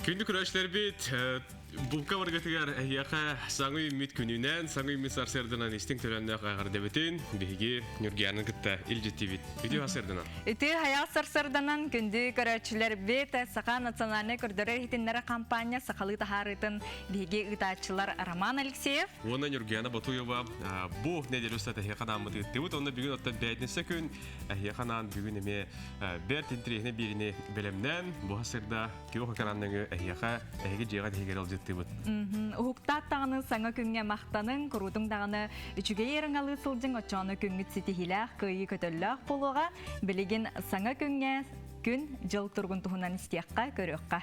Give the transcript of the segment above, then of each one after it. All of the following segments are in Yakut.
Күндү көрөөччүлэрбит, булка баргытыгар эһиэхэ саҥа үүммүт күнүнэн, саҥа үүммүт сарсыарданан истиҥ төлөннөөх эҕэрдэбитин биһиги Ньургуйааны кытта илдьиттибит. Үтүө сарсыарданан. Үтүө хайаҕас сарсыарданан күндү көрөөччүлэрбит, Саха национальнай көрдөрөр иһитиннэрэр хампаанньа сахалыы таһаарыытын биһиги ыытааччылар Роман Алексеев уонна Ньургуйаана Ботуева бу неделя устата эһиэхэ анааммыт ыыттыбыт. Онно бүгүн оттон бээтинсэ күн эһиэхэ анаан бүгүн эмиэ бэрт интэриэһинэй биэриини бэлэмнээн бу сырда күөх экран нөҥүө эһиэхэ эһиги дьиэҕэ тиһигэр ылдьыттыыбыт. Уһуктаат даҕаны саҥа күҥҥэ махтаныҥ, куруутуҥ даҕаны үчүгэй ырыҥалыы сылдьыҥ, оччоону күҥҥүт ситиһиилээх, кыайыы көтөллөөх буолуоҕа. Билигин саҥа күҥҥэ күн дьыл туругун туһунан истиэххэ, көрүөххэ.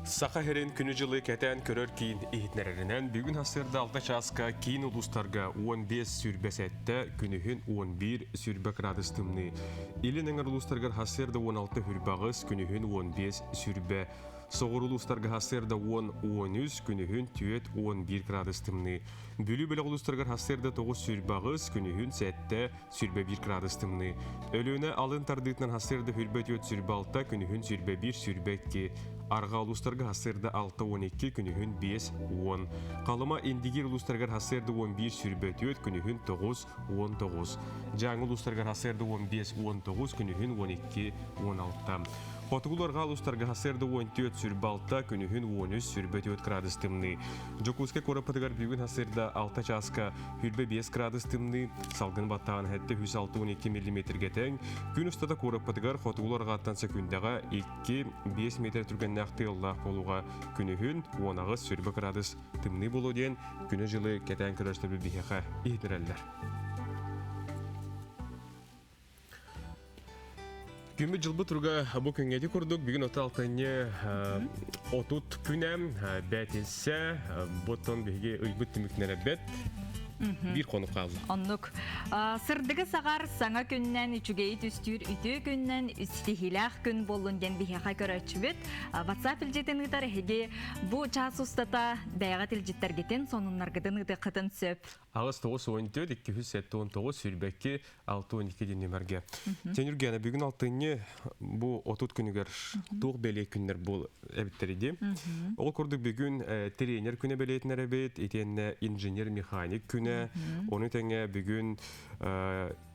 Саха сирин күнү-дьылы кэтээн көрөр киин иһитиннэрэринэн, бүгүн сарсыарда 6 чааска киин улуустарга 15 сүүрбэ сэттэ, күнүһүн 11 сүүрбэ градус тымныы. Илин эҥэр улуустарыгар сарсыарда 16 хүрбэ аҕыс, күнүһүн 15 сүүрбэ. Соҕуруу улуустарга сарсыарда 10 13, күнүһүн түөрт 11 градус тымныы. Бүлүү бөлөх улуустарыгар сарсыарда 9 сүүрбэ аҕыс, күнүһүн 7 21 градус тымныы. Өлүөнэ алын тардыытынан сарсыарда 24 26, күнүһүн 21 22. Арҕаа улуустарга сарсыарда 6 12, күнүһүн 5 10. Халыма Индигир улуустарыгар сарсыарда 11 24, күнүһүн 9 19. Дьааҥы улуустарыгар сарсыарда 15 19, күнүһүн 12 16. Хотугу арҕаа улуустарга сарсыарда 14 26, күнүһүн 13 24 градус тымныы. Дьокуускай куораппытыгар бүгүн сарсыарда 6 чааска 25 градус тымныы, салгын баттаан 762 миллиметргэ тэҥ, күн устата куораппытыгар хотугу арҕааттан сөкүүндэҕэ 2-5 метр түргэннээх тыаллаах буолууга күнүһүн 18 20 градус тымныы буолуо диэн күнү-дьылы кэтээн көрөөччүлэр биһиэхэ иһитинэрэллэр. Күммүт дьылбыт туруга бу күҥҥэ ити курдук бүгүн оту алтынньы 30 күнэ бээтинсэ буттан биһиги ыйбыт түмүктэнэр эбэт биир хонук хаалла. Оннук. Сырдыгы саҕар саҥа күннэн үчүгэйи түстүүр үтүө күннэн ситиһиилээх күн буоллун диэн биһиэхэ көрөөччүбүт. WhatsApp илдьитин ыытар эһиги бу чаас устата бэйэҕит илдьиттэргитин, сонуннаргытын ыытыаххытын сөп. Аҕыс тоҕус уон төрт, икки үс сэттэ уон тоҕус, сүүрбэкки, алта уон икки диэн нүмергэ. Тенүргэнэ бүгүн алтынньы бу 30 күнүгэр туох бэлиэ күннэр буол эбиттэр дии. Ол курдук бүгүн тренер күнэ бэлиэтинэр эбит, итиэннэ инженер-механик күнэ, ону тэҥэ бүгүн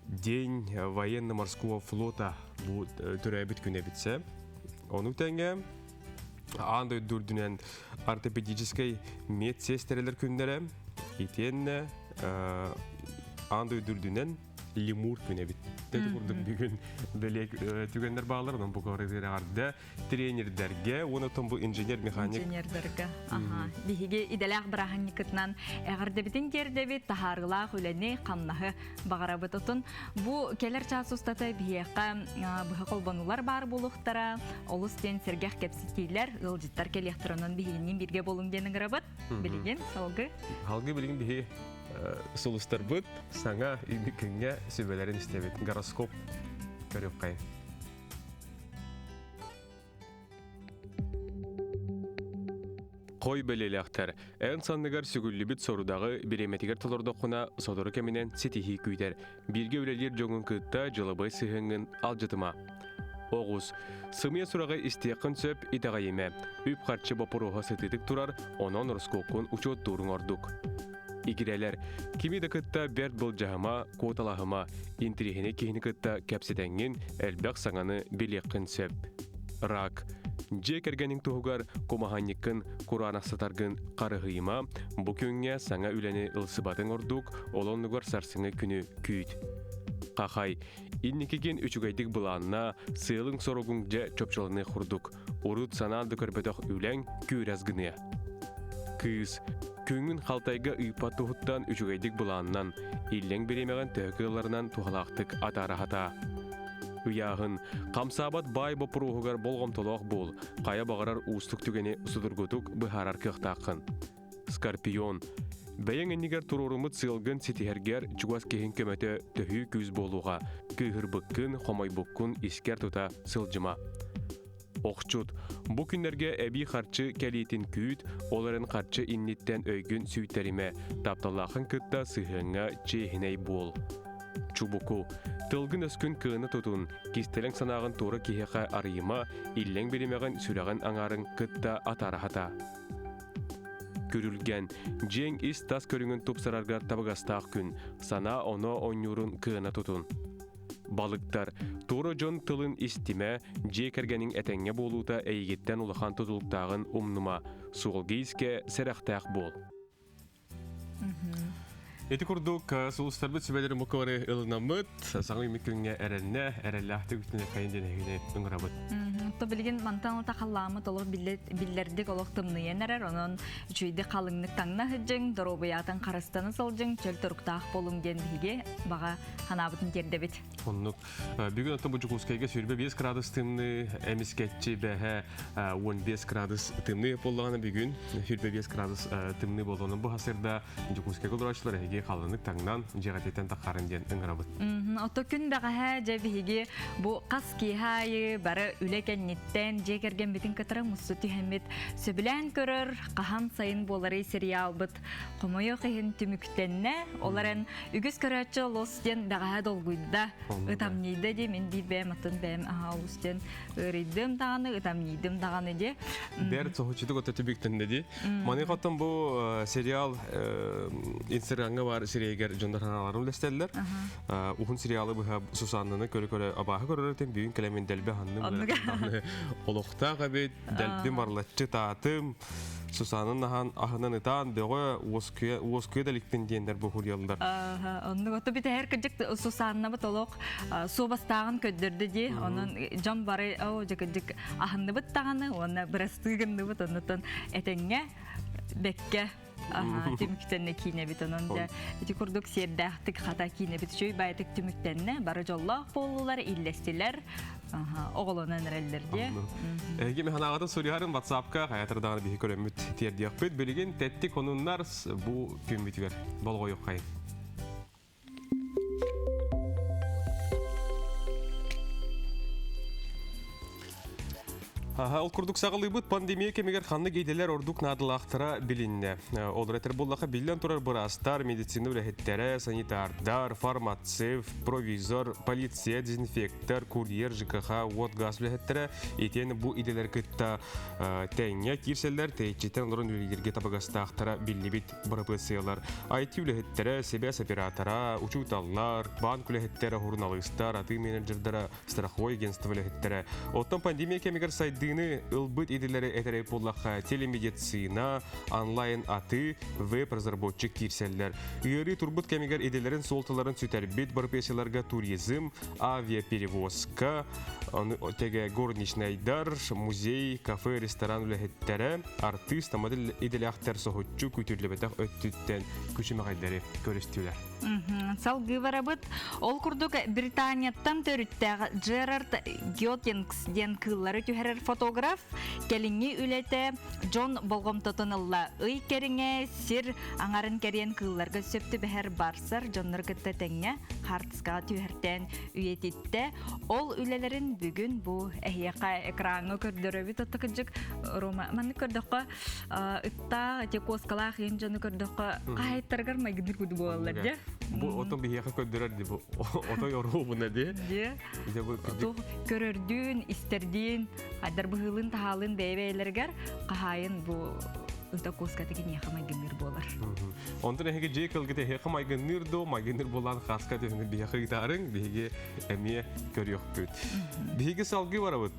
День военно-морского флота бу төрөөбүт күнэ эбитсэ. Ону тэҥэ аан дойду үрдүнэн ортопедическай медсиэстэрэлэр күннэрэ итиэннэ аан дойду үрдүнэн лемур күн эбит. Ити курдук бүгүн бэлиэ түгэннэр бааллар, онон бу эҕэрдэ тренердэргэ уонна оттон бу инженер-механик инженердэргэ аха биһиги идэлээх бырааһынньыккытынан эҕэрдэбитин тиэрдэбит таһаарыылаах үлэни хамнаһы баҕарабыт отун бу кэлэр чаас устата биһиэхэ быһа холбонулар баар буолуохтара олус диэн сэргэх кэпсэтиилэр ыалдьыттар кэлиэхтэр онон биһигинниин бииргэ буолуҥ диэн ыҥырабыт билигин салгы салгы билигин биһи сулустарбыт саҥа күҥҥэ сүбэлэрин истэбит гороскоп көрүөххэйин Хой бэлиэлээхтэр, эн санныгар сүгүллүбүт сорудаҕы бириэмэтигэр толордоххуна, сотору кэминэн ситиһии күүтэр. Бииргэ үлэлиир дьоҥҥун кытта дьылабыай сыһыаҥҥын алдьатыма. Оҕус. Сымыйа сураҕы истиэххин сөп, итэҕэйимэ. Үп-харчы боппуруоһа сытыытык турар, онон ороскуоккун учуоттууруҥ ордук. Игирэлэр. Кими да кытта бэрт былдьаһыма, куоталаһыма, интириэһинэй киһини кытта кэпсэтэҥҥин элбэх саҥаны билиэххин сөп. Рак. Дьиэ кэргэниҥ туһугар кумаһанньыккын кураанахсытаргын харыһыйыма, бу күҥҥэ саҥа үлэни ылсыбатыҥ ордук, ол оннугар сарсыҥҥы күнү күүт. Хахай. Инникигин үчүгэйдик былаанна, сыалыҥ-соругуҥ дьэ чопчуланыах курдук. Урут санаан да көрбөтөх үлэҥ күүрэс гыныа. Кыыс, күҥҥүн халтайга ыыппат туһуттан үчүгэйдик былааннан, иллэҥ бириэмэҕин төһө кыалларынан туһалаахтык атаара сатаа. Ыйааһын, хамсаабат баай боппуруоһугар болҕомтолоох буол, хайа баҕарар уустук түгэни судургутук быһаарар кыахтааххын. Скорпион, бэйэҥ иннигэр туруоруммут сыалгын ситиһэргэр чугас киһиҥ көмөтө төһүү күүс буолуоҕа, кыыһырбыккын, хомойбуккун искэр тута сылдьыма. Охчут, бу күннэргэ эбии харчы кэлиитин күүт, ол эрэн харчы инниттэн өйгүн сүүйтэримэ, тапталлааххын кытта сыһыаҥҥа чиэһинэй буол. Чубуку. Тылгын өскүн кыына тутун, кистэлэҥ санааҕын туора киһиэхэ арыйыма, иллэҥ биримэҕин сүрэҕин аҥаарын кытта атаараһата. Күрүлгэн, дьиэҥ ис-тас көрүҥүн тупсараргар табыгастаах күн, санаа-оноо оонньуурун кыана тутун. Балыктар, туора дьон тылын истимэ, дьиэ кэргэниҥ этэҥҥэ буолуута эйигиттэн улахан тутулуктааҕын умнума, суолга-иискэ сэрэхтээх буол. Ити курдук сулустарбыт сүбэлэри муккабары ылынаммыт, саҥа үүммүт күҥҥэ эрэннэ, эрэллээхтик үтүнэккайын диэн эһигини ыҥырабыт. То билигин мантан ылата халлааммыт олох биллэрдик олох тымныйан эрэр, онон үчүгэйдик халыҥнык таҥна сылдьыҥ, доруобуйаатын харыстана сылдьыҥ, чөл туруктаах буолуҥ диэн биһиги баҕа санаабытын тиэрдэбит. Оннук. Бүгүн оттон бу Дьокуускайга 25 градус тымныы, эмискэччи бэһэ 15 градус тымныы буоллаҕына бүгүн 25 градус тымныы буолуонун бу хасырда Дьокуускайга олорооччулар эһиги халыҥнык таҥнан дьиэҕититтэн таххарын диэн ыҥырабыт. Ото күн бэҕэһээ дьэ биһиги бу хас киэһэ аайы бары үлэ кэнниттэн дьиэ кэргэммитин кытары муста түһэммит сөбүлээн көрөр хаһан сайын буоларый сериалбыт хомойуох иһин түмүктэннэ. Ол эрэн үгүс көрөөччү олус диэн бэҕэһээ долгуйда, ытамньыйда дии мин биир бэйэм атын бэйэм аһаа олус диэн ыарыйдым даҕаны, ытамньыйдым даҕаны дии. Бэрт соһуччутук ото түбүктэннэ дии. Маныхаттан бу сериал Инстаграмҥа бар сирэйигэр дьоннор санааларын үлэстэллэр. Уһун сериалы быһа Сусаннаны көрө-көрө абааһы көрөр этим, бүгүн кэлэмин дэлби ханным олохтоох эбит, дэлби марлаччы таатым. Сусанын аһан аһынан ытаан бөҕө уоскуйа уоскуйа да иликпин диэннэр бу хуруйаллар. Оннук ото бүтэһэр кырдьык Сусаннабыт олох суобастааҕын көрдөрдө дии. Онон дьон бары оо дьэ кырдьык аһынныбыт даҕаны уонна бырастыы гынныбыт оннуттан этэҥҥэ бэккэ түмүктэннэ киинэбит онон дьэ ити курдук сиэрдээхтик хата киинэбит үчүгэй баайытык түмүктэннэ бары дьоллоох буоллулар иллэстилэр оҕолонон эрэллэр диэ. Эһиги механаҕытын суруйарын WhatsApp-ка хайатыр даҕаны биһи көрөммүт тиэрдиэхпит. Билигин тэттик онуннар бу күммүтүгэр болҕойуоххайын. Ол курдук саҕалыыбыт пандемия кэмигэр ханнык идэлэр ордук наадалаахтара билиннэ. Ол эрэтэр буоллаха биллэн турар быраастар, медицина үлэһиттэрэ, санитардар, фармацевт, провизор, полиция, дезинфектор, курьер, ЖКХ, уот газ үлэһиттэрэ итиэн бу идэлэр кытта тэҥҥэ киирсэллэр, тэйиччиттэн олорон үлэлииргэ табыгастаахтара биллибит бырапыассыйалар IT үлэһиттэрэ, сибээс оператора, учууталлар, банк үлэһиттэрэ, суруналыыстар, атыы менеджердара, страховой агентство үлэһиттэрэ. Оттон пандемия кэмигэр сайдыыны ылбыт идэлэри этэрэй буоллахха, телемедицина, онлайн атыы, веб-разработчик киирсэллэр. Ыарыы турбут кэмигэр идэлэрин суолталарын сүтэрбит профессияларга туризм, авиаперевозка, тэгэ горничнайдар, музей, кафе, ресторан үлэһиттэрэ, артыыс, модель идэлээхтэр соһуччу күтүрлэбэтэх өттүттэн күчүмэҕэйдэри көрүстүлэр. Салгыы барабыт. Ол курдук Британияттан төрүттээх Джерард Гётингс диэн кыыллары түһэрэр фотограф кэлиҥҥи үлэтэ дьон болҕомтотун ылла. Ый кэриҥэ сир аҥарын кэриэн кыылларга сөп түбэһэр барсар дьоннору кытта тэҥҥэ хаартыскаҕа түһэртээн үйэтиттэ. Ол үлэлэрин бүгүн бу эһиэхэ экраҥҥа көрдөрөбүт. Отто кырдьык Рома маннык көрдөххө ыттаах, эти куоскалаах иин дьону көрдөххө хаһайыттарыгар майгыныр курдук буолаллар дьэ. Бу отон биһиэхэ көрдөрөр ди бу отой оруобуна ди. Дьэ. Дьэ бу Туох көрөрдүүн, истэрдиин, хайдар быһыылын таһаалын бэйэ-бэйэлэригэр хаһаайын бу ыта куоската киниэхэ майгынныыр буолар. Онтон эһиги дьиэ кылгыт эһиэхэ майгынныыр дуу, майгынныыр буолан хааска түһүнү биһиэхэ ыытаарыҥ, биһиги эмиэ көрүөхпүт. Биһиги салгыы барабыт.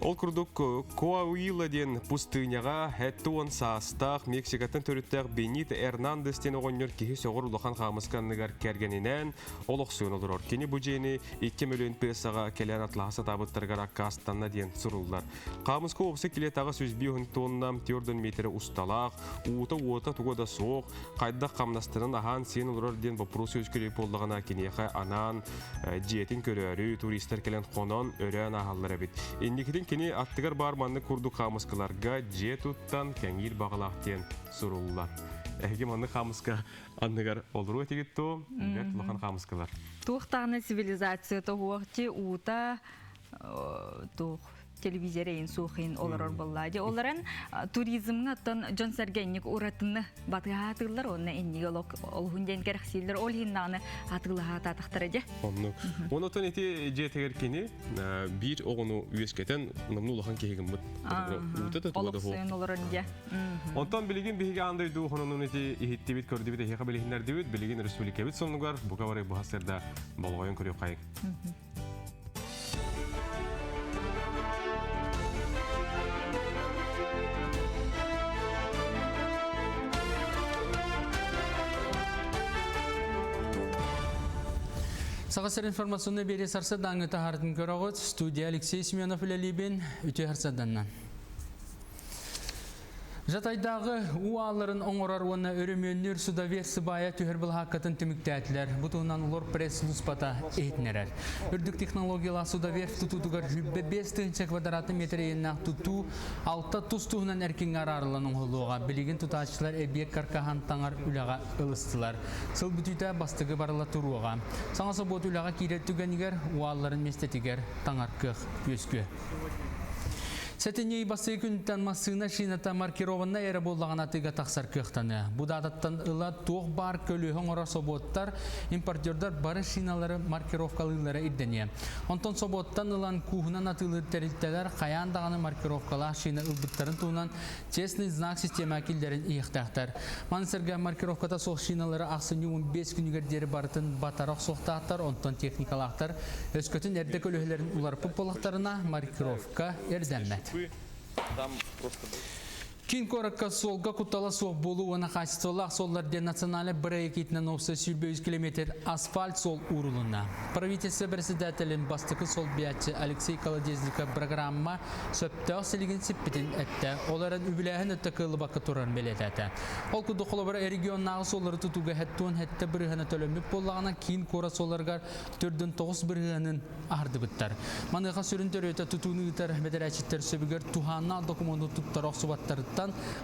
Ол курдук Коауила диэн пустыняҕа 70 саастаах Мексикаттан төрүттээх Бенито Эрнандес диэн оҕонньор киһи сөҕөр улахан хаамыска анныгар кэргэнинээн олохсуйан олорор. Кини бу дьиэни 2 мөлүйүөн песоҕа кэлэн атлаһа сатаабыттарыгар аккаастанна диэн суруллар. Хаамыска уопсай килиэтаҕа 105 тонна 4 метрэ усталаах, уута-уота туга да суох, хайдах хамнастанан аһаан-сиэн олорор диэн боппуруос үөскүрүй буоллаҕына киниэхэ анаан дьиэтин көрөөрү туристар кэлэн хонон өрөөн ааһаллар эбит. Инникитин кини аттыгар баар маннык курдук хаамыскаларга дьиэ туттан кэҥиир баҕалаах диэн суруллар. Эһиги маннык хаамыска анныгар олоруо этигит дуо? Бэрт улахан хаамыскалар. Туох даҕаны цивилизация тоһуох ти уута туох. Телевизор эйин суохин олорор болла. Де олорон туризмҥа оттон дьон сэргэ инник уратыны батыһаатыыллар онно инниги олох олуһун диэн кэрэхсииллэр ол иһин даҕаны атыылаһаатаатахтара дьэ. Оннук. Онотон ити дьиэтигэр кини биир оҕону үөскэтэн номну улахан киһи гыммыт. Уута да туга да Олохсуйан олорон дьэ. Онтон билигин биһиги аан дойду хононун ити иһиттибит, көрдүбүт, эһиэхэ билиһиннэрдибит. Билигин республикабыт сонугар бука бары бу сырда болҕойон көрүөххайыҥ. Саха сир информационный биэри сарсыдааҥы таһаартын көрөҕүт. Студия Алексей Семенов үлэлиибин. Үтүө сарсыданнан. Жатайдааҕы уу аалларын оҥорор уонна өрөмүөннүүр судовец сыбаайа түһэр былаһааккатын түмүктээтилэр. Бу туһунан Лор пресс-сулууспата иһитиннэрэр. Үрдүк технологиялаах судоверфь тутуутугар 105 тыһыынча квадратный метр иэннээх тутуу алта тус туһунан эркиҥҥэ араарыллан оҥоһуллуоҕа. Билигин тутааччылар эбиэк каркаһан таҥар үлэҕэ ылыстылар. Сыл бүтүүтэ бастакы барыла туруоҕа. Саҥа собуот үлэҕэ киирэр түгэнигэр уу аалларын миэстэтигэр таҥар кыах үөскүө. Сэтинньи бастакы күнтэн массыына шината маркированнай эрэ буоллаҕына атыыга тахсар кыахтаныа. Бу даататтан ыла туох баар көлүөһэ оҥорор собуоттар, импортердар бары шиналары маркировкалыыллара ирдэниэ. Онтон собуоттан ылан кууһунан атыылыыр тэрилтэлэр хайаан даҕаны маркировкалаах шина ылбыттарын туһунан честный знак система киллэрин иһиэхтээхтэр. Маны сэргэ маркировката суох шиналары ахсынньы 15 күнүгэр диэри барытын батара охсуохтаахтар, онтон техникалаахтар өскөтүн эрдэ көлөһөлөрүн уларыппыт буоллахтарына маркировка эрдэммэт. Киин куоракка суолга куттала суох буолуу уонна хаачыстыбалаах суоллар диэн национальнай бырайыак иитинэн уопсай 23 километр асфальт суол уурулунна. Правительство председателин бастакы солбуйааччы Алексей Колодезников программа сөптөөх силигин сиппитин эттэ. Ол эрэн үбүлээһин өттө кыаллыбакка турарын бэлиэтээтэ. Ол курдук холобура регионнааҕы суоллары тутууга хэттуон хэттэ бырыһыана төлөммүт буоллаҕына киин куорат суолларыгар төрдүн тоҕус бырыһыанын аһардыбыттар. Маныаха сүрүн төрүөтэ тутууну ыытар бэдэрээччиттэр сөбүгэр туһааннаах докумуону туттара охсубаттарыттан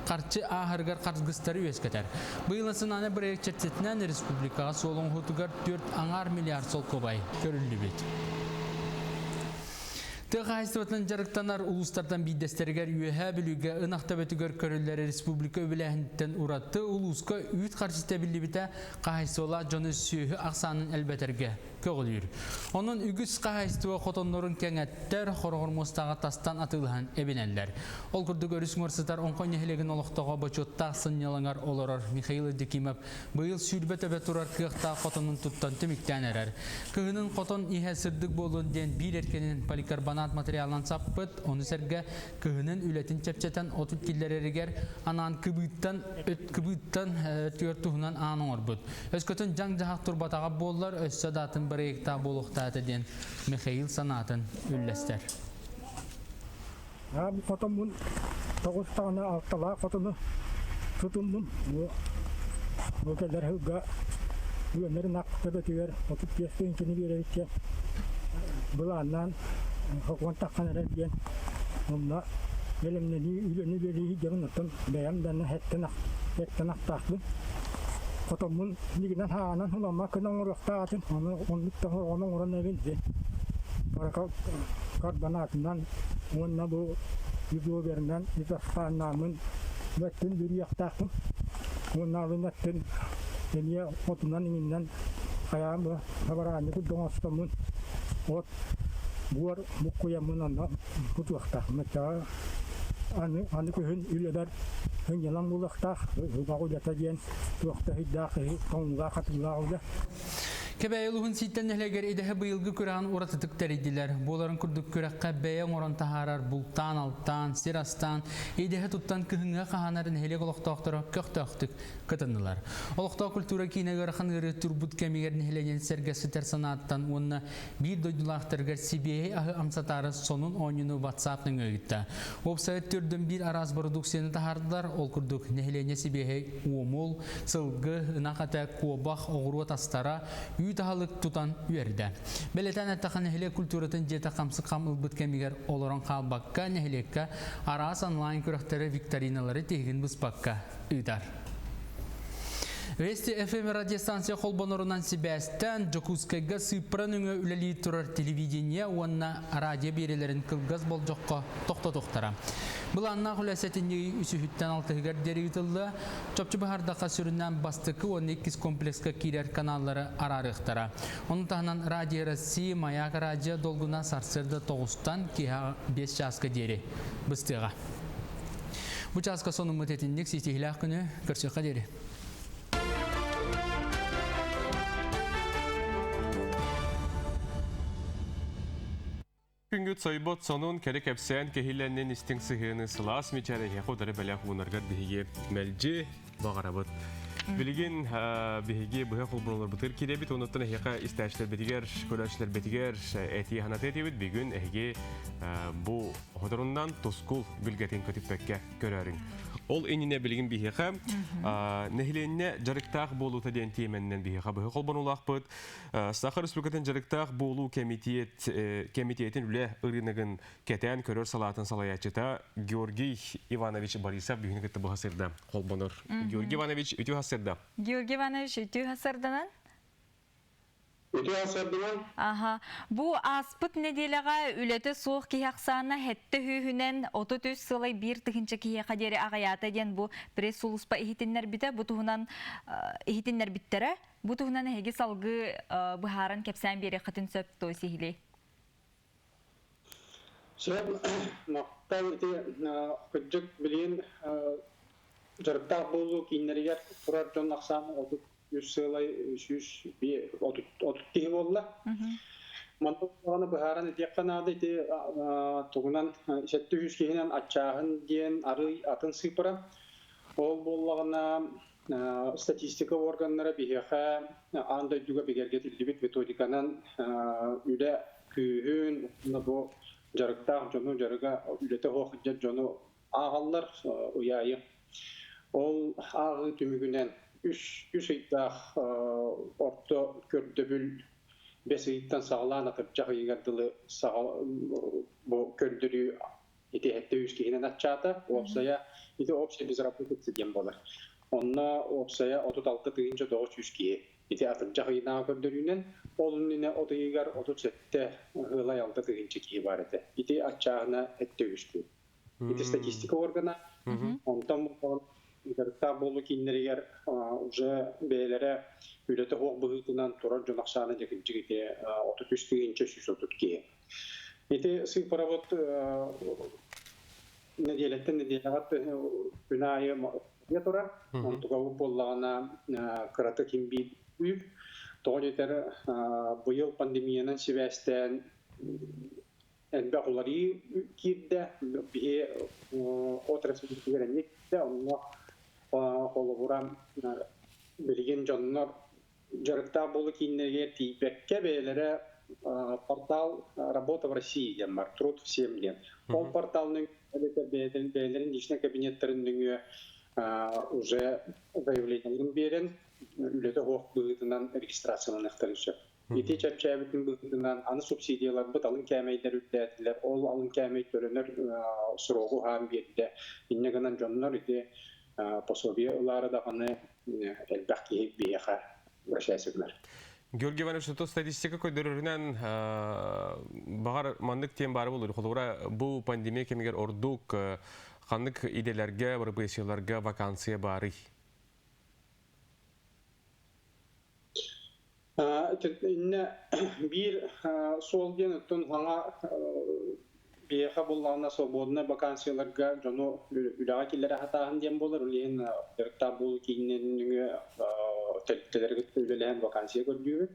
харчы ааһарыгар харгыстары үөскэтэр. Быйыл национальнай проект чэрчитинэн республикаҕа суол оҥоһуутугар түөрт аҥаар миллиард солкуобай көрүллүбүт. Тыа хаһаайыстыбатынан дьарыктанар улуустартан биирдэстэригэр Үөһээ Бүлүүгэ ынах төбөтүгэр көрүллэр республика үбүлээһиниттэн ураты улууска үүт харчыта эбиллибитэ хаһаайыстыбалаах дьону сүөһү ахсаанын элбэтэргэ көҕүлүүр. Онон үгүс хаһаайыстыба хотоннорун кэҥэттэр, хороҕор муостаҕа тастан атыылаһан эбинэллэр. Ол курдук өрүс уҥуор сытар Оҥхой нэһилиэгин олохтооҕо бочуоттаах сынньалаҥар олорор Михаил Евдокимов быйыл сүүрбэ төбө турар кыахтаах хотонун туттан түмүктээн эрэр. Кыһынын хотон иһэ сырдык буолуон диэн биир эркинин поликарбонат материалынан саппыт, ону сэргэ кыһынын үлэтин чэпчэтэн отут киллэрэригэр анаан кыбыыттан өт кыбыыттан өттүгэр туһунан аан оҥорбут. Өскөтүн дьаҥ-дьаһах турбатаҕа буоллар, өссө да атын бырайыктаах буолуохтаата диэн Михаил санаатын үллэстэр. Хотоммун тоҕус даҕаны алталаах хотону тутуннум. Бу бу кэлэр сылга үөннэрин ақ төбөтүгэр 35 тыһыынчаны биэрэбит былааннаан сокуон таххан эрэр диэн онно бэлэмнэнии үлэни үлэлии дьонун оттон бэйэм да хэттэн хэттэн ахтаахпын хотоммун нигинэн хаанан хуламма кын оҥоруохтаатын ону оннук да ону оҥорон эбин карбонатынан уонна бу юдоверынан итафхааннааммын мөттүн бүрүйэхтаахпын уонна алын өттүн эмиэ отунан иҥиннэн хайаан бу хабараанньы курдук оҥостоммун от буор буккуйаммын онно кутуохтаахпын оччоҕо аны аны күһүн үлэбэр сынньалаҥ буолуохтаах убаҕ үлэтэ диэн туох да ыйдаах тоҥуулаах хатыылаах үлэ. Кэбээйи улууһун Сииттэн нэһилиэгэр идэһэ быйылгы күрэҕин уратытык тэрийдилэр. Буоларын курдук күрэххэ бэйэ оҥорон таһаарар бултаан-алтаан, сир астаан, идэһэ туттан кыһыҥҥы хаһаанар нэһилиэк олохтоохторо көхтөөхтүк кытыннылар. Олохтоох культура киинэ ыарахан ыарыы турбут кэмигэр нэһилиэнньэни сэргэ сытар санааттан уонна биир дойдулаахтарыгар сибиэһэй аһы амсатаары сонун оонньууну WhatsApp нөҥүө ыытта. Уопсайа төрдөн биир араас бородууксуйаны таһаардылар. Ол курдук нэһилиэнньэ сибиэһэй уомул, сылгы, ынах этэ, куобах, оҕуруот астара, үүт аһылык тутан үөрдэ. Бэлиэтээн эттэххэ, нэһилиэк культуратын дьиэтэ хамсык хам ылбыт кэмигэр олорон хаалбакка, нэһилиэккэ араас онлайн күрэхтэри, викториналары тиһигин быспакка ыытар. Вести FM радиостанция холбонорунан сибээстээн Дьокуускайга сыыппара нөҥүө үлэлии турар телевидение уонна радио биэриилэрин кылгас болдьоххо тохтотуохтара. Былааннаах үлэ сэтинньи үсүһүттэн алтыһыгар диэри ыытыллыа. Чопчу быһаардахха сүрүннээн бастакы уонна иккис комплекска киирэр каналлары араарыахтара. Ону таһынан Радио России, Маяк радио долгуна сарсыарда тоҕустан киэһэ 5 чааска диэри быстыаҕа. Бу чааска сонуммут этинник ситиһилээх күнү көрсүөххэ диэри. Күнгүт сойбот сонун кэрэ кэпсээн кэһилэннин истиҥ сыһыаны сылаас мичээр эһиэхэ утары бэлэх уунаргар биһиги мэлдьи баҕарабыт. Билигин биһиги быһа холбонуларбытыгар киирэбит, онуттан эһиэхэ истээччилэрбитигэр, көрөөччүлэрбитигэр этии санатыы этибит. Бүгүн эһиги бу хоторуннан тускул билгэтин көтүппэккэ көрөөрүҥ. Ол иннинэ билигин биһиэхэ нэһилиэнньэ дьарыктаах буолуута диэн тиэмэннэн биһиэхэ быһа холбонулаахпыт. Саха Республикатын дьарыктаах буолуу кэмитиэт кэмитиэтин үлэ ырыынагын кэтээн көрөр салаатын салайааччыта Георгий Иванович Борисов бүгүн кытта быһа сырда холбонор. Георгий Иванович, үтүө сырда. Георгий Иванович, үтүө сырданан. Үтүө сырдынан. Аха. Бу ааспыт нэдиэлэҕэ үлэтэ суох киһи ахсаана хэттэ сүүһүнэн 33 сылай 1 тыһыынча киһиэхэ диэри аҕыйаата диэн бу пресс-сулууспа иһитиннэрбитэ. Бу туһунан иһитиннэрбиттэрэ. Бу туһунан эһиги салгыы быһааран кэпсээн биэриэххитин сөп дуо сиһилии? Сөп, махтал ити кырдьык билигин дьарыктаах буолуу кииннэригэр турар дьон ахсаана 33 сыалай 130 киһи буолла. Манна даҕаны быһааран этиэххэ наада ити тугунан 700 киһинэн аччааһын диэн арый атын сыыппара. Ол буоллаҕына статистика органнара биһиэхэ аан дойдуга бигэргэтиллибит методиканан үлэ күүһүн уонна бу дьарыктаах дьону дьарыга үлэтэ суох сылдьар дьону ааҕаллар ыйаайы. Ол ааҕыы түмүгүнэн үс ыйдаах орто көрдөбүл бэс ыйыттан саҕалаан атырдьах ыйыгар дылы бу көрдөрүү ити 700 киһинэн аччаата. Уопсайа ити общая безработица диэн буолар. Онно уопсайа 36 900 киһи. Ити атырдьах ыйынааҕы көрдөрүүнэн ол иннинэ от ыйыгар 37,6 тыһыынча киһи баар этэ. Ити аччааһына 700 киһи. Ити статистика органа. Онтон дьарыктаах буолуу кииннэригэр уже бэйэлэрэ үлэтэ суох быһыытынан турар дьон ахсаана дьэ кырдьык ити 33 130 киһи. Ити сыыппарабыт нэдиэлэттэн нэдиэлэҕэ күн аайы турар. Онтуга буоллаҕына кыратык ким биир. Тоҕо диэтэр быйыл пандемиянан сибээстээн элбэх уларыы киирдэ. Биһи отрасль онно холобура билигин дьоннор дьарыктаах буолуу кииннэригэр тиийбэккэ бэйэлэрэ портал «Работа в России» диэн бар, «Труд всем» диэн. Ол порталның бэйэлэрин личный кабинеттарын нөҥүө уже заявлениеларын биэрэн үлэтэ суох быһыытынан регистрацияланыахтарын сөп. Ити чэпчээбитин быһыытынан аны субсидияларбыт алын кээмэйдэр үрдээтилэр, ол алын кээмэй төлөнөр срогу хаан биэрдэ. Инньэ гынан дьоннор ити пособие ылаары даҕаны элбэх киһи биһиэхэ обращайся. Георгий Иванович, то статистика көрдөрөрүнэн баҕар маннык тем баар буолуо. Холобура, бу пандемия кэмигэр ордук ханнык идэлэргэ, профессияларга вакансия баарый? Иннэ биир суол диэн оттон хаҥа биһиэхэ буоллаҕына свободнай вакансияларга дьону үлэҕэ киллэрэ сатааһын диэн буолар. Ол иһин дьарыктаах буолуу киининэн тэрилтэлэргэ үлэлэһэн вакансия көрдүүбүт.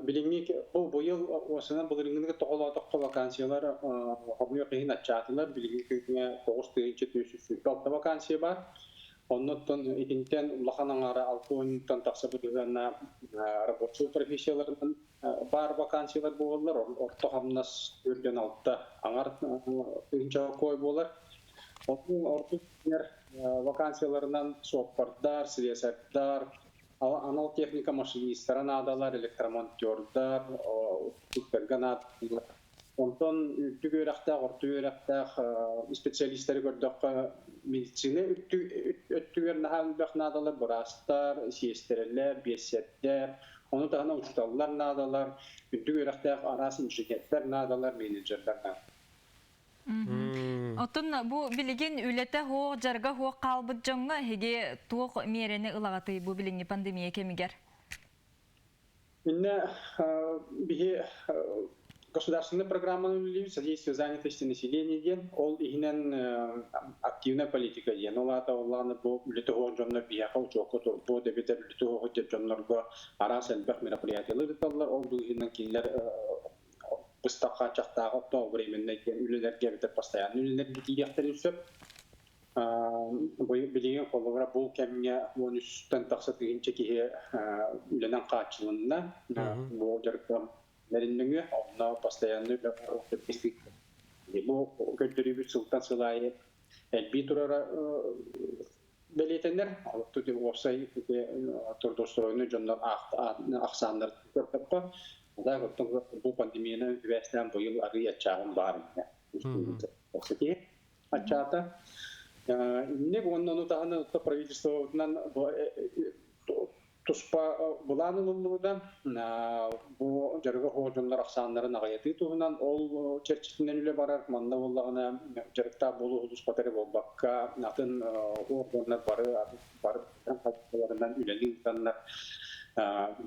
Билиҥҥи бу быйыл уосанан былырыыҥҥыны тоҕолоотоххо вакансиялар хомуйуох иһин аччаатылар. Билиҥҥи күҥҥэ 9126 вакансия бар. Оннуттан итинтэн улахан аҥаара 60-тан тахса быһыытынан рабочай профессияларынан баар вакансиялар буолаллар. Орто хамнас 46,5 тыһыынча кой буолар. Онтон ордук вакансияларынан суоппардар, слесардар, анал техника машинисттара наадалар, электромонтердар, наадалар. Онтон үрдүк үөрэхтээх, орто үөрэхтээх специалисттары көрдөххө. Медицина өттүгэр наһаа элбэх наадалар, быраастар, сиэстэрэлэр, биэссэрдэр, ону таһынан учууталлар наадалар, үрдүк үөрэхтээх араас инженердэр наадалар, менеджердэр наадалар. Оттон бу билигин үлэтэ суох, дьарыга суох хаалбыт дьоҥҥо эһиги туох миэрэни ылаҕытый бу билиҥҥи пандемия кэмигэр? Иннэ биһи государственная программаны үлэлиибит содействие занятости населения диэн, ол иһинэн активная политика диэн. Ол аата оллааны бу үлэтэ суох дьоннор биһиэхэ учуокка турбут эбэтэр үлэтэ суох дьоннорго араас элбэх мероприятиялар ыыталлар. Ол быыһынан кинилэр быстах хааччахтаах оттоох временнай диэн үлэлэргэ эбэтэр постоянный үлэлэргэ киириэхтэрин сөп. Билигин холобура бу кэмҥэ 13-тэн тахса тыһыынча киһи үлэнэн хааччылынна. Бу дьарыктан нөҥүө онно постоянный бу көрдөрүүбүт сылтан сыл аайы элбии турара бэлиэтэнэр. Тут уопсай трудоустроенный дьоннор ахсааннар көрдөххө, бу пандемияны сибээстээн быйыл арыый аччааҕын баар Аччаата. Инник уонна ону таһынан правительствобытынан туспа былаан ылыллыбыта. Бу дьарыга суох дьоннор ахсааннарын аҕыйатыы туһунан ол чэрчитинэн үлэ барар. Манна буоллаҕына дьарыктаах буолуу улууспата эрэ буолбакка, атын органнар бары бары хайысхаларынан үлэлии ыытаннар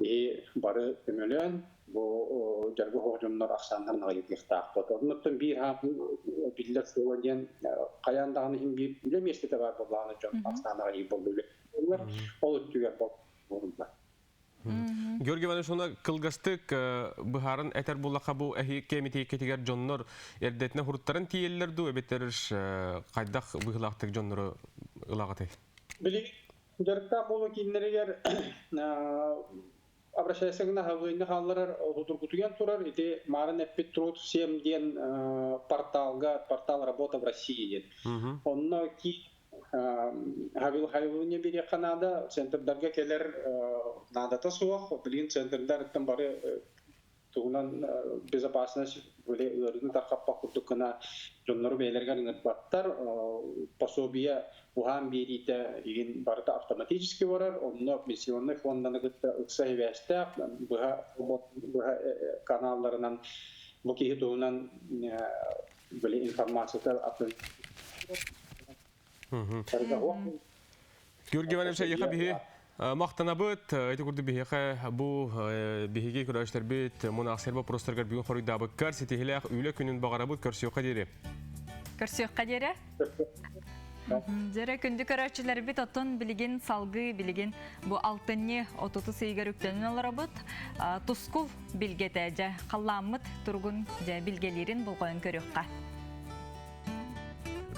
биһи бары көмөлөөн бу дьарыгы суох дьоннор ахсааннарын аҕыйатыахтаахпыт. Оннуттан биир биллэр суола диэн хайаан даҕаны иһин биир үлэ миэстэтэ баар буоллаҕына дьон ахсаана аҕыйыыр буолла ол өттүгэр болҕомто. Георгий Иванович, уна кылгастык быһааран этэр буллаха бу эһи кэмитиэккэтигэр дьоннор эрдэтинэ хуруттарын тиийэллэр дуу эбэтэр хайдах быһыылаахтык дьоннору ылаҕытый? Билигин дьарыктаах буолуу кииннэригэр обращайся гына хабыынньа хаалларар судургутуйан турар. Ити Марын эппит Труд всем диэн порталга, портал «Работа в России» диэн. Онно киин хабылынньа бириэххэ наада, центрдарга кэлэр наадата суох. Билигин центрдарыттан бары туһунан безопасность ыарыыны тархаппат курдук гына дьоннору бэйэлэригэр ыҥырбаттар. Пособие уһаан биэриитэ игин барыта автоматически барар. Онно пенсионный фонданы кытта ыкса сибээстээх быһа быһа каналларынан бу киһи туһунан били информацията атын Георгий Иванович, эйиэхэ биһи махтанабыт. Ити курдук биһиэхэ бу биһиги көрөөччүлэрбит мунаахсыйар боппуруостарыгар бүгүн хоруйдаабыккар ситиһилээх үлэ күнүн баҕарабыт. Көрсүөххэ диэри. Көрсүөххэ диэри. Дьэрэ күндү көрөөччүлэрбит оттон билигин салгыы билигин бу алтынньы отутус ыйыгар үктэнэн олоробут. Тускул билгэтэ дьэ халлааммыт туругун дьэ билгэлиирин болҕойон көрүөххэ.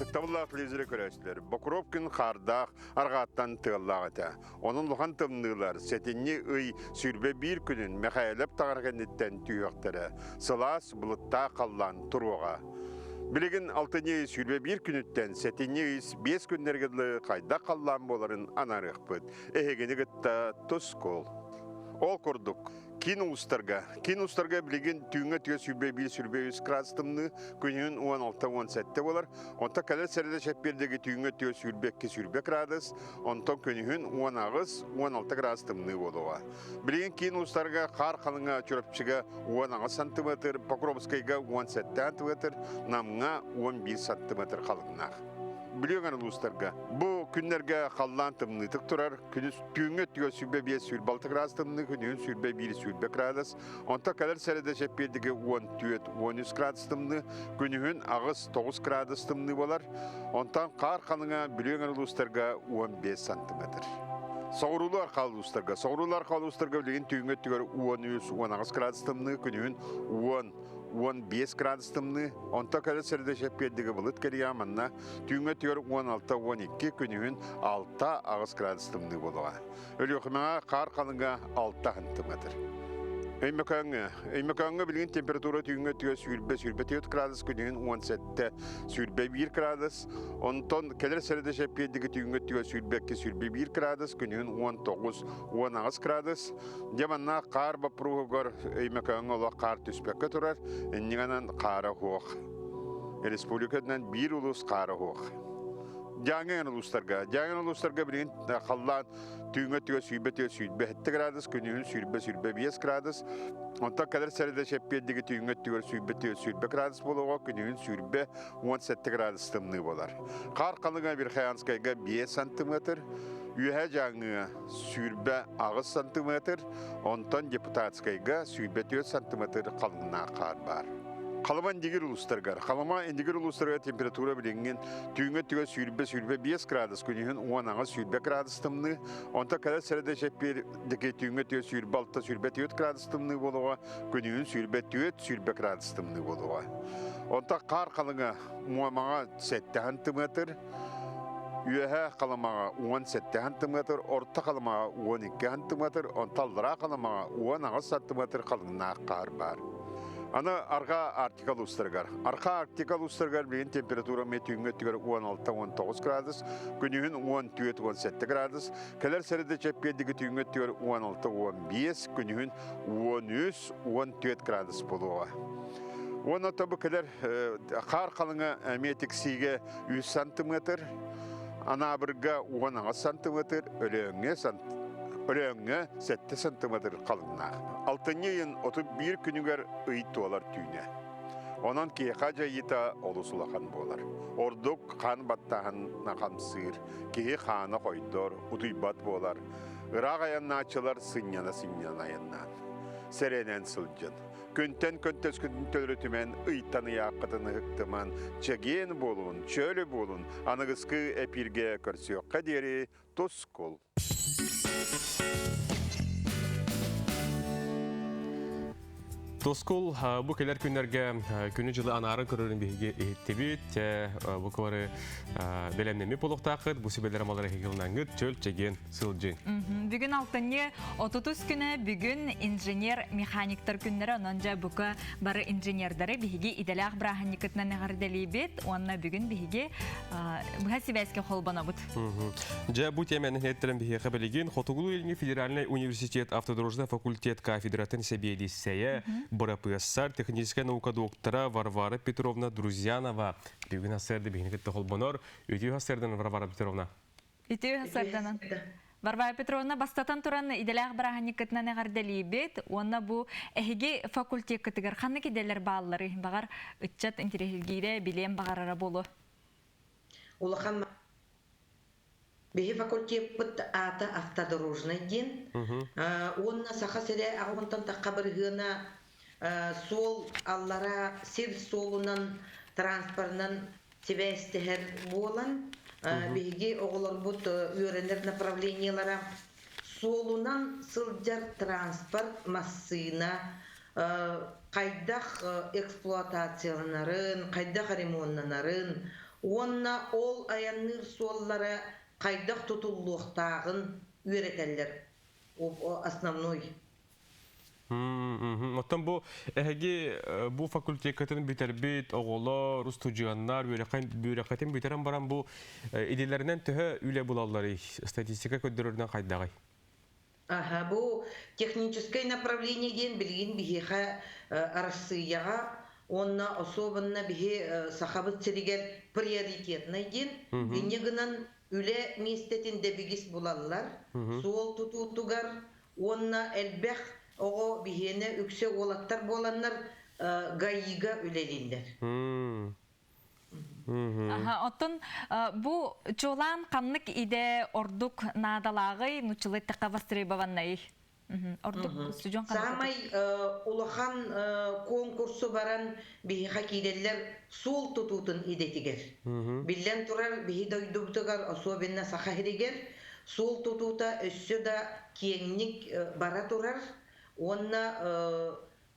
Ытыктабыллаах телевизоры көрөөччүлэр, Бокуруоп күн хаардаах, арҕааттан тыаллаах этэ. Онон улахан тымныылар сэтинньи ый 21 күнүн Мэхээлэп таҥара кэнниттэн түһүөхтэрэ. Сылаас, былыттаах халлаан туруоҕа. Билигин алтынньы ый 21 күнүттэн сэтинньи ый 5 күннэргэ дылы хайдах халлаан буоларын анаарыахпыт. Эһигини кытта тускул. Ол курдук, Киин улуустарга. Киин улуустарга билигин түүҥҥэ түгэ 21 23 градус тымныы, күнүһүн 16-17 буолар. Онтон кэлэр сэрэдэ чэппиэрдиги түүҥҥэ түгэ 22 20 градус, онтон күнүһүн 18-16 градус тымныы буолуоҕа. Билигин киин улуустарга хаар халыҥа Чурапчыга 18 сантиметр, Покровскайга 17 сантиметр, Намҥа 11 сантиметр халыҥнаах. Бүлүү өҥөр улуустарга бу күннэргэ халлаан тымныытык турар, күнүс Түүҥҥү өттүгэр 25 26 градус тымныы, күнүһүн 21 20 градус. Онтон кэлэр сэрэдэ чэппиэрдиги 14 13 градус тымныы, күнүһүн 8-9 градус тымныы буолар. Онтон хаар халыҥа Бүлүү өҥөр улуустарга 15 сантиметр. Соҕуруулуу архаал улуустарга. Соҕуруулуу архаал улуустарга билигин түүҥҥү өттүгэр 13 18 градус тымныы, күнүһүн 10 15 градус тымныы. Онтон кэлэр сэрэдэ чэппиэрдиги былыт кэлиэҕэ манна Түүҥҥэ өттүгэр 16-12, күнүһүн 6-8 градус тымныы буолуоҕа. Өлүөхүмэҕэ хаар халыҥа 6 сантиметр. Өймөкөөҥҥө. Өймөкөөҥҥө билигин температура түүҥҥэ өттүгэр 120-124 градус, күнүһүн 17-101 градус. Онтон кэлэр сэрэдэ чэппиэрдиги түүҥҥэ өттүгэр 122-101 градус, күнүһүн 19-18 градус. Дьэ манна хаар боппуруоһугар Өймөкөөҥҥө олох хаар түспэккэ турар, иннигэнэн хаара суох. Республикатынан биир улуус хаара суох. Дьааҥы улуустарга. Дьааҥы улуустарга билигин халлаан түүҥҥэ түгэ сүүрбэ түгэ 27 градус, күнүһүн 20-25 градус. Онтон кэлэр сэрэдэ чэппиэрдиги түүҥҥэ өттүгэр 20 20 градус буолуоҕа, күнүһүн 20 17 градус тымныы буолар. Хаар халыҥа Верхоянскайга 5 сантиметр, Үөһээ Дьааҥыга 28 сантиметр, онтон Депутатскайга 24 сантиметр халыҥнаах хаар баар. Халыма Индигир улуустарыгар. Халыма Индигир улуустарыгар температура билиҥҥин түүҥҥэ өттүгэр 20-25 градус, күнүһүн 10-20 градус тымныы. Онтон кэлэр сэрэдэ чэппиэр диэки түүҥҥэ өттүгэр 26-24 градус тымныы буолуоҕа, күнүһүн 24-20 градус тымныы буолуоҕа. Онтон хаар халыҥа Муомаҕа 7 сантиметр, Үөһээ Халымаҕа 17 сантиметр, Орто Халымаҕа 12 сантиметр, онтон Аллараа Халымаҕа 18 сантиметр халыҥнаах хаар баар. Аны Арҕаа Арктика улуустарыгар. Арҕаа Арктика улуустарыгар билигин температура эмиэ түүҥҥү өттүгэр 16-19 градус, күнүһүн 14-17 градус, кэлэр сэрэдэ чэппиэрдиги түүҥҥү өттүгэр 16-15, күнүһүн 13-14 градус буолуоҕа. Уонна тобу кэлэр хаар халыҥа эмиэ тиксиигэ 3 сантиметр, Анаабырга 18 сантиметр, Өлөөҥҥө Өлөөҥҥө 7 сантиметр халыҥнаах. Алтынньы ыйын 31 күнүгэр ый туолар түүнэ. Онон киһиэхэ дьайыыта олус улахан буолар. Ордук хаан баттааһына хамсыыр, киһи хаана хойдор, утуйбат буолар. Ыраах айаннааччылар сынньана-сынньана айаннаан, сэрэнэн сылдьын. Күнтэн көнтөскүтүн төлөрүтүмэн, ыйтан ыйааххытын ыһыктыман, чэгиэн буолун, чөлү буолун, аныгыскы эпииргэ көрсүөххэ диэри тускул! Тускул бу кэлэр күннэргэ күнү-дьылы анаарын көрөрүн биһиги иһиттибит. Бу кыбары бэлэмнэммит буолуохтааххыт. Бу сүбэлэр амалары эһиги чөл чэгиэн сылдьыҥ. Бүгүн алтынньы 30 күнэ бүгүн инженер-механиктар күннэрэ, онон дьэ бука бары инженердары биһиги идэлээх бырааһынньыкытынан эҕэрдэлиибит уонна бүгүн биһиги быһа сибээскэ холбонобут. Дьэ бу тиэмэни неттэрэн биһиэхэ билигин Хотугулуу-Илиҥҥи федеральнай университет автодорожный факультет кафедратын сэбиэдиссэйэ, бырапыассар, техническэй наука доктора Варвара Петровна Друзьянова бүгүн сарсыарда биһини кытта холбонор. Үтүө сарсыардан, Варвара Петровна. Үтүө сарданан. Варвара Петровна, бастатан туран идэлээх бырааһынньыккытынан эҕэрдэлиибит уонна бу эһиги факультеккытыгар ханнык идэлэр баалларый? Баҕар, ыччат интириэһиргиирэ, билиэн баҕарара буолуо. Улахан биһи факультеппыт аата автодорожнай диэн. Уонна Саха сирэ аҕабынтан тахха бырыһыана суол аллара сир суолунан транспорынан сибээстэһэр буолан, биһиги оҕолорбут үөрэнэр направлениелара суолунан сылдьар транспорт, массыына хайдах эксплуатацияланарын, хайдах ремоннанарын уонна ол айанныыр суоллара хайдах тутуллуохтааҕын үөрэтэллэр основной. Оттон бу эһиги бу факультеккытын бүтэрбит оҕолор, устудьуоннар үөрэххитин бүтэрэн баран бу идэлэринэн төһө үлэ булалларый? Статистика көрдөрөрүнэн хайдаҕый? Аха, бу техническое направление диэн билигин биһиэхэ Арассыыйаҕа уонна особенно биһи Сахабыт сиригэр приоритетнай диэн. Инньэ гынан үлэ миэстэтин дэбигис булаллар. Суол тутуутугар уонна элбэх оҕо биһиэнэ үксэ уолаттар буоланнар ГАИга үлэлииллэр. Аха, оттон бу чуолаан ханнык идэ ордук наадалааҕый, нуччалыы эттэххэ востребованнай? Ордук устудьуон Саамай улахан конкурсу баран биһиэхэ киирэллэр суол тутуутун идэтигэр. Биллэн турар, биһи дойдубутугар, особенно Саха сиригэр, суол тутуута өссө да киэҥник бара турар уонна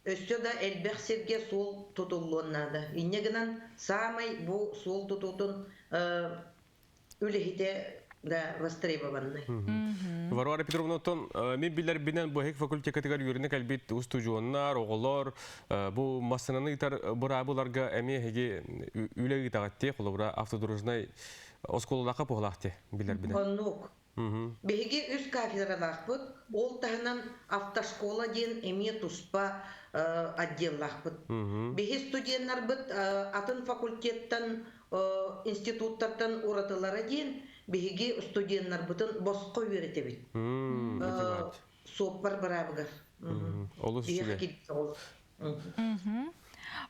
өссө да элбэх сиргэ суол тутуллуон наада. Инньэ гынан саамай бу суол тутуутун үлэһитэ да востребованный. Варвара Петровна, оттон мин билэрбинэн бу эһик факультекатыгар үөрэнэ кэлбит устудьуоннар, оҕолор бу массыынаны ыытар быраабыларга эмиэ эһиги үлэ ыытаҕыт дии, холобура автодорожнай оскуолалаахха пуһалаах дии билэрбинэн. Оннук. Биһиги үс кафедралаахпыт, ол таһынан автошкола диэн эмиэ туспа отделлаахпыт. Биһи студеннарбыт атын факультеттан институттартан уратылара диэн биһиги студеннарбытын босхо үөрэтэбит. Суоппар быраабыгар. Олус үчүгэй.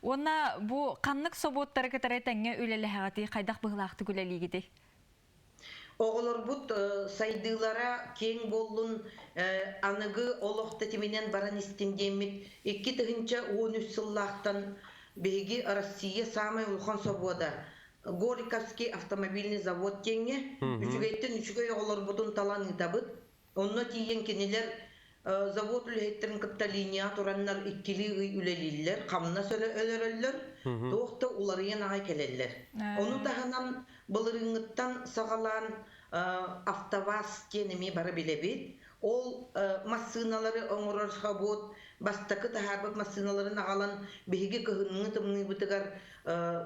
Уонна бу ханнык собуоттары кытары тэҥҥэ үлэлэһэҕитий, хайдах быһыылаахтык үлэлиигитий? Оҕолорбут сайдыылара киэҥ буоллун, аныгы олох тэтиминэн баран истин диэммит 2013 сыллаахтан биһиги Россия саамай улахан собуода Горьковский автомобильный завод диэҥҥэ үчүгэйтэн үчүгэй оҕолорбутун талан ыытабыт. Онно тиийэн кинилэр завод үлэһиттэрин кытта линияҕа тураннар иккилии ый үлэлииллэр, хамнас өлөрөллөр, туох да уларыйан аҕай кэлэллэр. Ону таһынан былырыыҥҥыттан саҕалаан АвтоВАЗ диэн эмиэ бары билэбит. Ол массыыналары оҥорор собуот бастакы таһаарбыт массыыналарын аҕалан биһиги кыһыҥҥы тымныыбытыгар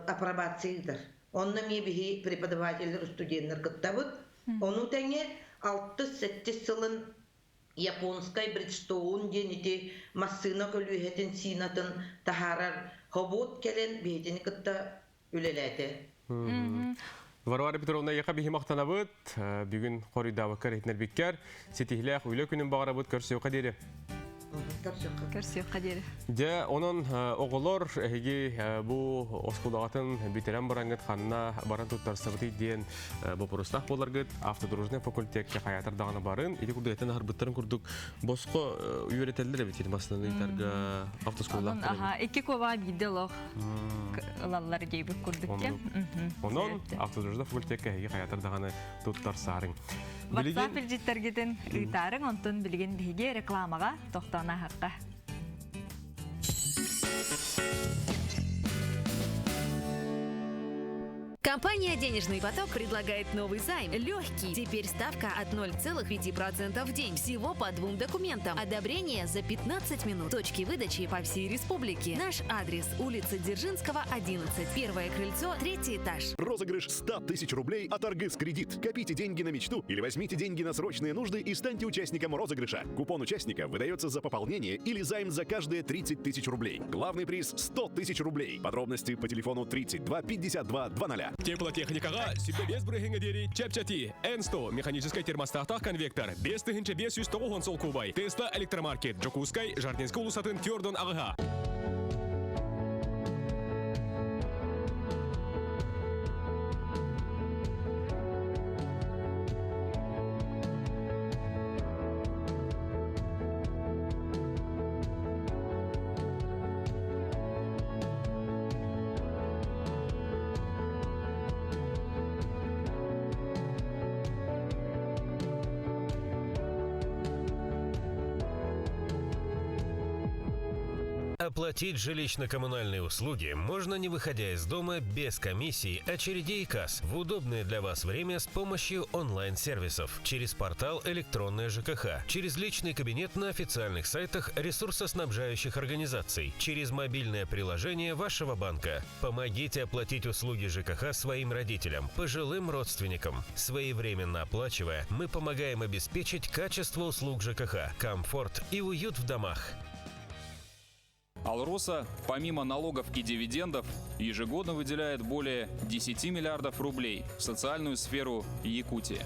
апробация ыытар. Онно эмиэ биһи преподавателлэр, студеннар кыттабыт. Ону тэҥэ алтыс-сэттис сылын японскай Бриджстоун диэн ити массыына көлүөһэтин сиинатын таһаарар хобуот кэлэн биһитини кытта үлэлээтэ. Варвара Петровна, яха биһи махтанабыт. Бүгүн хоруйдаабыккар иһитинэрбиккэр ситиһилээх үлэ күнүн баҕарабыт көрсүөххэ диэри. Көрсүөххэ диэри. Дьэ, онон оҕолор эһиги бу оскуолаҕытын бүтэрэн бараҥҥыт ханна баран туттарсабытый диэн боппуруостаах буоларгыт автодружный факультекка хайаатар даҕаны барын ити курдук этэн аһарбыттарын курдук босхо үөрэтэллэр эбит массыынаны ыытарга автоскуолалаахтар. Аха, икки куобаҕа биирдэ олох ылаллар диэбит курдук. Онон автодружный факультекка эһиги хайаатар даҕаны туттарсаарыҥ. WhatsApp илдьиттэргитин ыытаарыҥ, онтон билигин биһиги рекламаҕа тохтоон ааһыахха. Компания «Денежный поток» предлагает новый займ. Легкий. Теперь ставка от 0,5% в день. Всего по двум документам. Одобрение за 15 минут. Точки выдачи по всей республике. Наш адрес – улица Дзержинского, 11. Первое крыльцо, третий этаж. Розыгрыш 100 тысяч рублей от Аргыс Кредит. Копите деньги на мечту или возьмите деньги на срочные нужды и станьте участником розыгрыша. Купон участника выдается за пополнение или займ за каждые 30 тысяч рублей. Главный приз – 100 тысяч рублей. Подробности по телефону 32 52 00. Теплотехникаҕа сүбэ без бырыһыҥа диэри чэпчэтии. N100 механическай термостаттаах конвектор 5590 солкуобай. Тесла электромаркет Дьокуускай Жардинскай уулуссатын түөрдон аҕыһа. Оплатить жилищно-коммунальные услуги можно не выходя из дома без комиссий, очередей и касс в удобное для вас время с помощью онлайн-сервисов через портал «Электронная ЖКХ», через личный кабинет на официальных сайтах ресурсоснабжающих организаций, через мобильное приложение вашего банка. Помогите оплатить услуги ЖКХ своим родителям, пожилым родственникам. Своевременно оплачивая, мы помогаем обеспечить качество услуг ЖКХ, комфорт и уют в домах. Алроса, помимо налогов и дивидендов, ежегодно выделяет более 10 миллиардов рублей в социальную сферу Якутии.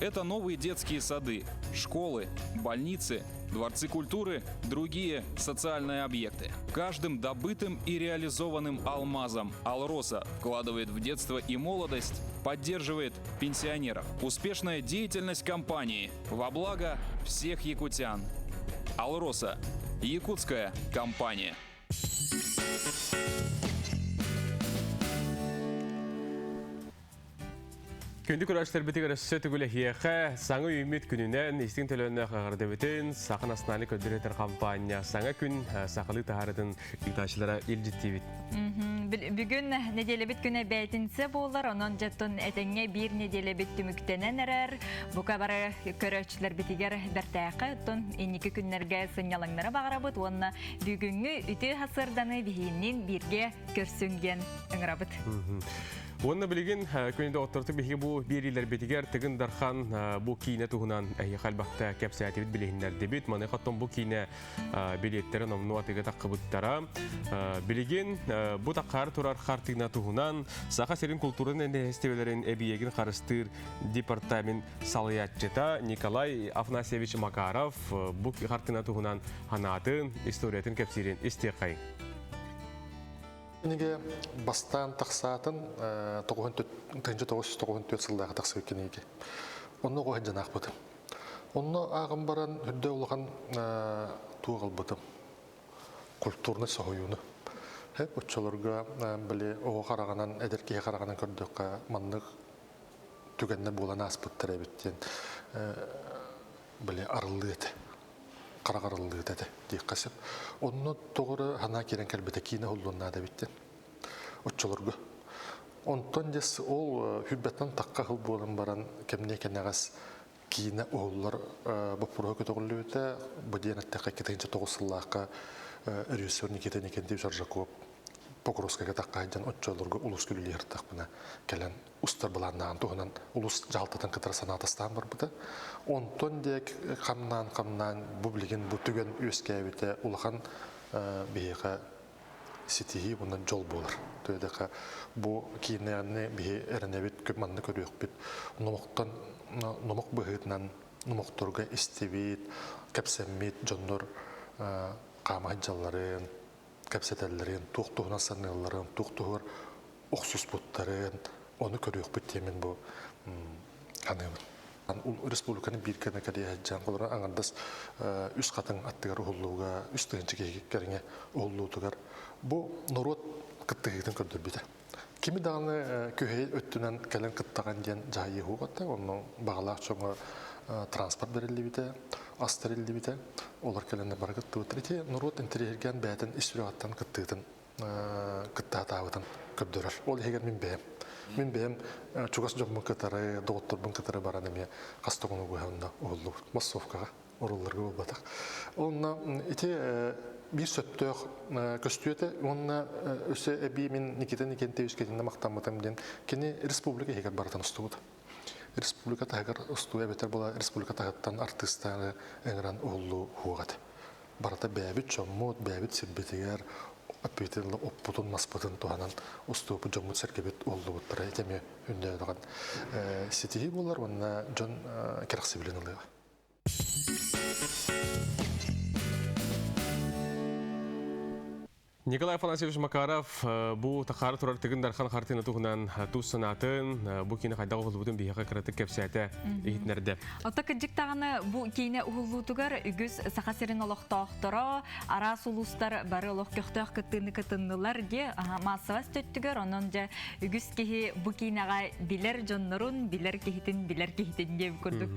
Это новые детские сады, школы, больницы, дворцы культуры, другие социальные объекты. Каждым добытым и реализованным алмазом Алроса вкладывает в детство и молодость, поддерживает пенсионеров. Успешная деятельность компании во благо всех якутян. Алроса – якутская компания. Күндү көрөөччүлэрбитигэр өссө төгүл эһиэхэ саҥа үүммүт күнүнэн истиҥ төлөннөөх эҕэрдэбитин Саха национальнай көрдөрөр компания саҥа күн сахалыы таһаарытын ыытааччылара илдьиттиибит. Бүгүн нэдиэлэбит күнэ бээтинсэ буолар, онон дьэттон этэҥҥэ биир нэдиэлэбит түмүктэнэн эрэр. Бука бары көрөөччүлэрбитигэр бэртээхэ оттон инники күннэргэ сынньалаҥнары баҕарабыт уонна бүгүҥҥү үтүө сарсыарданы биһиинниин бииргэ көрсүҥ диэн ыҥырабыт. Уонна билигин күнү доҕотторто биһиги бу биэриилэрбитигэр Тыгын Дархан бу киинэ туһунан эһиэхэ элбэхтэ кэпсээтибит, билиһиннэрдибит. Маныаха оттон бу киинэ билиэттэрэ номнуо атыыга таххыбыттара. Билигин бу таххаары турар хартыына туһунан Саха сирин култуурун нэһилиэстибэлэрин эбийиэгин харыстыыр департамент салайааччыта Николай Афанасьевич Макаров бу хартыына туһунан санаатын, историятын кэпсиирин истиэххэйиҥ. Кинигэ бастаан тахсаатын 1994 сыллааҕы тахсыбыт кинигэ. Онно оҕо сылдьан аахпытым. Онно ааҕан баран үрдэ улахан туох ылбытым. Культурнай соһуйууну. Оччолорго били оҕо хараҕынан, эдэр киһи хараҕынан көрдөххө маннык түгэннэр буолан ааспыттар эбит диэн били арыллыы этэ. Харах арыллыыта этэ диэххэ сөп. Онно тоҕо эрэ санаа киирэн кэлбитэ киинэ уһуллуон наада эбит диэн. Оччолорго. Онтон дьэс ол хүрбэттэн тахха сыл буолан баран кэмниэ кэнэҕэс киинэ уһуллар боппуруоһа көтөҕүллүбүтэ. Бу диэн эттэххэ 2009 сыллаахха режиссер Никита Никентьевич Аржаков Покровскайга тахха сылдьан оччолорго улус күлүлүһэртахпына кэлэн устар былааннаан туһунан улус дьаһалтатын кытары санаатастаан барбыта. Онтон диэк хамнаан-хамнаан бу билигин бу түгэн үөскээбитэ улахан биһиэхэ ситиһии уонна дьол буолар. Төһөдөкө бу киинэни биһи эрэнэбит манна көрүөхпүт. Номохтон номох быһыытынан номохторго истибит, кэпсэммит дьоннор хаама сылдьалларын, кэпсэтэллэрин, туох туһунан саныылларын, туох туһугар охсуспуттарын, ону көрүөхпүт диэмин бу саныыбын. Республиканы биир гына кэлиэ сылдьан, холобура аҥардас үс хатыҥ аттыгар уһуллууга, 3000 киһи кэриҥэ уһуллуутугар бу норуот кыттыһыытын көрдөрбүтэ. Кими даҕаны күһэй өттүнэн кэлэн кыттаҕын диэн дьаһайыы уһук онно баҕалаах дьоҥҥо транспорт бэриллибитэ, ас тэриллибитэ, олор кэлэннэр бары кыттыбыттар. Ити норуот интэриэһиргээн бэйэтин ис сүрэҕиттэн кыттыытын кыттаатаабытын көрдөрөр. Ол иһигэр мин бэйэм. Мин бэйэм чугас дьоммун кытары, доҕотторбун кытары баран эмиэ хас да хонугу онно уһуллубут. Массовкаҕа орулларга буолбатах. Онно ити биир сөптөөх көстүү этэ уонна өссө эбии мин Никита Никентьевич кэтинэ махтаммытым диэн кини республика иһигэр барытын устубут. Республика таһыгар устуу эбэтэр була республика таһыттан артыыстааны ыҥыран уһуллуу уһуох этэ. Барыта бэйэбит дьоммут, бэйэбит сирбитигэр оппутун оппутун маспытын туһанан устуупут дьоммут сэргэбит уһуллубуттара ити эмиэ үндөөдөҕөн ситиһии буолар уонна дьон кэрэхсэбилин ылыаҕа. Николай Афанасьевич Макаров бу тахаары турар Тыгын Дархан хартыына туһунан тус санаатын, бу киинэ хайдах уһуллубутун биһиэхэ кыратык кэпсээтэ, иһитиннэрдэ. Оттон кырдьык даҕаны бу киинэ уһуллуутугар үгүс Саха сирин олохтоохторо, араас улуустар бары олох көхтөөх кыттыыны кытыннылар диэ маассабас төттүгэр, онон дьэ үгүс киһи бу киинэҕэ билэр дьоннорун, билэр киһитин, билэр киһитин диэн курдук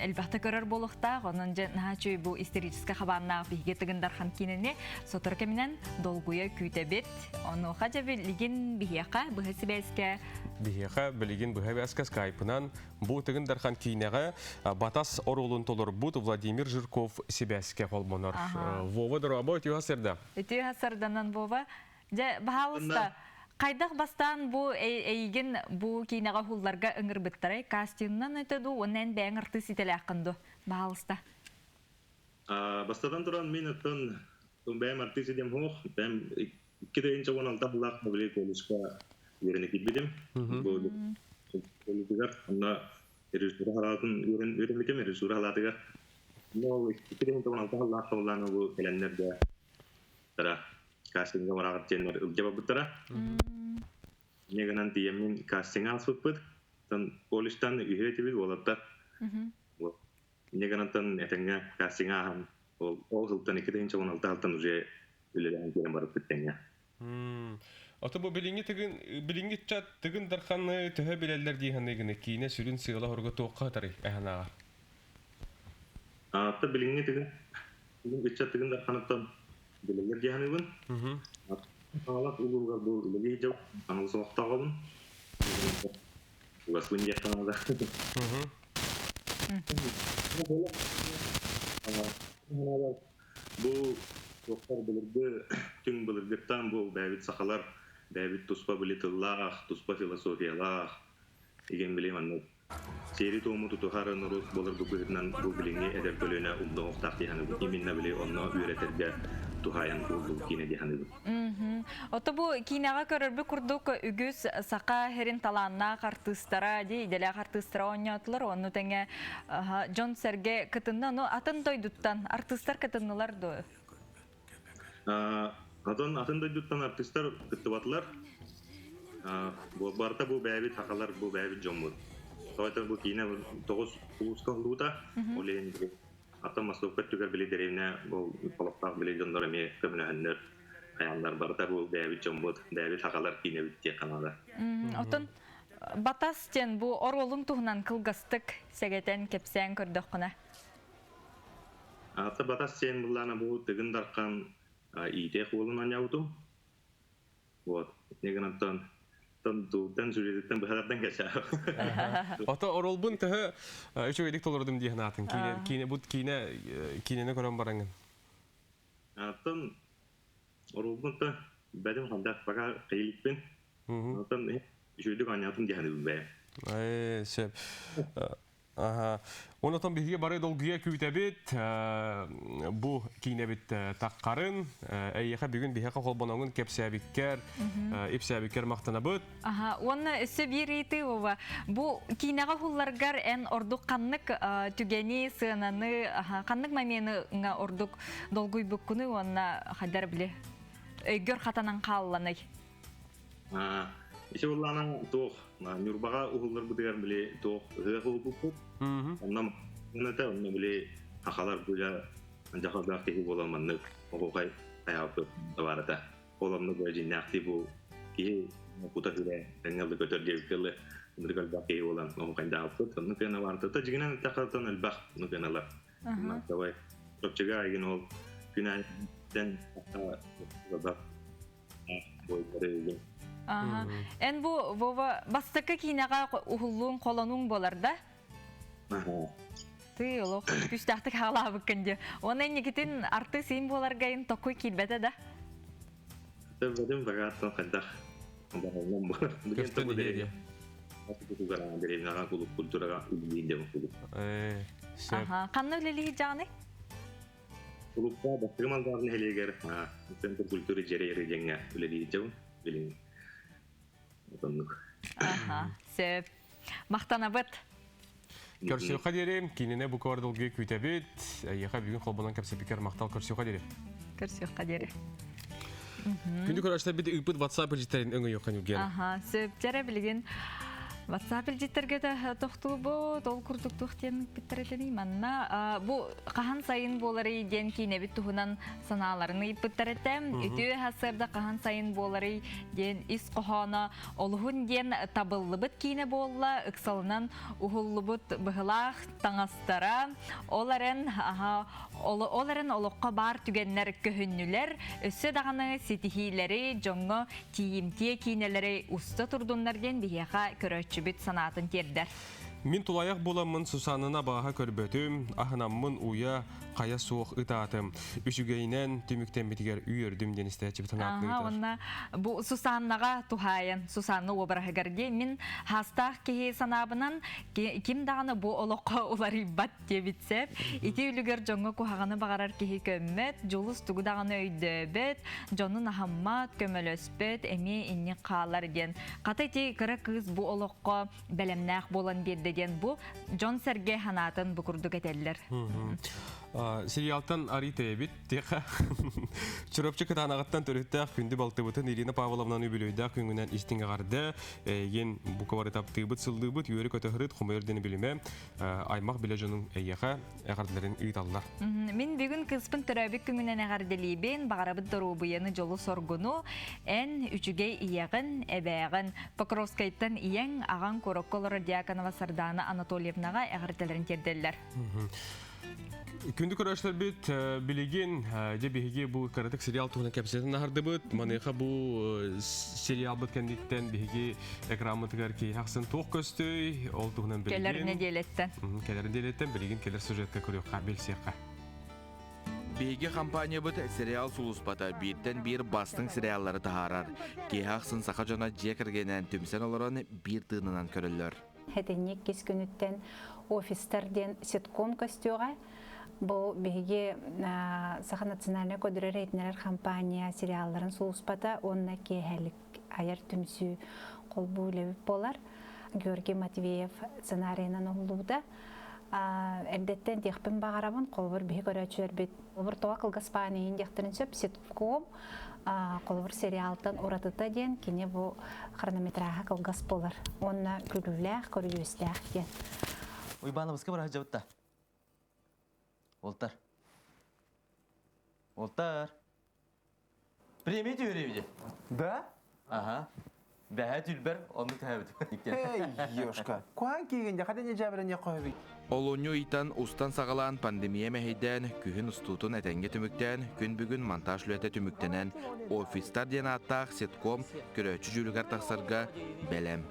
элбэхтэ көрөр буолуохтаах. Онон дьэ наһаа үчүгэй бу историческай хабааннаах биһиги Тыгын Дархан киинэни сотору кэминэн долгуйа күүтэбит. Онуоха дьэ билигин биһиэхэ быһа сибээскэ Биһиэхэ билигин быһа сибээскэ скайпынан бу Тыгын Дархан киинэҕэ Батас оруолун толорбут Владимир Жирков сибээскэ холбонор. Вова, дорообо, үтүө сарда. Үтүө сарданан, Вова. Дьэ, баһаалыста, хайдах бастаан бу эйигин бу киинэҕэ уһулларга ыҥырбыттарай? Кастингынан өтө дуу, уонна эн бэйэҥ артыыс идэлээххин дуу? Баһаалыста. Бастатан туран, мин оттон бэйэм артыыс идэм суох. Бэйэм 2016 сыллаах Мобилей колледжка үөрэнэ киирбитим. Бу колледжыгар онно режиссура салаатын үөрэммитим, режиссура салаатыгар. Ол 2016 сыллаах сыллаан бу кэлэннэр да кастинга бараҕыт диэннэр илдьэ барбыттара. Инньэ гынан тиийэммин кастинга ааспыппыт. Оттон колледжтан үһүө этибит уолаттар. Инньэ гынан этэҥҥэ кастинга ааһан ол сылтан 2016 сылтан уже үлэлээн киирэн барыппыт тэҥҥэ. Ото бу билиҥҥи тыгын билиҥҥи ыччат Тыгын Дарханы төһө билэллэр дии саныыгын киинэ сүрүн сыала-соруга туохха сытарый эһанааҕар? Ата билиҥҥи тыгын ыччат Тыгын Дарханыттан билэллэр дии саныыбын. Хаҥалас улууһугар бу үлэлии сылдьабын, Хаҥалас олохтооҕобун. Чугаспын диэххэ наада. Бу туохтар былыргы түҥ былыргыттан бу бэйэбит сахалар. Бэйэбит туспа били тыллаах, туспа философиялаах, игин били маннык сиэри-туому тутуһар норуот буоларбыт быһыытынан бу билиҥҥи эдэр көлүөнэ умнуохтаах дии саныыбын. Именно били онно үөрэтэргэ туһаайан уһуллубут киинэ дии саныыбын. Ото бу киинэҕэ көрөрбүт курдук үгүс саха сирин талааннаах артыыстара, дии идэлээх артыыстара оонньоотулар, онну тэҥэ дьон-сэргэ кытынна. Ону атын дойдуттан артыыстар кытыннылар дуо? Атын атын дойдуттан артыыстар кыттыбатылар. Барыта бу бэйэбит сахалар, бу бэйэбит дьоммут. Тоҕо бу киинэ тоҕус улууска уһуллубута. Ол иһин атын массовка өттүгэр били дэриэбинэ бу олохтоох били дьоннор эмиэ көмөлөһөннөр хайааннар барыта бу бэйэбит дьоммут, бэйэбит сахалар киинэбит диэххэ наада. Оттон Батас диэн бу оруолуҥ туһунан кылгастык сэгэтэн кэпсээн көрдөххүнэ. Ата Батас сиэн буллаана бу Тыгын Дархан иитиэх уолун анньаабытым. Вот. Негынан тан сюжетиттен быһалардан кэсээ. Ото оролбун төһө үчүгэйдик толордум дии санаатын. Киинэ киинэ бу киинэ киинэни көрөн бараҥын. Аттан оролбун та бэдим хандах пока кыйылыкпын. Оттон үчүгэйдик анньаатым дии саныыбын бэйэм. Ээ, сөп. Аха. Онотон биһиги бары долгуйа күүтэбит. Бу киинэбит таххарын. Эйиэхэ бүгүн биһиэхэ холбоноҥун кэпсээбиккэр, ипсээбиккэр махтанабыт. Аха. Уонна өссө биир ыйытыы Вова. Бу киинэҕэ уһулларгар эн ордук ханнык түгэни, сыананы, ханнык момены ордук долгуйбуккунуй уонна хайдар били өйгөр хатанан хаалланый? Ити буоллаҕына туох Ньурбаҕа уһулларбытыгар били туох ыһыах уһулбуппут. Онно онно били сахалар быга дьахалдаах киһи буолан маннык оһуохай хайаабыт табаарата. Ол онно бу дьиннээхтии бу киһи кута сүрэ тэҥҥэ көтөр диэбиккэ дылы ынырык элбэх киһи буолан оһуохайдаабыппыт. Онно кыана баартата дьиҥинэн эттэххэ элбэх онно кыаналар. Давай. Чопчуга айгын ол күн аайыттан Эн бу Вова бастакы киинэҕэ уһуллуун холонуҥ буолар да? Ты олох күүстээхтик хаалаабыккын дии. Уонна инникитин артыыс иин буоларгайын токуй киирбэтэ да? Бадым багааттан хайдах Көстөн иһиэ Ханна үлэлиһи дьаҕаный? Кулуупка Бастакы Малдаар нэһилиэгэр Центр культуры дьиэрэ диэҥҥэ үлэлии сылдьабын. Билин отоннук. Аха, сөп. Махтанабыт. Көрсүөххэ диэри, кинини бу кварталга күүтэбит. Эйиэхэ бүгүн холбонон кэпсэппиккэр махтал көрсүөххэ диэри. Көрсүөххэ диэри. Күндү көрөөччүлэр ыыппыт WhatsApp илдьиттэрин өҥөйүөххэ Ньургиана. Аха, сөп. Дьэрэ билигин WhatsApp илдьиттэргэ да тохтуубут, ол курдук туох диэн ыыппыттар Манна бу хаһан сайын буоларый диэн киинэбит туһунан санааларын ыйыппыттар этэ. Үтүө сарсыарда хаһан сайын буоларый диэн ис хоһооно олуһун диэн табыллыбыт киинэ буолла, ыксалынан уһуллубут быһылаах таҥастара, ол эрэн, ол эрэн олоххо баар түгэннэр көһүннүлэр, өссө даҕаны ситиһиилэри дьоҥҥо тиийимтиэ киинэлэри уста турдуннар диэн биһиэхэ көрөөччүбүт санаатын тиэрдэр. Мин тулаайах буоламмын Сусаннаны абааһы көрбөтүм, аһынаммын уйа, хайа суох ытаатым. Үчүгэйинэн түмүктэммитигэр үөрдүм диэн истээччибит санаатын ыытар. Уонна бу Сусаннаҕа туһаайан, Сусанна уобараһыгар диэн мин хаастаах киһи санаабынан ким даҕаны бу олоххо уларыйбат диэбит сөп. Ити үлүгэр дьоҥҥо куһаҕаны баҕарар киһи көммөт, дьулус тугу даҕаны өйдөөбөт, дьонун аһаммат, көмөлөспөт, эмиэ инник хаалар диэн. Хата ити кыра кыыс бу олоххо бэлэмнээх буолан биэрдэ диэн бу дьон-сэргэ санаатын бу курдук этэллэр. Сериалтан арый тэйэбит тиэхэ. Чурапчы кытаанаҕыттан төрүттээх күндү балтыбытын Ирина Павловнаны үбүлүөйдээх күҥүнэн истиҥ эҕэрдэ. Эйигин бука бары таптыыбыт, сыллыыбыт, үөрэ көтөһөрүт, хомойор диэни билимэ. Аймах билэ дьонуҥ эйиэхэ эҕэрдэлэрин ыыталлар. Мин бүгүн кыыспын төрөөбүт күҥүнэн эҕэрдэлиибин, баҕарабыт доруобуйаны, дьолу-соргуну, эн үчүгэй ийэҕин, эбээҕин, Покровскайтан ийэҥ, аҕаҥ куоракка олорор Дьяконова Сардаана Анатольевнаҕа эҕэрдэлэрин тиэрдэллэр. Күндү көрөөччүлэрбит, билигин дьэ биһиги бу кыратык сериал туһунан кэпсэтэн аһардыбыт. Маныаха бу сериалбыт кэнниттэн биһиги экраммытыгар киһи ахсын туох көстүй, ол туһунан билигин Кэлэр нэдиэлэттэн. Кэлэр нэдиэлэттэн билигин кэлэр сюжетка көрүөххэ, билсиэххэ. Биһиги компаниябыт сериал сулууспата бииртэн биир бастыҥ сериаллары таһаарар. Киэһэ ахсын саха дьоно дьиэ кэргэнинэн түмсэн олорон биир тыынынан көрөллөр. Хэтинник кис күнүттэн офистар диэн ситком көстүөҕэ. Бу биһиги Саха национальнай көдүрэр иһитиннэрэр компания сериалларын сулууспата уонна киэһэлик айар түмсүү холбуу үлэбит буолар. Георгий Матвеев сценарийынан уһуллубута. Эрдэттэн диэхпин баҕарабын, холобур биһи көрөөччүлэрбит холобур тоҕо кылгас баан иһин диэхтэрин сөп ситком холобур сериалтан уратыта диэн кини бу хронометраһа кылгас буолар уонна күлүүлээх, көрүдьүөстээх диэн. Уйбаанабыска бара сылдьабыт Олтар. Олтар. Премия түһэребит. Да? Ага. Бэһэ түлбэр онну түһэбит. Эй, ёшка, куан киигин дьэ хата не жабыран не қойбит. Олунньу ыйтан устан саҕалаан пандемия мэһэйдээн, күһүн устуутун этэҥҥэ түмүктээн, күн бүгүн монтаж үлэтэ түмүктэнэн, офистар диэн ааттаах ситком көрөөччү дьүүлүгэр тахсарга бэлэм.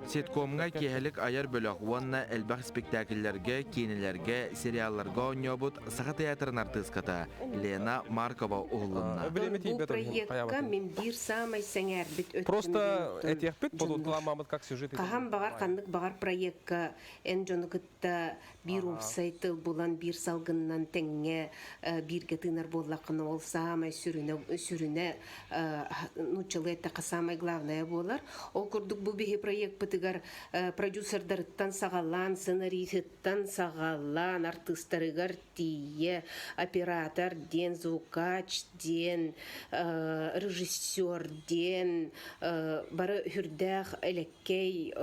Ситкомҥа киэһэлик айар бөлөх уонна элбэх испиктээкиллэргэ, киинэлэргэ, сериалларга оонньообут Саха театрын артыыската Лена Маркова уһуллунна. Бу проекка мин биир саамай сэҥээрбит өттүм Просто этиэхпит, бодуутуламмамыт как сюжет. Хаһан баҕар ханнык баҕар проекка эн дьону кытта биир уопсай тыл булан, биир салгынынан тэҥҥэ бииргэ тыынар буоллаххына, ол саамай сүрүнэ, сүрүнэ нууччалыы эттэххэ самое главное буолар. Ол курдук бу биһи проекпытыгар продюсердарыттан саҕалаан, сценариһыттан саҕалаан, артыыстарыгар тиийэ, оператор диэн, звукач диэн, режиссер диэн бары үрдээх элэккэй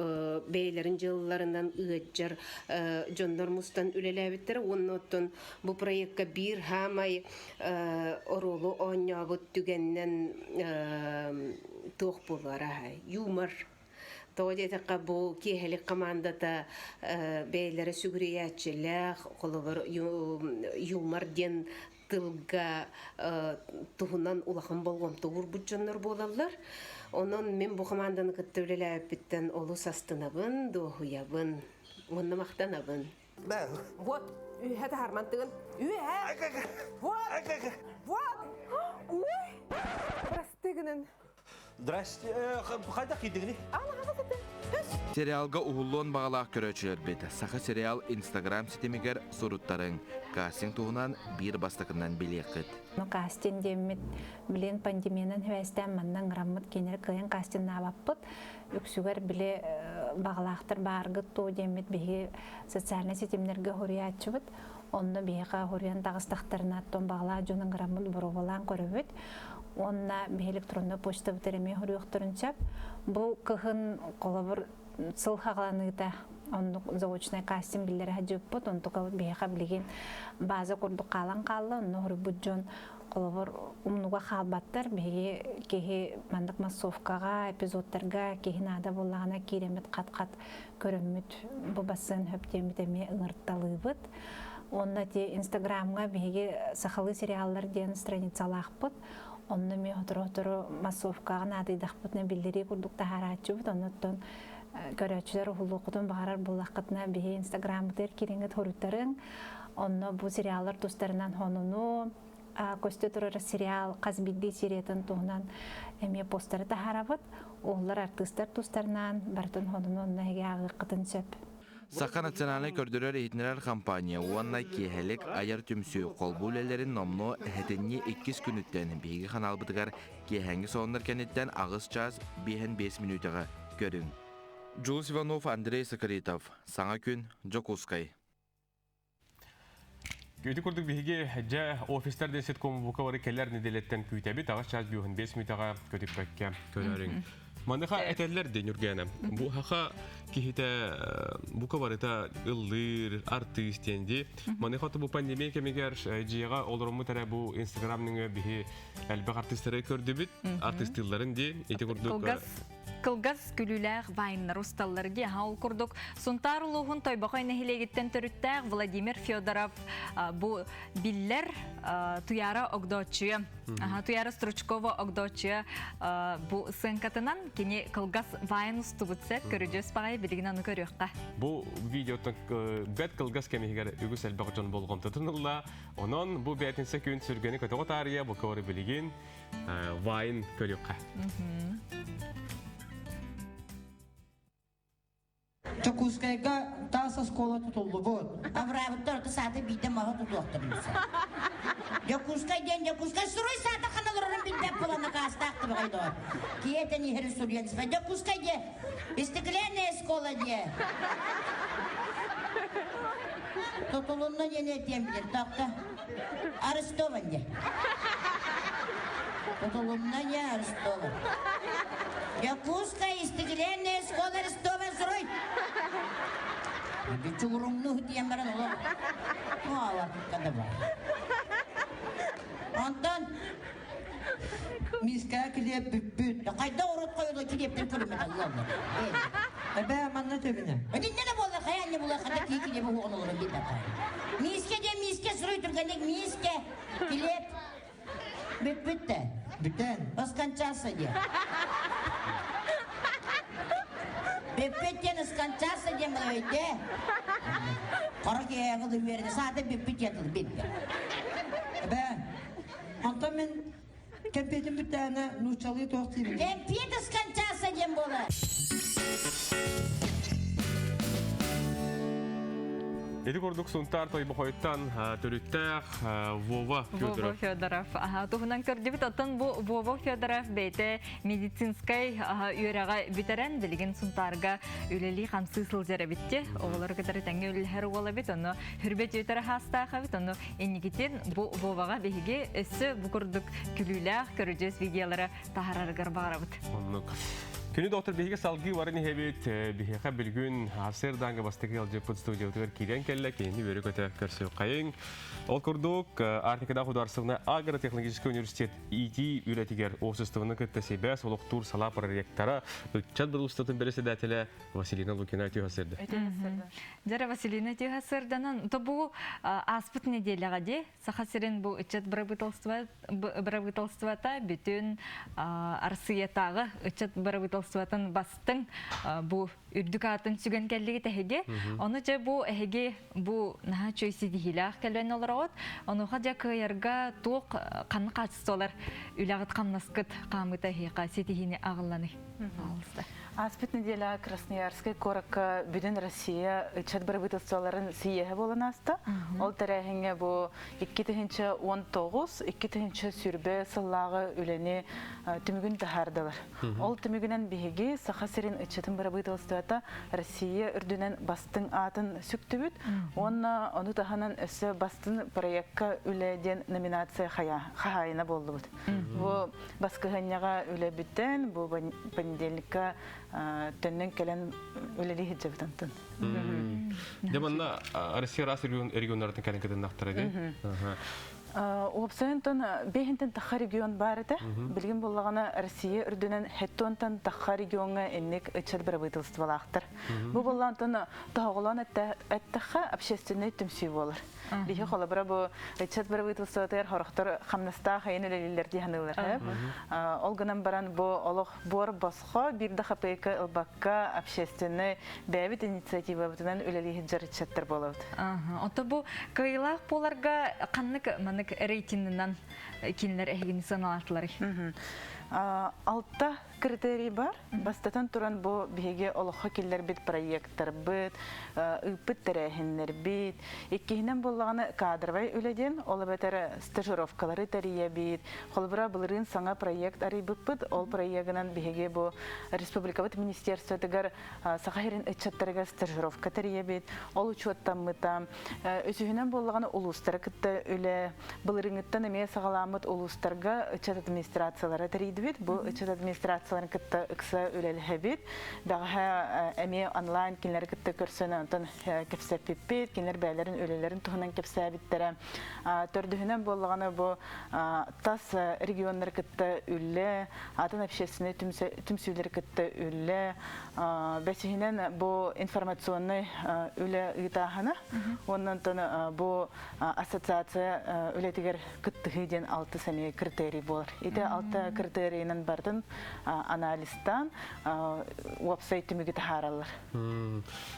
бэйэлэрин дьылларынан ыаддьар дьоннор мустан үлэлээбиттэрэ уонна оттон бу проекка биир хаамай оруолу оонньообут түгэннэн туох буолуора юмор Тоҕо диэтэххэ, бу киэһэлик хамаандата бэйэлэрэ сүгүрүйээччилээх, холобур, юмор диэн тылга туһунан улахан болҕомто уурбут дьоннор буолаллар. Онон мин бу хамаанданы кытта үлэлээбиппиттэн олус астынабын, дуоһуйабын уонна махтанабын. Вот, үһэ таһарман тыгын. Үһэ! Вот! Вот! Ой! Просты гынын. Здрасте, хайдах киирдигини? Сериалга уһуллуон баҕалаах көрөөччүлэрбит Саха сериал Инстаграм ситимигэр суруттарыҥ. Кастинг туһунан биир бастакынан билиэххит. Ну, кастинг диэммит, билин пандемиянан хөвэстээн манна ыҥыраммыт кинилэр кыайан кастиннаабаппыт. Үксүгэр били баҕалаахтар бааргыт туу диэммит биһиги социальнай ситимнэргэ хоруйааччыбыт. Онно биһиэхэ хоруйан таҕыстахтарына, оттон баҕалаах дьон ыҥыраммыт боруобалаан көрөбүт. Уонна биһи электроннай почтабытыгар эмиэ хоруйуохтарын сөп. Бу кыһын холобур сыл хаҕаланыыта оннук заочнай кастинг биллэрэ сылдьыбыппыт. Онтука биһиэхэ билигин база курдук хаалан хаалла. Онно хоруйбут дьон холобур умнуга хаалбаттар. Биһиги киһи маннык массовкаҕа, эпизодтарга киһи наада буоллаҕына киирэммит хат-хат көрөммүт бу бассыан хөп диэммит эмиэ ыҥырталыыбыт. Уонна ти Инстаграмҥа биһиги сахалыы сериаллар диэн страницалаахпыт. Онно эмиэ сотору-сотору массовкаҕа наадыйдахпытына биллэрии курдук таһаарааччыбыт. Оннуттан көрөөччүлэр уһулуоххутун баҕарар буоллаххытына биһи Инстаграммытыгар киириҥҥит хоруйтарыҥ. Онно бу сериаллар тустарынан хонуну, көстө турар сериал хас биирдии сериятын туһунан эмиэ постары таһаарабыт. Уоллар артыыстар тустарынан барытын хонуну онно эһиги ааҕыаххытын сөп. Саха национальнай көрдөрөр-иһитиннэрэр компания уонна киэһэлик айар түмсүү холбуу үлэлэрин номнуо эһэтинньи иккис күнүттэн биһиги ханаалбытыгар киэһээҥҥи сонуннар кэнниттэн аҕыс чаас биэһэн биэс мүнүүтэҕэ көрүҥ. Дьулус Иванов, Андрей Соколитов. Саҥа күн, Дьокуускай. Ити курдук биһиги дьэ офистар диэн ситком бука бары кэлэр нэдиэлэттэн күүтэбит. Аҕыс чаас биэһин биэс мүтэҕэ көтүппэккэ көрөрүҥ. Маныха этэллэр дии Ньургээнэ. Бу хаха киһитэ бука барыта ыллыыр, артыыс диэн дии. Маныха бу пандемия кэмигэр дьиэҕэ олороммут эрэ бу Инстаграм нөҥүө биһи элбэх артыыстары көрдүбүт. Артыыстыылларын дии. Ити курдук Кылгас. кылгас күлүүлээх вайннар усталлар дии. Ол курдук Сунтаар улууһун Тойбохой нэһилиэгиттэн төрүттээх Владимир Федоров бу биллэр Туяра Огдооччуйа Туяра Стручкова Огдооччуйа бу сыаҥкатынан кини кылгас вайн устубут сеп көрүдьүөс баҕайы билигин аны көрүөххэ. Бу видеоттан бэт кылгас кэмигэр үгүс элбэх дьон болҕомтотун ылла. Онон бу бээтинсэ күн сүргэни көтөҕө таарыйа бу көөрү билигин вайн көрүөххэ. Дьокуускайга таас оскуола тутуллубут. Авраабыттар орто саата биирдэ маһы тутуохтарын Дьокуускай диэн Дьокуускай суруй саата ханна олорорун билбэт буолан накаастаах тыбаҕай доҕор. Киһи этэн иһэрин суруйан сыпа. Дьокуускай диэ стеклянная школа диэ. Тутулунна диэн этиэн билэр тоқта. Арестован диэ. Тутулунна диэ арестован. Дьокуускай стеклянная школа арестован суруй. Чугуруҥну диэн баран олор. Ааларбыкка да бар. Онтон Миискэ килиэп бүппүт. Хайда урут қойылы килиэптен көрүммэт алла. Эбээ манна төбүнэ. Итиннэ да буолла хайа анне була хата кии килиэби хуоҕун олорон биир Миискэ диэн миискэ суруй түргэнник миискэ килиэп бүппүт да. Бүтэн. Скончался диэн. Бүппүт диэн скончался диэн була өйдө. Қара киһиэҕэ үөрэнэ саата бүппүт диэн тыл битте. Эбээ, онтон мин кэмпиэтим бүттээнэ нууччалыы туох диибин. Кэмпиэт скончался диэн буолар. Ити курдук Сунтаар Тойбохойуттан төрүттээх Вова Вова Федоров. Федоров. Туһунан көрдүбүт. Оттон бу Вова Федоров бэйэтэ медицинскай үөрэҕэ бүтэрэн билигин Сунтаарга үлэлии хамсыы сылдьар эбитти. Оҕолору кытары тэҥҥэ үлэлэһэр уол эбит. Ону хүрбэ түөтэрэ хаастаах эбит. Ону инникитин бу Воваҕа биһиги өссө бу курдук күлүүлээх көрүдьүөс видеолары таһаарарыгар баҕарабыт. Оннук. Күнү доктор биһиги салгыы баран иһэбит. Биһиэхэ билгүн АСР-даҥга бастакы ыалдьыппыт студиябытыгар киирэн кэллэ. Кинини үөрэ көтө көрсүөххэйиҥ. Ол курдук, Арктикада художественный агротехнологический университет ИТ үлэтигэр уопсастыбаны кытта сибээс олохтуур салаа проректора, ыччат бырылыстатын председателэ Василина Лукина үтүө сырды. Дьэ Василина үтүө сырданан, то бу ааспыт неделяҕа ди Саха сирин бу ыччат бырабыыталствота бүтүн Арсыйатааҕы ыччат бырабыыталствотын бастыҥ бу үрдүк аатын сүгэн кэллигит эһиги. Ону дьэ бу эһиги бу наһаа үчүгэй ситиһиилээх кэлэн олороҕут. Онуоха дьэ кыайарга туох ханнык хаачыстыбалар үлэҕит хамнаскыт хаамыыта эһиэхэ ситиһиини аҕалланый? Пожалуйста. Ааспыт неделя Красноярскай куоракка Бүтүн Россия ыччат бырабыыталыстыбаларын сийиэһэ буолан ааста. Ол тэрээһиҥҥэ бу 2019 2020 сыллааҕы үлэни түмүгүн таһаардылар. Ол түмүгүнэн биһиги Саха сирин ыччатын бырабыыталыстыбата Россия үрдүнэн бастыҥ аатын сүктүбүт уонна ону таһынан өссө бастыҥ проекка үлэ диэн номинация хаһаайына буоллубут. Бу баскыһыанньаҕа үлэ бүтэн, бу понедельникка төннөн кэлэн үлэлии сылдьабыт онтон. Дьэ манна Россия араас регионнарыттан кэлэн кытыннахтара дии. Уопсайын бэһинтэн тахха регион бар этэ. Билигин буллаҕына Россия үрдүнэн хэттуонтан тахха региоҥҥа инник ыччат бырабыыталыстыбалаахтар. Бу буллаантан тоһоҕолоон эттэххэ общественнай түмсүү буолар. Биһи холобура бу ыччат бырабыыталыстыбатыгар хорохтор хамнастаах айын үлэлииллэр дии саныыллар. Ол гынан баран бу олох буор босхо биир да хапыйка ылбакка общественнай бэйэбит инициативабытынан үлэлии сылдьар ыччаттар буолабыт. Ото бу кыайыылаах буоларга ханнык манык рейтингынан кинилэр эһигини сыаналаатыларый? Алта критерий бар. Бастатан туран бу биһиги олоххо киллэрбит проекттарбыт, ыыппыт тэрээһиннэрбит. Иккиһинэн буоллаҕына кадровай үлэ диэн, ол эбэтэр стажировкалары тэрийэбит. Холобура былырыын саҥа проект арыйбыппыт. Ол проегынан биһиги бу республикабыт министерствотыгар Саха сирин ыччаттарыгар стажировка тэрийэбит. Ол учуоттаммыта. Үсүһүнэн буоллаҕына улуустары кытта үлэ былырыыҥҥыттан эмиэ саҕаламмыт улуустарга ыччат администрациялара тэрийдибит. көрдүбүт. Бу ыччат администрацияларын кытта ыкса үлэлэһэбит. Бэҕэһээ эмиэ онлайн кинилэри кытта көрсөн онтон кэпсэппиппит, кинилэр бэйэлэрин үлэлэрин туһунан кэпсээбиттэрэ. Төрдүһүнэн буоллаҕына бу тас регионнары кытта үлэ, атын общественнай түмсүүлэри кытта үлэ, бэсиһинэн бу информационнай үлэ ыытааһына, уонна онтон бу ассоциация үлэтигэр кыттыһыы диэн алты сэмэй критерий буолар. Ити алта критерийинэн бардын анализтаан уопсай түмүгү таһаараллар.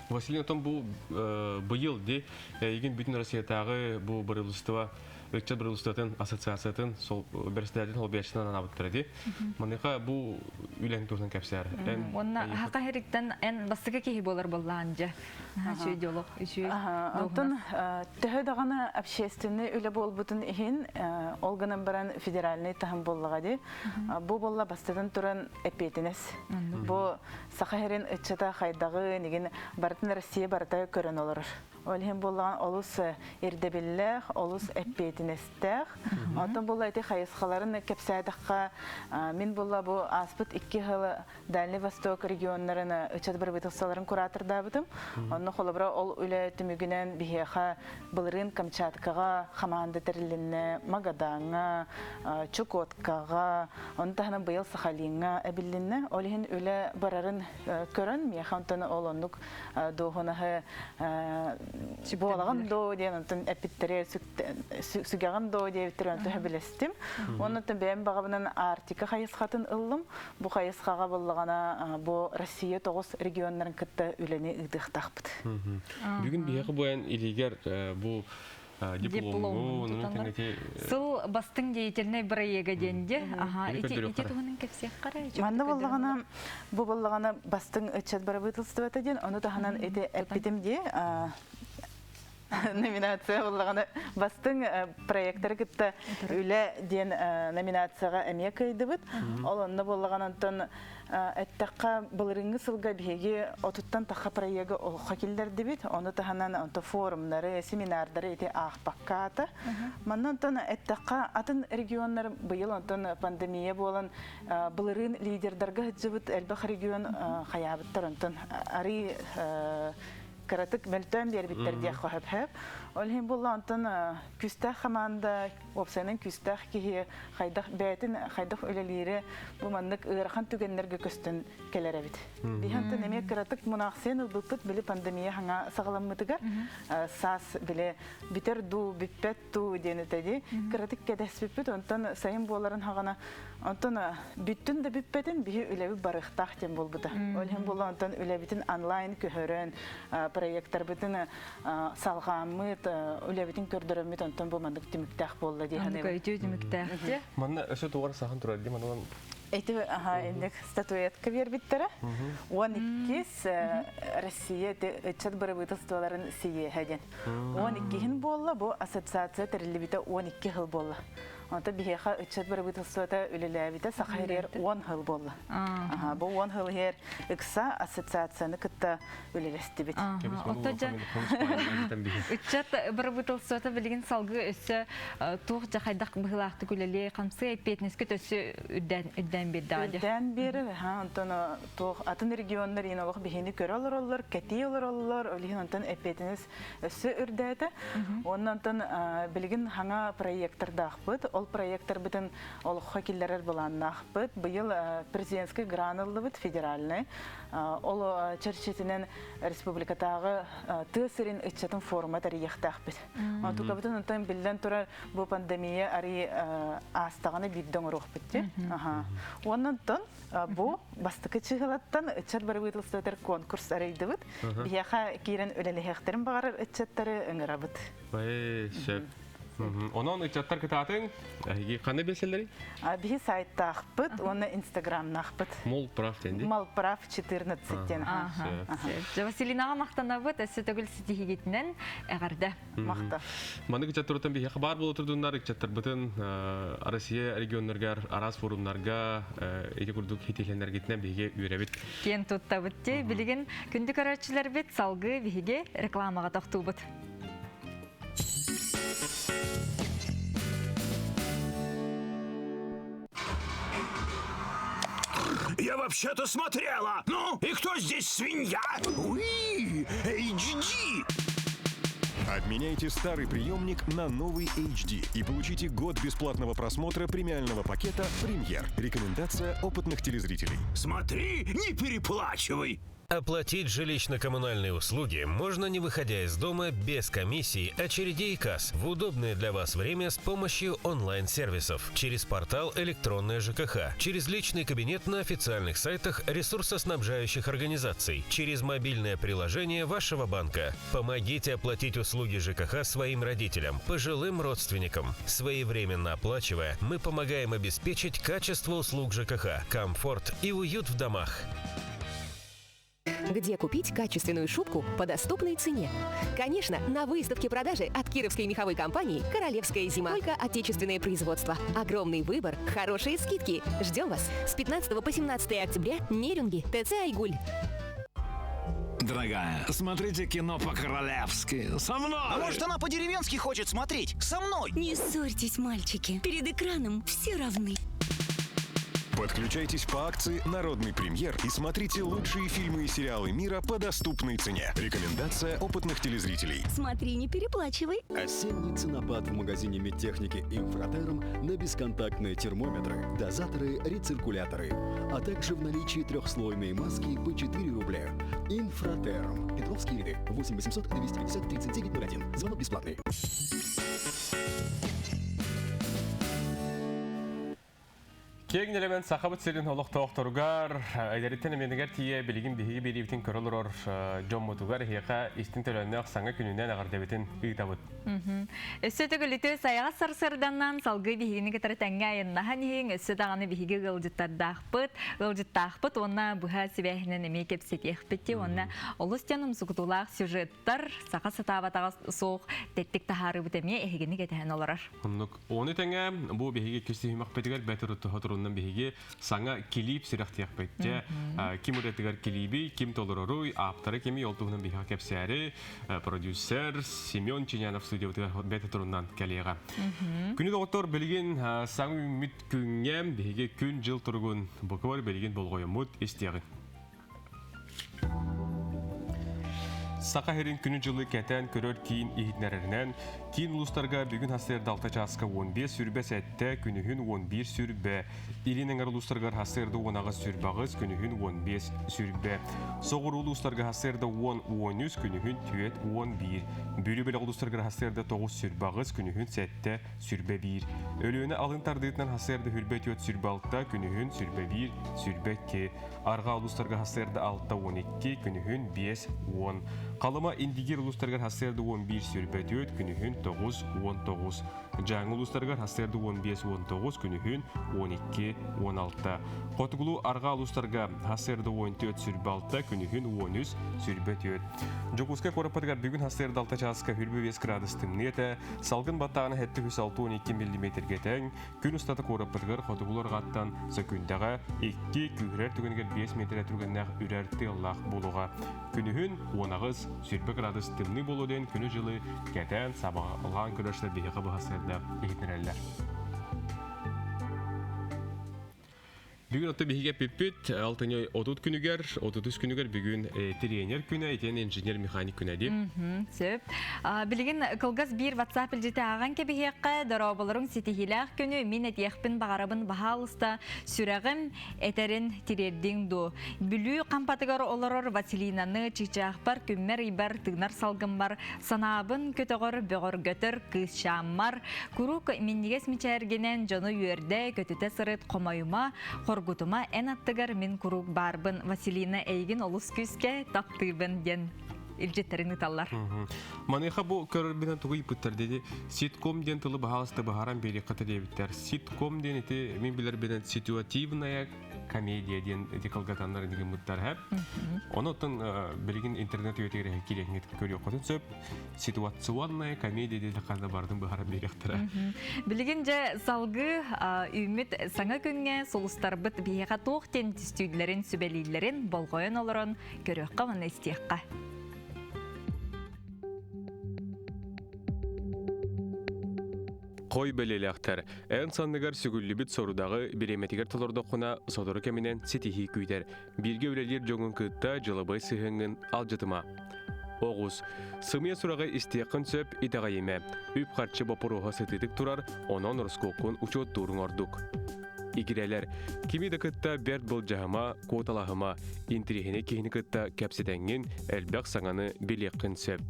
Василий, отон бу быйыл ди эйигин бүтүн Россиятааҕы бу бырабыылыстыба ыччат бырабыылыстыбатын ассоциациятын бэрэссэдээтэлин солбуйааччытынан анаабыттара ди. Маныаха бу үлэҥ туһунан кэпсээр. Уонна хака хериктен эн бастакы киһи буолар боллаан дьэ. Үчүгэй диалог, үчүгэй Онтон төһө даҕаны общественный үлэ буолбутун иһин, ол гынан баран федеральный таһым буоллаҕа дии. Бу буолла бастатан туран эппиэтинэс. Бу Саха сирин ыччата хайдаҕы, нигин барытын Россия барыта көрөн олорор. Ол иһин буоллаҕын олус ирдэбиллээх, олус эппиэтинэстээх. Онтон буолла ити хайысхаларын кэпсээтэххэ, мин буолла бу ааспыт икки сыл Дальний Восток регионнарын ыччат бырабыыталыстыбаларын куратордаабытым. Онно холобура ол үлэ түмүгүнэн биһиэхэ былырыын Камчаткаҕа хамаанда тэрилиннэ, Магадаҥҥа, Чукоткаҕа, ону таһынан быйыл Сахалиҥҥа эбилиннэ. Ол иһин үлэ барарын көрөн, миэхэ онтон ол оннук дуоһунаһы буолаҕын доо диэн онтон эппиттэрэ сүгэҕин доо диэбиттэрэ онтон сөбүлэстим. Оннуттан бэйэм баҕабынан Арктика хайысхатын ыллым. Бу хайысхаҕа буллаҕына бу Россия тоҕус регионнарын кытта үлэни ыытыахтаахпыт. Бүгүн биһиэхэ бу эн илиигэр бу диплому Сыл бастыҥ деятельнай бырайыага диэн де. Аха, ити ити туһунан кэпсиэххэ эрэ. Манна буллаҕына бу буллаҕына бастыҥ ыччат бырабыыталыстыбата диэн, ону таһынан ити эппитим дии номинация буллаҕына бастыҥ проекторы кытта үлэ диэн номинацияҕа эмиэ кыайдыбыт. Ол онно буоллаҕына онтон эттэххэ былырыыҥҥы сылга биһиги отуттан тахха проегы олоххо киллэрдибит. Ону таһынан онто форумнары, семинардары ити аахпакка Манна онтон эттэххэ атын регионнар быйыл онтон пандемия буолан былырыын лидердарга сылдьыбыт элбэх регион хайаабыттар онтон арый кыратык мөлтөөн биэрбиттэр диэх хөп Ол иһин буолла онтон күүстээх хамаанда, уопсайынан күүстээх киһи хайдах бэйэтин хайдах үлэлиирэ бу маннык ыарахан түгэннэргэ көстөн кэлэр эбит. Биһи онтон эмиэ кыратык мунаахсыйан ылбыппыт били пандемия хаҥа саҕаламмытыгар саас били бүтэр дуу, бүппэт дуу диэн этэ дии. Кыратык кэтэспиппит онтон сайын буоларын хаҕана Онтон бүттүн да бүппэтин биһи үлэбит барыахтаах диэн буолбута. Ол иһин буолла онтон үлэбитин онлайн көһөрөн, проекторбытын салҕааммыт, үлэбитин көрдөрөммүт онтон бу маннык түмүктээх буолла дии саныыбын. Үтүө түмүктээх дии. Манна өссө тугар сахан турар дии манан Эти аха инник статуэтка биэрбиттэрэ. 12 Россия ыччат бырабыыталыстыбаларын сийиэһэ диэн. 12-һин буолла бу ассоциация тэриллибитэ 12 сыл буолла. Онто биһиэхэ ыччат бырабыыталыстыбата үлэлээбитэ Саха иһигэр уон сыл буолла. Бу уон сыл иһигэр ыкса ассоциацияны кытта үлэлэстибит. Оттон дьэ ыччат бырабыыталыстыбата билигин салгыы өссө туох дьэ хайдах быһыылаахтык үлэлиэй, хамсыы эппиэтинэскит өссө үрдээн үрдээн биэрдэҕэ дии. Үрдээн биэрэр, онтон туох атын регионнар иин олох биһини көрө олороллор, кэтии олороллор, ол иһин онтон эппиэтинэс өссө үрдээтэ. Уонна онтон билигин хаҥа проектордаахпыт. Ол проекторбытын олоххо киллэрэр былааннаахпыт. Быйыл президентский грант ыллыбыт федеральный. Ол чэрчитинэн республикатааҕы тыа сирин ыччатын форума тэрийиэхтээхпит. Онтукабытын онтон биллэн турар бу пандемия арый аастаҕына биирдэ оҥоруохпут дии. Уонна онтон Бу бастакы чыһылаттан ыччат бырабыыталыстыбатыгар конкурс арыйдыбыт. Биһиэхэ киирэн үлэлэһиэхтэрин баҕарар ыччаттары ыҥырабыт. Сөп. Онон ыччаттар кытаатыҥ. Эһиги ханна билсэллэрий? Биһи сайтаахпыт уонна инстаграмнаахпыт. Молправ диэн дии? Молправ 14 диэн. Дьэ, Василинаҕа махтанабыт. Өссө төгүл ситиһиигитинэн эҕэрдэ. Махта. Маннык ыччаттарыттан биһиэхэ баар буола турдуннар ыччаттарбытын Россия регионнарыгар араас форумнарга ити курдук хитиилэнэргитинэн биһиги үөрэбит. Киэн туттабыт дии. Билигин күндү көрөөччүлэрбит салгыы биһиги рекламаҕа тохтуубут. Я вообще-то смотрела! Ну, и кто здесь свинья? Уи! HD! Обменяйте старый приемник на новый HD и получите год бесплатного просмотра премиального пакета «Премьер». Рекомендация опытных телезрителей. Смотри, не переплачивай! Оплатить жилищно-коммунальные услуги можно не выходя из дома без комиссий, очередей и касс в удобное для вас время с помощью онлайн-сервисов через портал «Электронная ЖКХ», через личный кабинет на официальных сайтах ресурсоснабжающих организаций, через мобильное приложение вашего банка. Помогите оплатить услуги ЖКХ своим родителям, пожилым родственникам. Своевременно оплачивая, мы помогаем обеспечить качество услуг ЖКХ, комфорт и уют в домах. Где купить качественную шубку по доступной цене? Конечно, на выставке продажи от кировской меховой компании «Королевская зима». Только отечественное производство. Огромный выбор, хорошие скидки. Ждем вас с 15 по 17 октября Нерюнги, ТЦ «Айгуль». Дорогая, смотрите кино по-королевски. Со мной! А может, она по-деревенски хочет смотреть? Со мной! Не ссорьтесь, мальчики. Перед экраном все равны. Подключайтесь по акции «Народный премьер» и смотрите лучшие фильмы и сериалы мира по доступной цене. Рекомендация опытных телезрителей. Смотри, не переплачивай. Осенний ценопад в магазине медтехники «Инфратерм» на бесконтактные термометры, дозаторы, рециркуляторы, а также в наличии трехслойные маски по 4 рубля. «Инфратерм». Петровские ряды. 8 800 250 39 01. Звонок бесплатный. Киэҥ нэлэмэн Сахабыт сирин олохтоохторугар, эдэриттэн эмэнигэр тиийэ билигин биһиги биэриибитин көрө олорор дьоммутугар эһиэхэ истиҥ төлөннөөх саҥа күнүнэн эҕэрдэбитин ыытабыт. Өссө төгүл үтүө сайаҕас сарсыарданнан салгыы биһигини кытары тэҥҥэ айаннаһан иһиҥ, өссө даҕаны биһиги ыалдьыттардаахпыт, ыалдьыттаахпыт уонна быһа сибээһинэн эмиэ кэпсэтиэхпит уонна олус диэн умсугутуулаах сюжеттар саха сатаабатаҕа суох тэттик таһаарыыбыт эмиэ эһигини кэтэһэн олорор. Оннук. Ону тэҥэ бу биһиги кистиһимэхпитигэр бэт турунан биһиги саҥа килиип сүрэхтиэхпит. Дьэ, ким ырыатыгар килииби, ким толороруй, ааптары кими ол туһунан биһиэхэ кэпсээри продюсер Семен Чинянов студиябытыгар бэт турунан кэлиэҕэ. Күнү доҕоттор билигин саҥа үүммүт күҥҥэ биһиги күн-дьыл туругун букубар билигин болҕойоммут истиэҕиҥ. Саха сирин күнү-дьылы кэтээн көрөр киин иһитиннэрэринэн, киин улуустарга бүгүн сарсыарда алта чааска 15 сүрбэ сэттэ, күнүһүн 11 сүрбэ, илин эҥэр улуустарыгар сарсыарда 18 сүрбэ аҕыс, күнүһүн 15 сүрбэ. Соҕуруу улуустарга сарсыарда 10 13, күнүһүн түөрт 11. Бүлүү бөлөх улуустарыгар сарсыарда 9 сүрбэ аҕыс, күнүһүн сэттэ сүрбэ биир. Өлүөнэ алын тардыытынан сарсыарда сүрбэ түөрт сүрбэ алта, күнүһүн сүрбэ биир, сүрбэ икки. Арҕаа улуустарга сарсыарда 6-12, күнүһүн 5-10. Халыма Индигир улуустарыгар сарсыарда 11-24, күнүһүн 9-19. Дьааҥы улуустарыгар сарсыарда 15-19, күнүһүн 12-16. Хотугулуу арҕаа улуустарга сарсыарда 14-26, күнүһүн 13-24. Дьокуускай куораппытыгар бүгүн сарсыарда 6 чааска 25 градус тымныы этэ, салгын баттааҕына 762 миллиметргэ тэҥ, Күн устата куораппытыгар хотугу арҕааттан сөкүүндэҕэ икки, күүһүрэр түгэнигэр биэс миэтэрэ түргэннээх үрэр тыаллаах буолуоҕа. Күнүһүн 18, 20 градус тымныы буолуо диэн күнү-дьылы кэтээн, сабаҕалаан көрөөччүлэр биһиэхэ быһа сыарда иһитиннэрэллэр. Бүгүн отто биһиги эппиппит алтынньы 30 күнүгэр, 33 күнүгэр бүгүн тренер күнэ, итиэн инженер-механик күнэ дип. Сөп. Билигин кылгас биир WhatsApp илдьити ааҕан кэбиһиэххэ, дорооболоруҥ ситиһиилээх күнү мин этиэхпин баҕарабын баһаалыста сүрэҕим этэрин тириэрдиҥ дуу. Бүлүү Хампатыгар олорор Василинаны чыычаахпар, күммэр-ыйбар, тыынар салгыммар, санаабын көтөҕөр, бөҕөргөтөр кыысчааммар, Куруук минньигэс мичээргинэн дьону үөрдэ, көтүтэ сырыт, хомойума, хоргутума, эн аттыгар мин куруук баарбын, Василина эйигин олус күүскэ таптыыбын диэн илдьиттэрин ыыталлар. Маныаха бу көрөрбүнэн тугу ыйыппыттар диэти ситком диэн тылы баһаалыста быһааран биэриэххэ диэбиттэр. Ситком диэн ити мин билэрбинэн ситуативная комедия диэн ити кылгатаннар гыммыттар һэ. Онон билигин интернет үйэтигэр кириэҥҥит көрүөххүтүн сөп. Ситуационная комедия диэн ханна бардын быһааран биэриэхтэрэ. Билигин дьэ салгыы үүммүт саҥа күҥҥэ сулустарбыт биһиэхэ туох диэн түстүүллэрин, сүбэлииллэрин болҕойон олорон көрүөххэ уонна истиэххэ. Хой бэлиэлээхтэр. Эн санныгар сүгүллүбүт сорудаҕы бириэмэтигэр толордоххуна, сотору кэминэн ситиһии күүтэр. Бииргэ үлэлиир дьоҥҥун кытта дьылабыай сыһыаҥҥын алдьатыма. Оҕус. Сымыйа сураҕы истиэххин сөп, итэҕэйимэ. Үп-харчы боппуруоһа сытыытык турар, онон ороскуоккун учуоттууруҥ ордук. Игирэлэр. Кими да кытта бэрт былдьаһыма, куоталаһыма, интириэһинэй киһини кытта кэпсэтэҥҥин элбэх саҥаны билиэххин сөп.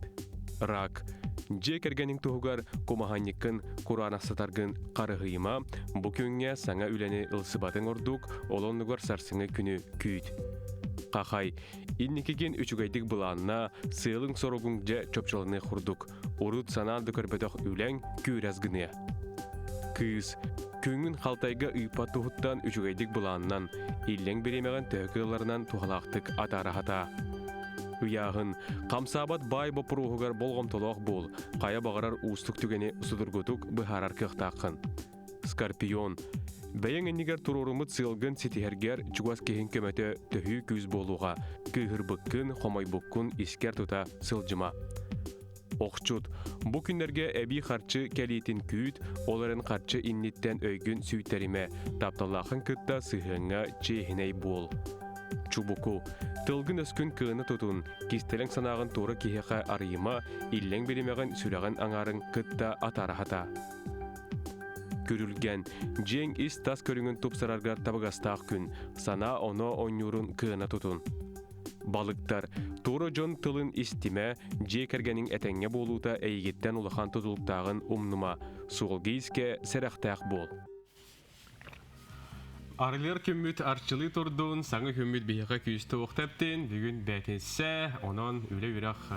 Рак. Дьиэ кэргэниҥ туһугар кумаһанньыккын кураанахсытаргын харыһыйыма, бу күҥҥэ саҥа үлэни ылсыбатыҥ ордук, ол оннугар сарсыҥҥы күнү күүт. Хахай. Инникигин үчүгэйдик былааннаа, сыалыҥ-соругуҥ дьэ чопчуланыах курдук. Урут санаан да көрбөтөх үлэҥ күүрэс гыныа. Кыыс, күҥҥүн халтайга ыыппат туһуттан үчүгэйдик былааннан, иллэҥ бириэмэҕин төһө кыалларынан туһалаахтык атаара сатаа. Ыйааһын, хамсаабат баай боппуруоһугар болҕомтолоох буол, хайа баҕарар уустук түгэни судургутук быһаарар кыахтааххын. Скорпион, бэйэҥ иннигэр туруоруммут сыалгын ситиһэргэр чугас киһиҥ көмөтө төһүү күүс буолуоҕа, кыыһырбыккын, хомойбуккун искэр тута сылдьыма. Охчут, бу күннэргэ эбии харчы кэлиитин күүт, ол эрэн харчы инниттэн өйгүн сүүйтэримэ, тапталлааххын кытта сыһыаҥҥа чиэһинэй буол. Чубуку, тылгын-өскүн кыана тутун, кистэлэҥ санааҕын туора киһиэхэ арыйыма, иллэҥ биримэҕин сүрэҕин аҥаарын кытта атаараһата. Күрүлгэн, дьиэҥ ис-тас көрүҥүн тупсараргар табыгастаах күн, санаа-оноо оонньуурун кыана тутун. Балыктар, туора дьон тылын истимэ, дьиэ кэргэниҥ этэҥҥэ буолуута эйигиттэн улахан тутулуктааҕын умнума, суолга-иискэ сэрэхтээх буол. Арылыар күммүт арчылыы турдун, саҥа күммүт биһиэхэ күүстэ уохта эптин. Бүгүн бээтинсэ, онон үлэ-үөрэх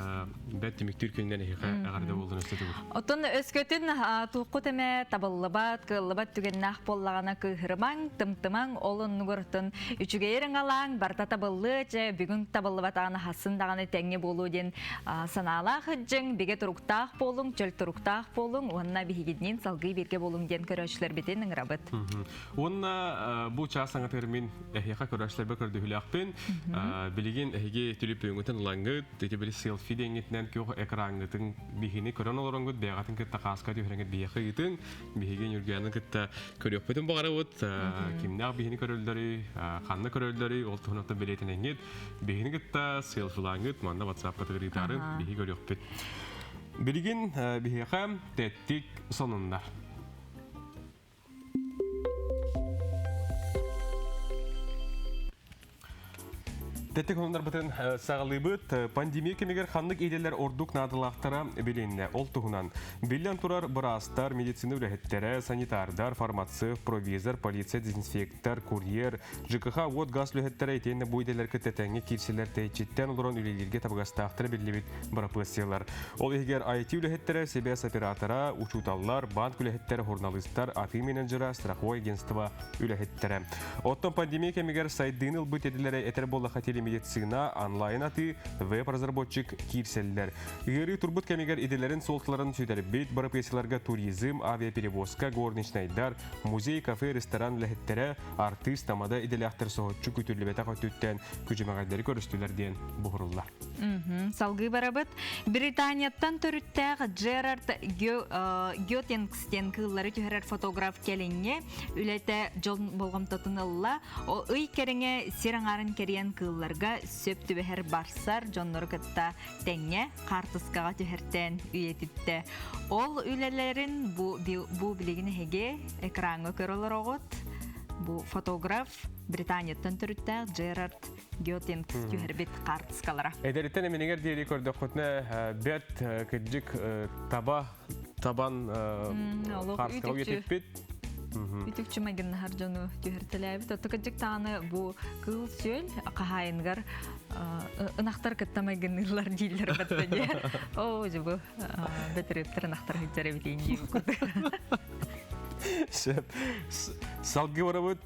бэрт түмүктүүр күнүнэн эһиэхэ эҕэрдэ буоллун өссө төгүл. Оттон өскөтүн туоххут эмэ табыллыбат, кыаллыбат түгэннээх буоллаҕына кыыһырымаҥ, тымтымаҥ, ол оннугар оттон үчүгэйи ырыҥалааҥ, барыта табыллыа, чэ, бүгүн табыллыбатаҕына хасын даҕаны тэҥҥэ буолуо диэн санаалаах ыдьыҥ, бигэ туруктаах буолуҥ, чөл туруктаах буолуҥ уонна биһигинниин салгыы бииргэ буолуҥ диэн көрөөччүлэрбитин ыҥырабыт. Уонна бу чаас саҥатыгар мин эһиэхэ көрөөччүлэрбэ көрдөһүүлээхпин. Билигин эһиги түлүпүөҥҥүтүн ылаҥҥыт, ити били селфи диэҥҥитинэн күөх экраҥҥытын биһини көрөн олороҥҥут, бэйэҕитин кытта хааска түһэрэҥҥит биһиэхэ ыытыҥ. Биһиги Ньургуйаны кытта көрүөхпүтүн баҕарабыт. Кимнээх биһини көрөллөрүй, ханна көрөллөрүй, ол туһунан бэлиэтэнэҥҥит. Биһини кытта селфилааҥҥыт, манна WhatsApp-кытыгар ыытаарын биһиги көрүөхпүт. Билигин биһиэхэ тэттик сонуннар. Тэттик сонуннарбытын саҕалыыбыт. Пандемия кэмигэр ханнык идэлэр ордук наадалаахтара билиннэ. Ол туһунан биллэн турар быраастар, медицина үлэһиттэрэ, санитардар, фармацевт, провизор, полиция, дезинфектор, курьер, ЖКХ уот газ үлэһиттэрэ итиэннэ бу идэлэр кытта тэҥҥэ киирсэллэр тэйиччиттэн олорон үлэлииргэ табыгастаахтара биллибит бырапыассыйалар. Ол иһигэр IT үлэһиттэрэ, сибээс оператора, учууталлар, банк үлэһиттэрэ, журналистар, атыы менеджера, страховой агентство үлэһиттэрэ. Оттон пандемия кэмигэр сайдыыны ылбыт идэлэрэ этэр буоллахха телемедицина, онлайн атыы, веб-разработчик киирсэллэр. Ыарыы турбут кэмигэр идэлэрин суолталарын сүтэрбит бырапыассыйаларга туризм, авиаперевозка, горничнайдар, музей, кафе, ресторан үлэһиттэрэ, артыыс, тамада идэлээхтэр соһуччу күтүрлүбэтэх өттүттэн күчүмэҕэйдэри көрүстүлэр диэн буһуруллар. Салгыы барабыт. Британияттан төрүттээх Джерард Гётингс диэн кыыллары түһэрэр фотограф кэлиҥҥи үлэтэ дьон болҕомтотун ылла. О ый кэриҥэ сир аҥаарын кэрийэн кыылларга сөп түбэһэр барсар дьоннору кытта тэҥҥэ хаартыскаҕа түһэртээн үйэтиттэ. Ол үлэлэрин бу, бу билигин эһиги экраҥҥа көрө олороҕут. Бу фотограф Британияттан төрүттээх Джерард Гётингс түһэрбит хаартыскалара. Эдэриттэн эминигэр диэри көрдөххүтүнэ бэрт кырдьык таба табан хаартыскаҕа үйэтиппит. Үтүкчү майгыннаһар дьону түһэртэлээбит. Отто кырдьык даҕаны бу кыыл-сүөл хаһаайыныгар ынахтар кытта майгынныыллар дииллэр батта дии. Оо, дьэ бу бэтэрээттэр ынахтар сылдьар эбитин дии курдук. Сөп. Салгыы барабыт.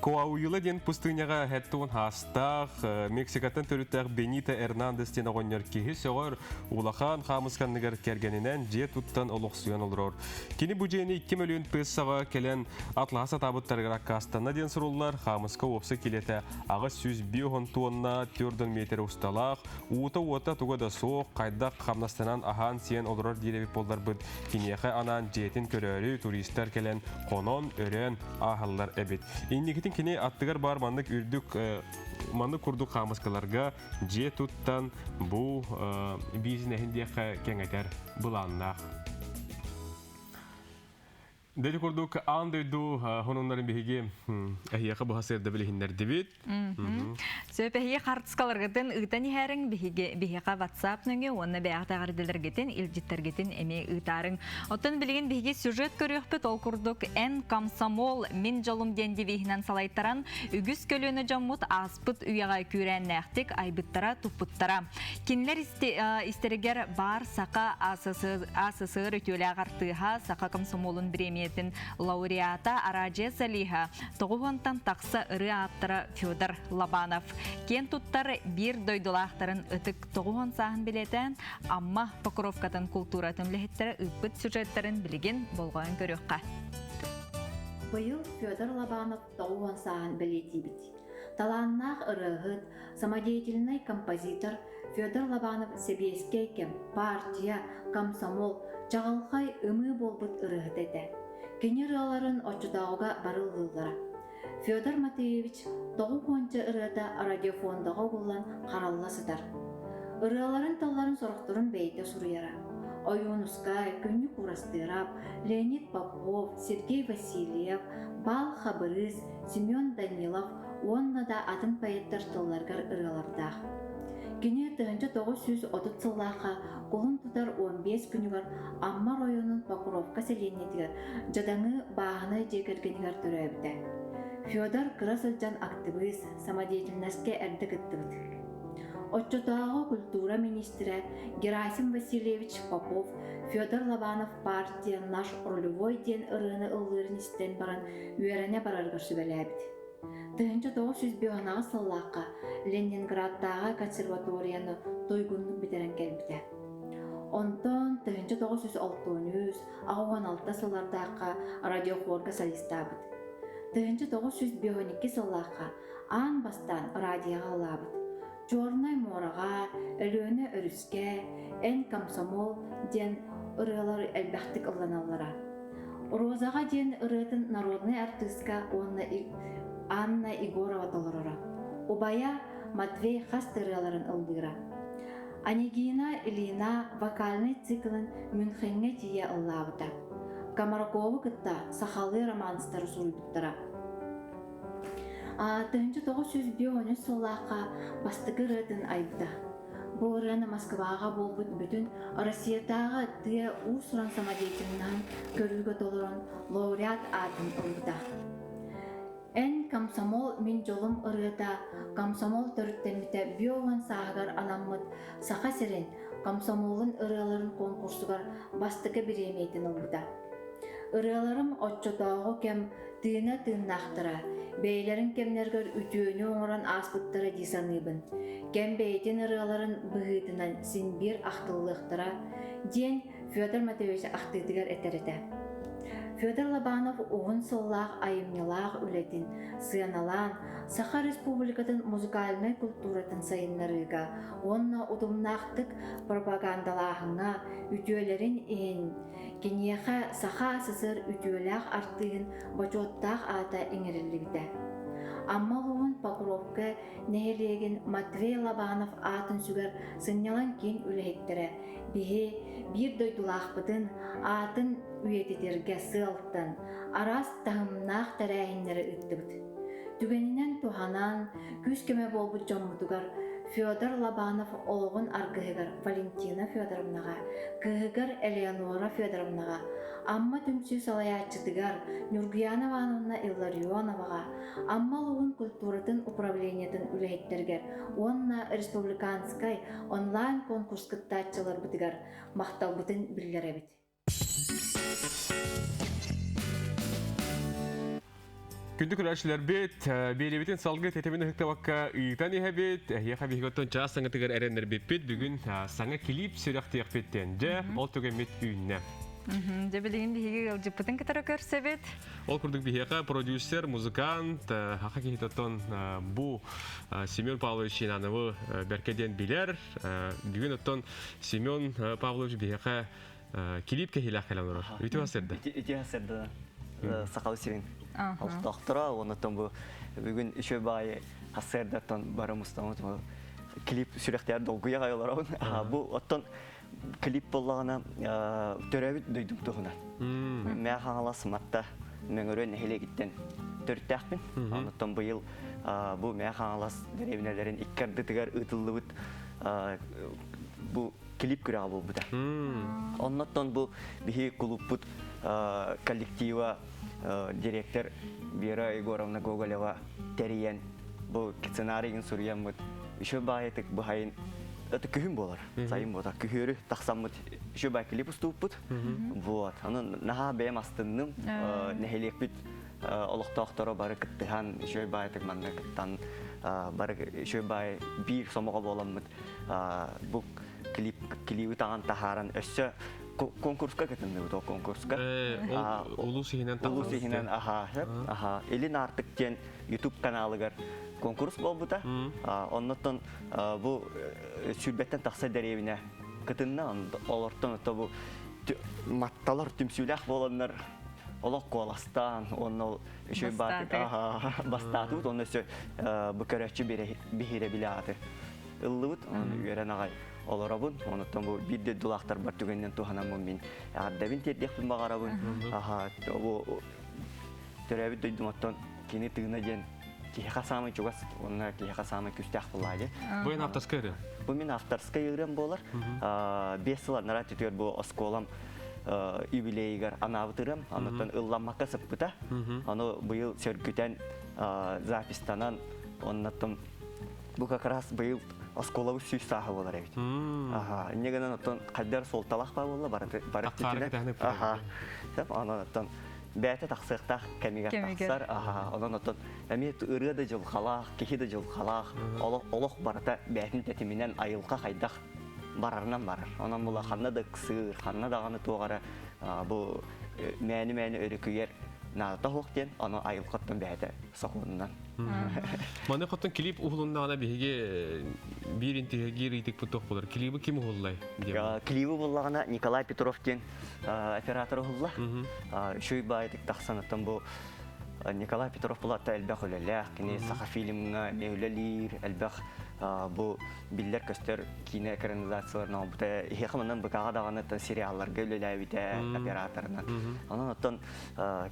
Коауила диэн пустыняҕа хэттуун хаастаах, Мексикаттан төрүттээх Бенита Эрнандес диэн оҕонньор киһи сөҕөр улахан хаамысканныгар кэргэнинэн дьиэ туттан олохсуйан олорор. Кини бу дьиэни 2 мөлүйүөн пессаҕа кэлэн атлаһа сатаабыттарыгар аккаастанна диэн суруллар. Хаамыска уопсай килиэтэ 805 туонна 4 метр усталаах, уута-уота туга да суох, хайдах хамнастанан аһаан-сиэн олорор диир эбит буолларбыт, киниэхэ анаан дьиэтин көрөөрү туристар кэлэн хонон, өрөөн ааһаллар эбит. Инникитин кини аттыгар баар маннык үрдүк маннык курдук хаамыскаларга дьиэ туттан бу бизнеһин диэххэ кэҥэтэр былааннаах. Дэти курдук аан дойду хонуннарын биһиги эһиэхэ быһа сыарда билиһиннэрдибит. Сөп эһиги хартыскаларгытын ыытан иһээриҥ биһиги биһиэхэ WhatsApp нөҥүө уонна бэйэҕит эҕэрдэлэргитин, илдьиттэргитин эмиэ ыытаарыҥ. Оттон билигин биһиги сюжет көрүөхпүт ол курдук эн комсомол мин дьолум диэн девиһинэн салайтаран үгүс көлүөнэ дьоммут ааспыт үйэҕэ күүрээннээхтик айбыттара, туппуттара. Кинилэр истэригэр баар Саха АССР үтүөлээх артыыһа, Саха комсомолун бириэмийэтин лауреата Араджия Салиха, тоҕуһуонтан тахса ырыа ааптара Федор Лобанов. Киэн туттар биир дойдулаахтарын ытык тоҕуһуон сааһын билиэтээн Амма Покровкатын култууратын үлэһиттэрэ ыыппыт сюжеттарын билигин болҕойон көрүөххэ. Быйыл Федор Лобанов 90 сааһын бэлиэтиибит. Талааннаах ырыаһыт, самодеятельнай композитор Федор Лобанов сэбиэскэй кэм, партия, комсомол, чаҕылхай ымыы буолбут ырыаһыта этэ. Кини ырыаларын оччотооҕуга бары ыллыыллара. Федор Матвеевич тоҕу уонча ырыата радиофондаҕа угуллан харалла сытар. Ырыаларын тылларын сорохторун бэйэтэ суруйара. Ойуунускай, Күннүк Уурастыырап, Леонид Попов, Сергей Васильев, Баал Хабырыыс, Семен Данилов уонна да атын поэттар тылларыгар ырыалардаах. Кини 1930 сыллаахха кулун тутар 15 күнүгэр Амма оройуонун Покровка сэлиэнньэтигэр дьадаҥы бааһынай дьиэ кэргэнигэр төрөөбүтэ. Федор кыра сылдьан актыбыыс, самодеятельноска эрдэ кыттыбыт. Оччотооҕу культура министрэ Герасим Васильевич Попов Федор Лобанов партия «Наш рулевой» диэн ырыаны ыллыырын истэн баран үөрэнэ барарыгар сүбэлээбит. 1905 сыллаахха Ленинградтааҕы консерваторияны туйгуннук бүтэрэн кэлбитэ. Онтон 1963 86 сыллардаахха радиохорга солистаабыт. 1952 сыллаахха аан бастаан радиоҕа ыллаабыт. Чернай муораҕа, Өлүөнэ өрүскэ, Эн комсомол диэн ырыалар элбэхтик ылланаллара. Розаҕа диэн ырыатын народнай артыыска уонна Анна Егорова толороро. Убайа Матвей хас да ырыаларын ыллыыра. Анегина Ильина вокальнай циклын Мюнхеҥҥэ тиийэ ыллаабыта. Комаракову кытта сахалыы романстары суруйбуттара. 1953 сыллаахха бастакы ырыатын айбыта. Бу ырыаны Москваҕа буолбут бүтүн Россиятааҕы тыа уус-уран самодеятельноһын көрүүгэ толорон лауреат аатын ылбыта. Эн комсомол мин дьолум ырыата комсомол төрүттэммитэ биоуон сааһыгар анаммыт Саха сирин комсомолун ырыаларын конкурсугар бастакы бириэмийэтин ылбыта. Ырыаларым оччотооҕу кэм тыына тыыннаахтара, бэйэлэрин кэмнэригэр үтүөнү оҥорон ааспыттара дии саныыбын. Кэм бэйэтин ырыаларын быһыытынан син биир ахтыллыахтара, диэн Федор Матвеевич ахтыытыгар этэр этэ. Федор Лобанов уһун сыллаах айымньылаах үлэтин сыаналаан, Саха Республикатын музыкальнай культуратын сайыннарыыга уонна утумнаахтык пропагандалааһыҥҥа үтүөлэрин иһин Киниэхэ Саха СССР үтүөлээх артыыһын бочуоттаах аата иҥэриллибитэ. Амма улууһун Покровка нэһилиэгин Матвей Лобанов аатын сүгэр сынньалаҥ киин үлэһиттэрэ биһи биир дойдулаахпытын аатын үйэтитэргэ сыалтан араас таһымнаах тэрээһиннэри ыыттыбыт. Түгэнинэн туһанан, күүс-көмө буолбут дьоммутугар Федор Лобанов олоҕун аргыһыгар Валентина Федоровнаҕа, кыыһыгар Элеонора Федоровнаҕа, Амма түмсүү салайааччытыгар Ньургуяна Ивановна Илларионоваҕа, Амма улууһун культуратын управлениетын үлэһиттэригэр уонна республиканскай онлайн-конкурс кыттааччыларбытыгар махталбытын биллэрэбит. Күндү көрөөччүлэрбит, биэриэбитин салгыы тэтимин ыһыктыбакка ыытан иһэбит. Эһиэхэ биһиги оттон чаас саҥатыгар эрэннэрбиппит. Бүгүн саҥа клип сүрэхтиэхпиттэн. Дьэ, ол түгэммит үүннэ. Дьэ, билигин биһиги ыалдьыппытын кытары көрсөбүт. Ол курдук биһиэхэ продюсер, музыкант, хаха киһитэ оттон бу Семен Павлович Чинановы бэркэ диэн билэр. Бүгүн оттон Семен Павлович биһиэхэ Клип кэһиилээх кэлэн олорор. Үтүө сырда. Үтүө сырда. Сахалы сирин олохтоохторо оннотон бу бүгүн үчүгэй баайы сарсыардаттан бары мустаммыт клип сүрэхтээр долгуйа олоробун. Бу оттон клип буоллаҕына төрөөбүт дойдум туһунан. Мээ Хаҥалас Матта Мөҥөрүөн нэһилиэгиттэн төрүттээхпин. Оннуттан быйыл бу Мээ Хаҥалас дэриэбинэлэрин икки ардытыгар ыытыллыбыт бу клип күрэҕэ буолбута. Оннуттан бу биһи кулуппут коллектива директор Вера Егоровна Гоголева тэрийэн бу сценарийын суруйаммыт еще баайытык быһайын это күһүн буолар сайын буолар күһүөрү тахсаммыт еще баай клип устууппут вот аны наһаа бэйэм астынным нэһилиэкпит олохтоохторо бары кыттыһан үчүгэй баайытык манна кыттан бары үчүгэй баай биир сомоҕо буоламмыт бу клип клиби таҥан таһааран өссө конкурска кытынныбыт ол конкурска улус иһинэн улус иһинэн аха аха Илин Аартык диэн YouTube каналыгар конкурс буолбута оннуттан бу сүүрбэттэн тахса дэриэбинэ кытынна олортон бу матталар түмсүүлээх буоланнар олох куоластаан уонна ол үчүгэй баатык бастаатыбыт уонна өссө бу көрөөччү биһирэбилэ ааты ыллыбыт оны үөрэн аҕай олоробун онуттан бу биир дойдулаахтарбар түгэнинэн туһанаммын мин эҕэрдэбин тиэрдиэхпин баҕарабын аха бу төрөөбүт дойдум оттон кини тыына диэн киһиэхэ саамай чугас уонна киһиэхэ саамай күүстээх буолаайы. Бу эн авторскай ырыа? Бу мин авторскай ырыам буолар. 5 сыл анараа түтүгэр бу оскуолам юбилейыгар анаабыт ырыам. Онуттан ылламмакка сыппыта. Ону быйыл сөргүтэн запистанан, оннуттан бу как раз быйыл оскуолабыт сүүс сааһа буолар эбит. Аха, инньэ гынан оттон хайдар суолталаах баа буолла бары бары Аха. Онон оттон бэйэтэ тахсыахтаах кэмигэр тахсар. Аха, онон оттон эмиэ ырыа да дьылҕалаах, киһи да дьылҕалаах, олох олох барыта бэйэтин тэтиминэн айылҕа хайдах барарынан барар. Онон була ханна да ыксыыр, ханна даҕаны туох эрэ бу мээни-мээни өрүкүйэр наадата суох диэн, ону айылҕаттан бэйэтэ сокуонунан. Маны хотон клип уһулуннаҕына биһиги биир интиһэргиир ыйытыкпыт туох буолар? Клибы ким уһуллай? Клибы буллаҕына Николай Петров диэн оператор уһулла. Үчүгэй баайытык тахсан оттон бу Николай Петров булатта элбэх үлэлээх, кини Сахафильмҥа эмиэ үлэлиир, элбэх бу биллэр-көстөр киинэ экранизацияларын оҥорбута. Иһиэхэ манан быкаҕа даҕаны сериалларга үлэлээбитэ операторынан. Онон оттон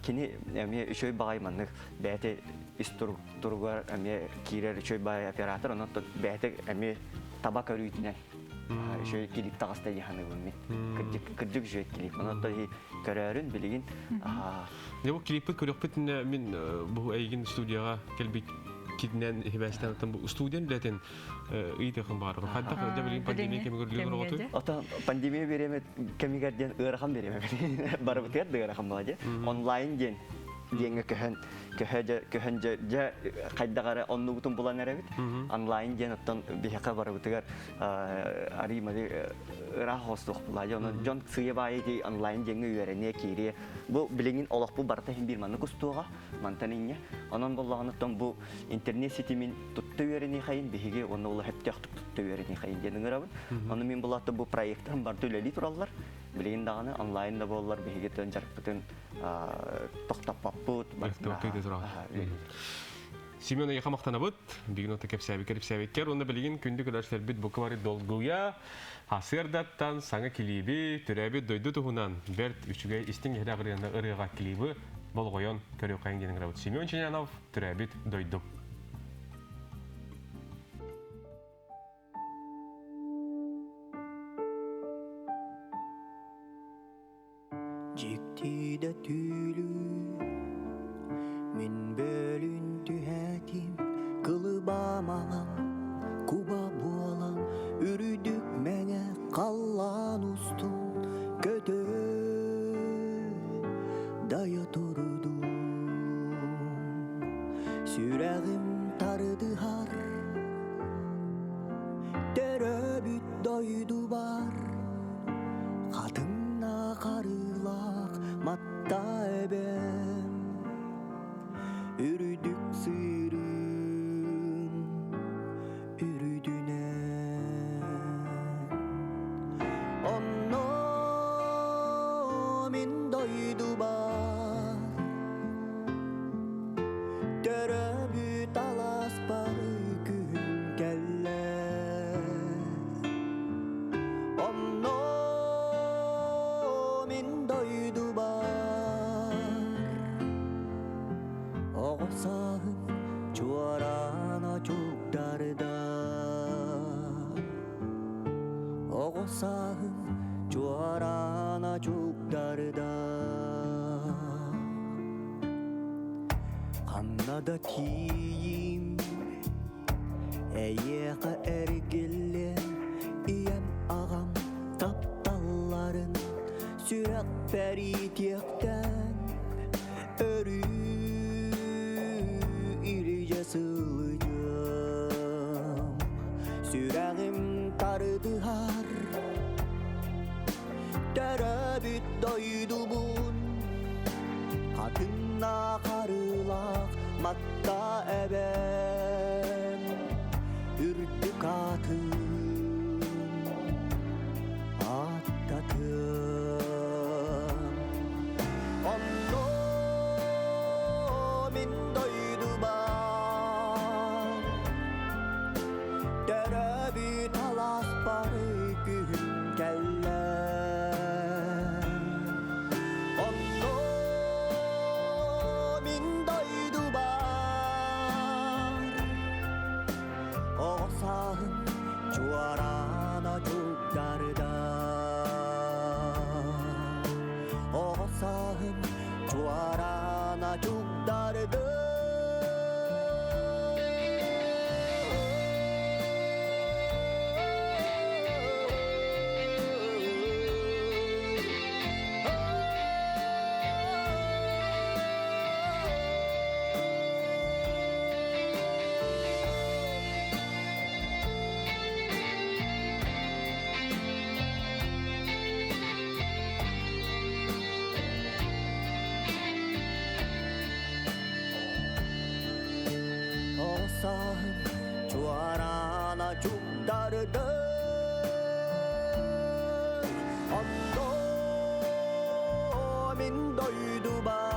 кини эмиэ үчүгэй баҕайы маннык бэйэтэ ис туругар эмиэ киирэр үчүгэй баҕайы оператор, онон бэйэтэ эмиэ таба көрүүтүнэн үчүгэй клип таҕыста дии саныыбын мин. Кырдьык кырдьык үчүгэй клип. Онон көрөөрүн билигин Дьэ бу клиппит көрүөхпүт мин бу эйигин студияҕа кэлбит китинэн хибээстээн бу студиян үлэтин ыйытыахын баҕарабын. Хайдах дьэ билигин пандемия кэмигэр үлэлиир оҕотуй? Ото пандемия бириэмэ кэмигэр диэн ыарахан бириэмэ барыбытыгар да ыарахан буолла дии. Онлайн диэн диэҥҥэ көһөн көһө дьэ көһөн дьэ дьэ хайдах эрэ оннубутун булан эрэбит. Онлайн диэн оттон биһиэхэ барыбытыгар арыы ыраах оҕустуох буолла. Онон дьон сыыйа баайы ити онлайн диэҥҥэ үөрэниэ киириэ. Бу билигин олохпут барыта иһин биир маннык устуоҕа, мантан инньэ. Онон буоллаҕына бу интернет ситимин тутта үөрэниэхэйин биһиги уонна ол сөптөөхтүк тутта үөрэниэхэйин диэн ыҥырабын. Ону мин булаатта бу проекттарым барыта үлэлии тураллар. Билигин даҕаны онлайн да буоллар биһиги төн дьарыкпытын тохтоппоппут. Семен эйиэхэ махтанабыт. Бүгүн ото кэпсээбиккэр ипсээбиккэр уонна билигин күндү көрөөччүлэрбит бука бары долгуйа сарсыардаттан саҥа килииби, төрөөбүт дойду туһунан бэрт үчүгэй истиҥ иһирэх ырыаны ырыаҕа клибы болҕойон көрүөххэйиҥ диэн ыҥырабыт. Семен Ченянов төрөөбүт дойду. Дьикти да түүлү мин бөлүн түһээтим кылыбаамаҕа куба буолан үрдүк мэҥэ халлаан устун көтө дайа турдум. Сүрэҕим тардыһар Төрөөбүт дойдубар Хатыҥна харыылаах матта эбэм Үрдүк сыырын үрдүнэн Онно мин дойдубар Төрөөбүт алааспар күһүн кэллэ Онно мин дойдубар Оҕо сааһым чуораана чугдарда Оҕо сааһым чуораана чугдарда Ханна да тиийим эйиэхэ эргиллиэм Ийэм аҕам тапталларын сүрэхпэр иитиэхтэн Өрүү илдьэ сылдьыам Сүрэҕим тардыһар Төрөөбүт дойдубун Хатыҥна харылаах матта эбэм Үрдүк аатын ааттатыам Онно мин дойдубар Төрөөбүт алааспар күһүн кэллэ Онно мин дойдубар Оҕо сааһым чуораана чугдарда Оҕо сааһым чуораана чугдарды Оҕо сааһым чуораана чугдарды Онно мин дойдубар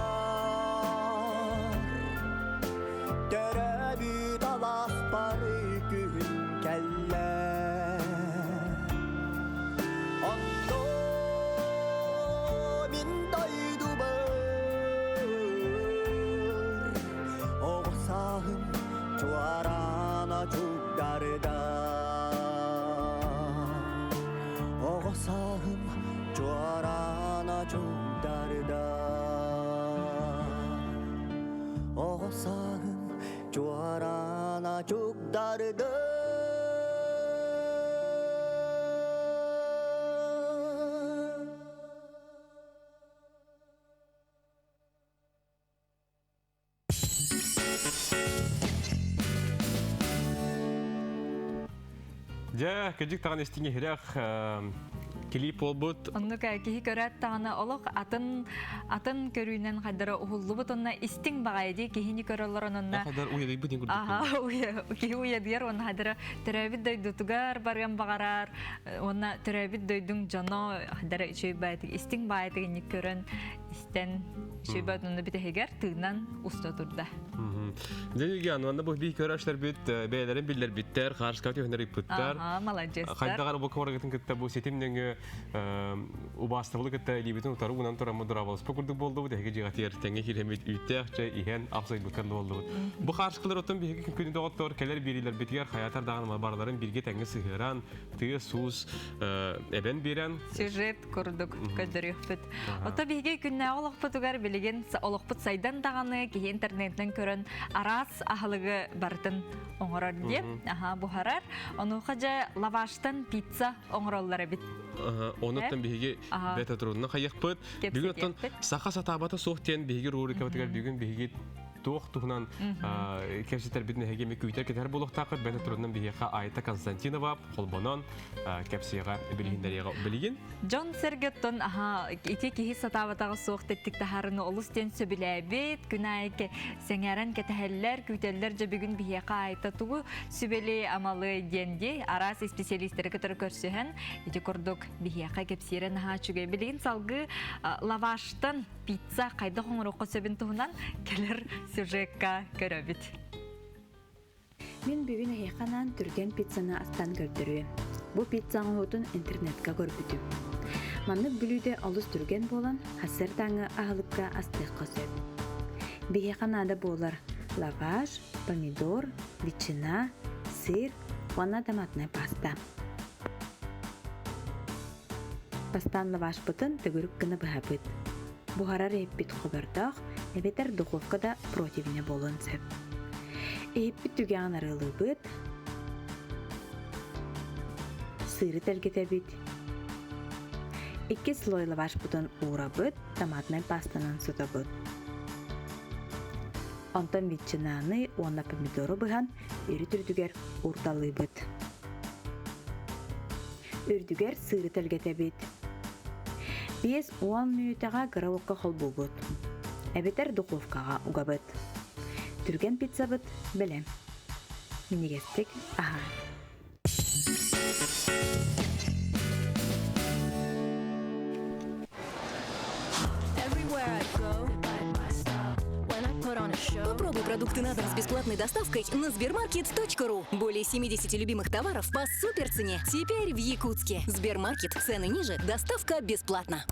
Төрөөбүт алааспар күһүн кэллэ Онно мин дойдубар Оҕо сааһым чуораана чугдарда Оҕо сааһым чуораана чугдарда Оҕо сааһым чуораана чугдарда Дьэ, кырдьык даҕаны истиҥ иһирэх клип буолбут. Оннук киһи көрөөт даҕаны олох атын атын көрүүнэн хайдара уһуллубут онно истиҥ баҕайы дии киһини көрөллөр онно Хайдар уйадыйбыт курдук. Аха, киһи уйадыйар уонна хайдара төрөөбүт дойдутугар барыан баҕарар уонна төрөөбүт дойдуҥ дьоно хайдара үчүгэй баайытык истиҥ баайытык инник көрөн истэн Сүбэ онно бүтэһигэр тыынан уста турда. Дьэ, манна бу бии көрөштөрбүт бэйэлэрин биллэрбиттэр, хаарыскаҕа түһэнэр ыйпыттар. Аха, маладьыастар. Хайдаҕар бу куорагытын кытта бу ситим нөҥүө убаастабылы кытта илиибитин утары уунан тураммыт дурабалыспа курдук буолдубут, эһиги дьиэҕитигэр тэҥҥэ киирэммит үүттээх чэй иһэн апсайбыккар буоллубут. Бу хаарыскалар оттон биһиги күнү доҕоттор кэлэр биэриилэрбитигэр хайаатар даҕаны барыларын бииргэ тэҥҥэ сыһыаран, тыас-уус эбэн биэрэн сюжет курдук көрдөрүөхпүт. Ото биһиги күннээҕи олохпутугар билигин олохпут сайдан даҕаны киһи интернетинэн көрөн араас аһылыгы барытын оҥорор диye аха буһарар. Онуоха дьэ лаваштан пицца оҥороллор эбит. Онуттан биһиги бэт турунна хайыхпыт. Бүгүн оттон саха сатаабата суох диэн биһиги рубрикабытыгар бүгүн биһиги туох туһунан кэпсэтэрбитин эһиги эми күүтэр кэтэр буолуохтааххыт. Бэйэтэ турунан биһиэхэ Айта Константинова холбонон кэпсиэҕэ билиһиннэриэҕэ билигин. Дьон сэргэттон аха ити киһи сатаабатаҕа суох тэттик таһаарыны олус диэн сөбүлээбит, күн аайы сэҥээрэн кэтэһэллэр, күүтэллэр дьэ бүгүн биһиэхэ Айта тугу сүбэли амалы диэн ди араас исписэлиистэри кытары көрсүһэн ити курдук биһиэхэ кэпсиирэ наһаа үчүгэй. Билигин салгыы лаваштан пицца хайдах оҥоруохха сөбүн туһунан кэлэр сюжекка көрөбүт. Мин бүгүн эһиэхэ анаан түргэн пиццаны астаан көрдөрүөм. Бу пицца оҥоһуутун интернетка көрбүтүм. Маннык бүлүүдэ олус түргэн буолан, сарсыардааҥҥы аһылыкка астыахха сөп. Биһиэхэ наада буолар лаваш, помидор, ветчина, сыр уонна томатнай паста. Бастаан лавашпытын төгүрүк гына быһабыт. Буһарар иһиппит хобордоох эбэтэр духовка да противня буолуон сөп. Иһиппит түгэҕин арыалыыбыт, сыыры тэлгэтэбит. Икки слой лавашпытын уурабыт, томатнай пастанан сотобут. Онтон ветчинаны уонна помидору быһан үрүт үрдүгэр уурталыыбыт. Үрдүгэр сыыры тэлгэтэбит. 50 мүнүүтэҕэ кыра уокка холбуубут. Эбэтэр духовкаҕа угабыт. Түргэн пиццабыт бэлэм. Минньигэстик аһаан. Попробуй продукты на дом с бесплатной доставкой на Сбермаркет.ру. Более 70 любимых товаров по супер цене. Теперь в Якутске. Сбермаркет. Цены ниже, доставка бесплатно.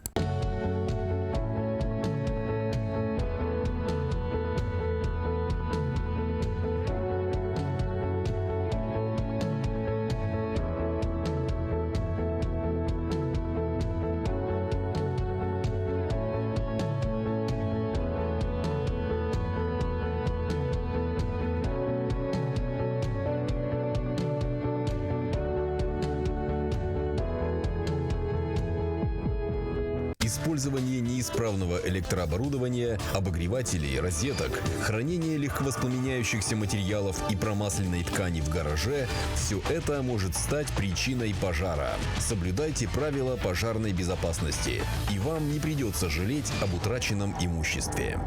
Использование неисправного электрооборудования, обогревателей, розеток, хранение легковоспламеняющихся материалов и промасленной ткани в гараже – все это может стать причиной пожара. Соблюдайте правила пожарной безопасности, и вам не придется жалеть об утраченном имуществе.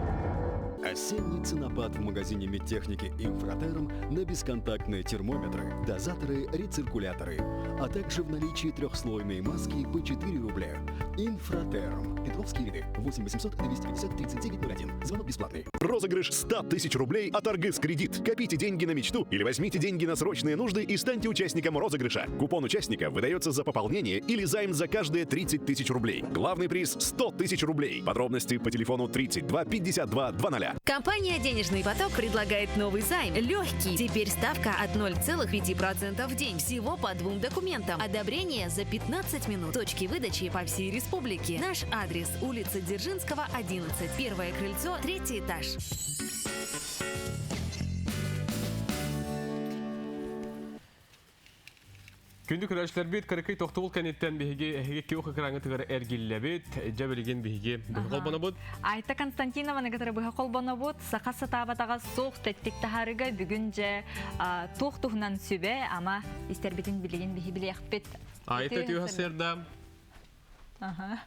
Осенний ценопад в магазине медтехники «Инфратерм» на бесконтактные термометры, дозаторы, рециркуляторы, а также в наличии трехслойные маски по 4 рубля. «Инфратерм». Петровские ряды. 8 800 250 39 01. Звонок бесплатный. Розыгрыш 100 тысяч рублей от Аргыс Кредит. Копите деньги на мечту или возьмите деньги на срочные нужды и станьте участником розыгрыша. Купон участника выдается за пополнение или займ за каждые 30 тысяч рублей. Главный приз 100 тысяч рублей. Подробности по телефону 32 52 00. Компания «Денежный поток» предлагает новый займ. Легкий. Теперь ставка от 0,5% в день. Всего по двум документам. Одобрение за 15 минут. Точки выдачи по всей республике. Наш адрес – улица Дзержинского, 11. Первое крыльцо, третий этаж. Күндү көрөөччүлэрбит кыракый тохтобул кэнниттэн биһиги эһиги күөх экраҥҥытыгар эргиллэбит. Дьэ билигин биһиги быһа холбонобут. Айта Константинованы кытары быһа холбонобут. Саха сатаабатаҕа суох тэттик таһаарыга бүгүн дьэ туох туһунан сүбэ ама истэрбитин билигин биһи билиэхпит. Айта түһэ сырда. Аха.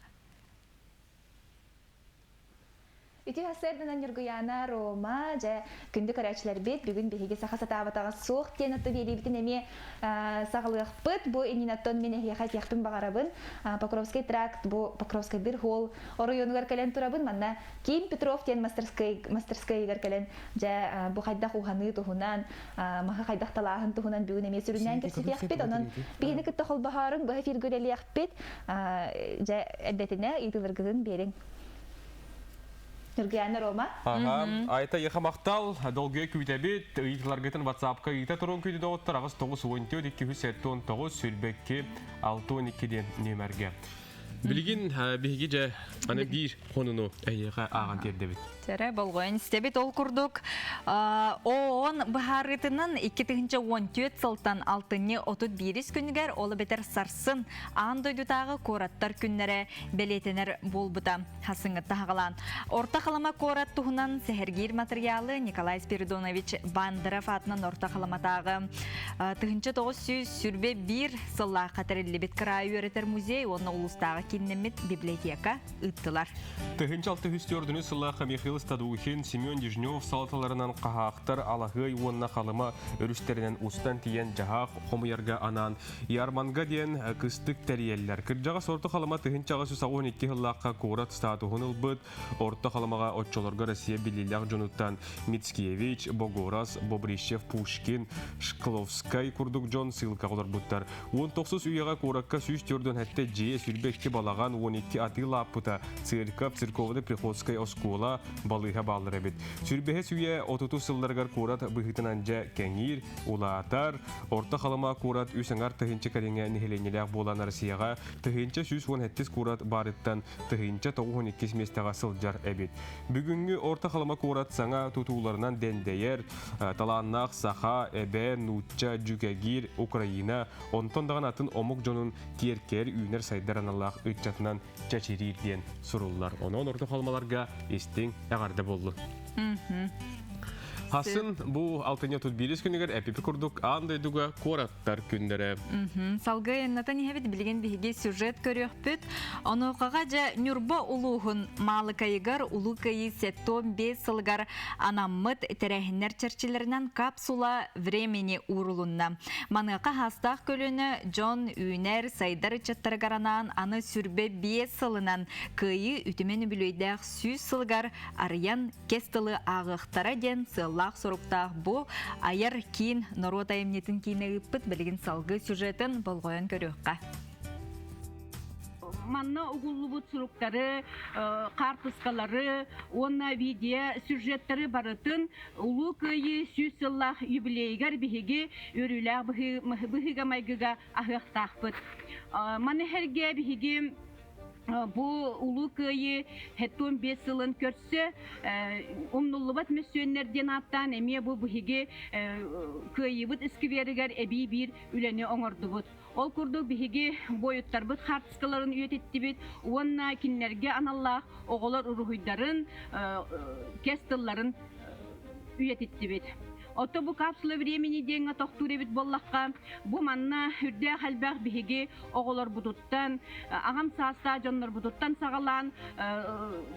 Үтүө сарсыарданан Ньургуйаана, Рома, дьэ, күндү көрөөччүлэрбит, бүгүн биһиги саха сатаабатаҕа суох диэн отто биэриибитин эмиэ саҕалыахпыт. Бу иннинэ мин эһиэхэ этиэхпин баҕарабын. Покровский тракт бу Покровскайдыр холл оройуонугар кэлэн турабын. Манна Ким Петров диэн мастерскай мастерскайыгар кэлэн дьэ бу хайдах уһаныы туһунан, маһы хайдах талааһын туһунан бүгүн эмиэ сүрүннээн кэпсэтиэхпит. Онон биһини кытта холбоһоорун быһа эфиргэ үлэлиэхпит. Дьэ, эрдэтинэ ыйытыыларгытын биэриҥ. Ньургуйаана Рома. Ага, Айта Еха махтал, долгуйа күүтэбит, ыйытыларгытын WhatsApp-ка ыйыта турун күнү доҕоттор 8 9 14 279 22 6 12 диэн нүөмэргэ. Билигин биһиги дьэ аны биир хонуну эйиэхэ ааҕан тиэрдэбит. Тэрэ болҕойон истэбит ол курдук ООН быһаарыытынан 2014 сылтан алтынньы 31 күнүгэр ол эбэтэр сарсын аан дойдутааҕы куораттар күннэрэ бэлиэтэнэр буолбута хасыҥҥытта хаҕалаан. Орто Халыма куорат туһунан сэһэргиир матырыйаалы Николай Спиридонович Бандеров аатынан Орто Халыматааҕы 1921 сыллаахха тэриллибит кыраайы үөрэтэр музей уонна улуустааҕы кииннэммит библиотека ыыттылар. 1604 сыллаахха Михаил Стадухин, Семен Дежнев салаталарынан хаһаахтар Алаһыай уонна Халыма өрүстэринэн устан тиийэн дьаһаах хомуйарга анаан Ярманга диэн кыстык тэрийэллэр. Кырдьаҕас Орто Халыма 1812 сыллаахха куорат статуһун ылбыт. Орто Халымаҕа оччолорго Россия биллиилээх дьонуттан Мицкевич, Богораз, Бобрищев, Пушкин, Шкловскай курдук дьон сыылкаҕа олорбуттар. 19 үйэҕэ куоракка 147 дьиэ, 22 балаҕан, 12 атыы лааппыта, церковь, церковно-приходскай оскуола, балыыһа бааллар эбит. Сүрбэһис үйэ отутус сылларыгар куорат быһыытынан дьэ кэҥиир, улаатар. Орто Халыма куорат үс аҥар тыһыынча кэриҥэ нэһилиэнньэлээх буолан Россияҕа 1117 куорат баарыттан 1092 миэстэҕэ сылдьар эбит. Бүгүҥҥү Орто Халыма куорат саҥа тутууларынан дэндэйэр, талааннаах саха, эбээн, нуучча, дьүкэгиир, Украина, онтон даҕаны атын омук дьонун киэркэйэр үүнэр-сайдар аналлаах ыччатынан чэчириир диэн суруллар. Онон Орто Халымаларга истиҥ эҕэрдэ буоллун. Хасын бу алтынньы 31 күнүгэр эпипи курдук аан дойдуга куораттар күннэрэ. Салгыы айаннатан иһэбит билигин биһиги сюжет көрүөхпүт. Онуохаҕа дьэ Ньурба улууһун Маалыкайыгар Улуу Кыайыы 75 сылыгар анаммыт тэрээһиннэр чэрчилэринэн капсула времени уурулунна. Маныаха хаастаах көлүөнэ дьон үүнэр, сайдар ыччаттарыгар анаан аны сүрбэ биэс сылынан Кыайыы үтүмэн үбүлүөйдээх 100 сылыгар арыйан кэс тылы ааҕыахтара диэн сыаллаах-соруктаах бу айар киин норуот айымньытын киинэ ыыппыт билигин салгыы сюжетын болҕойон көрүөххэ. Манна угуллубут суруктары, хаартыскалары уонна видео сюжеттары барытын Улуу Кыайыы 100 сыллаах юбилейыгар биһиги үөрүүлээх быһыыга-майгыга аһыахтаахпыт. Маны сэргэ биһиги бу Улуу Кыайыы 75 сылын көрсө умнуллубат мөссүөннэр диэн ааттаан эмиэ бу биһиги Кыайыыбыт искверигэр эбии биир үлэни оҥордубут. Ол курдук биһиги буойуттарбыт хаартыскаларын үйэтиттибит уонна кинилэргэ аналлаах оҕолор уруһуйдарын, кэс тылларын үйэтиттибит. Ото бу капсула времени диэҥҥэ тохтуур эбит буоллахха, бу манна үрдээх элбэх биһиги оҕолорбутуттан, аҕам саастаах дьоннорбутуттан саҕалаан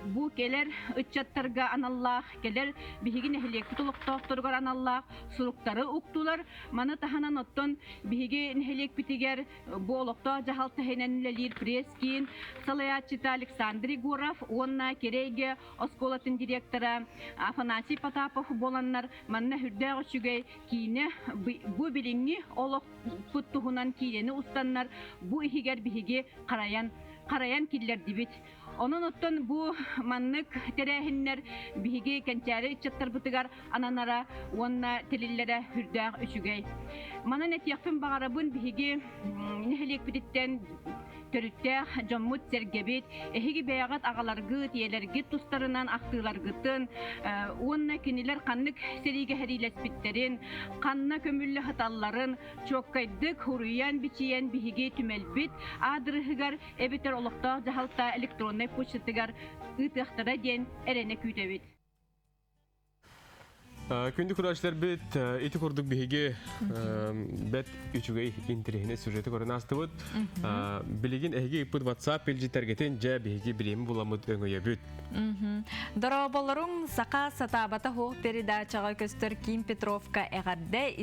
бу кэлэр ыччаттарга аналлаах, кэлэр биһиги нэһилиэкпит олохтоохторугар аналлаах суруктары уктулар. Маны таһынан оттон биһиги нэһилиэкпитигэр бу олохтоох дьаһалта иһинэн үлэлиир пресс-киин салайааччыта Александр Егоров уонна Кэрэйгэ оскуолатын директора Афанасий Потапов буоланнар манна үрдээх үчүгэй киинэ бу билиҥҥи олохпут туһунан киинэни устаннар бу иһигэр биһиги харайан харайан киллэрдибит. Онон оттон бу маннык тэрээһиннэр биһиги кэнчээри ыччаттарбытыгар ананара уонна тэриллэрэ үрдээх үчүгэй. Манан этиэхпин баҕарабын биһиги нэһилиэкпититтэн төрүттээх дьоммут-сэргэбит, эһиги бэйэҕит аҕаларгыт, ийэлэргит тустарынан ахтыыларгытын уонна кинилэр ханнык сэриигэ сэриилэспиттэрин, ханна көмүллэ сыталларын чуоккайдык суруйан-бичийэн биһиги түмэлбит аадырыһыгар эбэтэр олохтоох дьаһалта электроннай почтатыгар ыытыахтара диэн эрэнэ күүтэбит. Күндү көрөөччүлэрбит, ити курдук биһиги бэт үчүгэй интэриэһинэй сюжеты көрөн аастыбыт. Билигин эһиги ыппыт WhatsApp илдьиттэргитин дьэ биһиги билиэми буламмыт өҥөйөбүт. Дорооболоруҥ Саха сатаабата суох передачаҕа көстөр Ким Петровка эҕэрдэ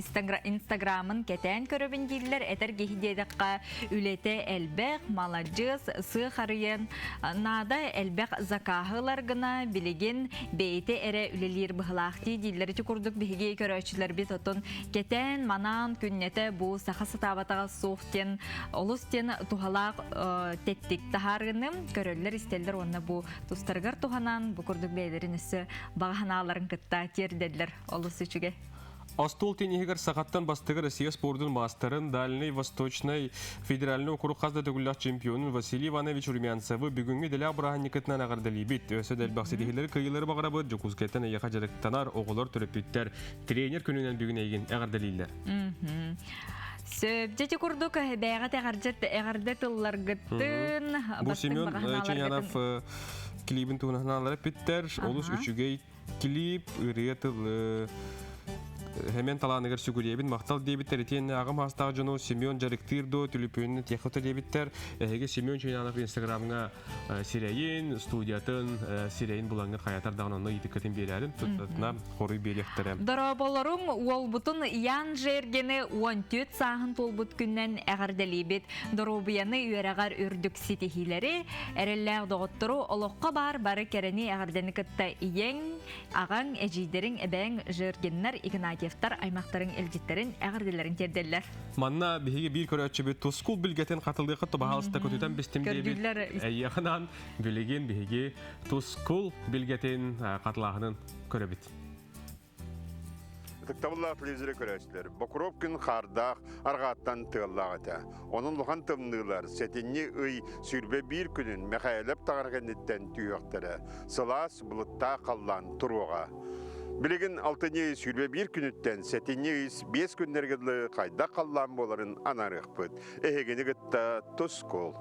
Инстаграмын кэтээн көрөбүн дииллэр этэр киһи диэтэххэ үлэтэ элбэх, маладьыас, сыах арыйан наада элбэх закаһы ылар гына билигин бэйэтэ эрэ үлэлиир быһылаах дии дииллэр ити курдук биһиги көрөөччүлэрбит отон кэтээн манаан күннэтэ бу саха сатаабатаҕа суох диэн олус диэн туһалаах тэттик таһаарыыны көрөллөр истэллэр уонна бу тустарыгар туһанан бу курдук бэйэлэрин өссө баҕа санааларын кытта тиэрдэллэр олус үчүгэй. Остуол тенниһигэр сахаттан бастакы Россия спордун маастарын, Дальнай Восточнай федеральнай округ хас да төгүллээх чемпионун Василий Иванович Румянцевы бүгүҥҥү идэлээх бырааһынньыкытынан эҕэрдэлиибит. Өссө да элбэх ситиһиилэри кыайыылары баҕарабыт. Дьокуускайтан эйиэхэ дьарыктанар оҕолор төрөппүттэр тренер күнүнэн бүгүн эйигин эҕэрдэлииллэр. Сөп. Дьэ курдук бэйэҕит эҕэрдэ эҕэрдэ тылларгыттын Бу Семен Ченянов клибин туһунан санаалара эппиттэр. Олус үчүгэй Клип, ырыа тылы Хэмэн талааныгар сүгүрүйэбин махтал диэбиттэр итиэннэ аҕам саастаах дьону Семен дьарыктыыр дуо түлүпүөнүн тиэхэ диэбиттэр эһиги Семен Чуйнанов инстаграмҥа сирэйин студиятын сирэйин булаҥҥыт хайатар даҕаны онно ыйытыккытын биэрээрин туттатына хоруй биэриэхтэрэ Дорооболоруҥ уолбутун Ян Жергени 14 сааһын туолбут күннэн эҕэрдэлиибит. Доруобуйаны үөрэҕэр үрдүк ситиһиилэри, эрэллээх доҕоттору олоххо баар бары кэрэни эҕэрдэни кытта ийэҥ, аҕаҥ, эдьиийдэриҥ, эбээҥ Жергиннар, Игнатьевтар аймахтарыҥ илдьиттэрин, эҕэрдэлэрин тиэрдэллэр. Манна биһиги биир көрөөччүбүт тускул билгэтин хатылыахха тобаһаалыста көтүтэн бистим диэбит. Эйиэхинан билигин биһиги тускул билгэтин хатылааһынын көрөбүт. Ытыктабыллаах телевизоры көрөөччүлэр, Бокуруоп күн хаардаах, арҕааттан тыаллаах этэ. Онон улахан тымныылар сэтинньи ый 21 күнүн Мэхээлэп таҥара кэнниттэн түһүөхтэрэ. Сылаас, былыттаах халлаан туруоҕа. Билигин алтынньы ый 21 күнүттэн сэтинньи ый 5 күннэргэ дылы хайдах халлаан буоларын анаарыахпыт. Эһигини кытта тускул.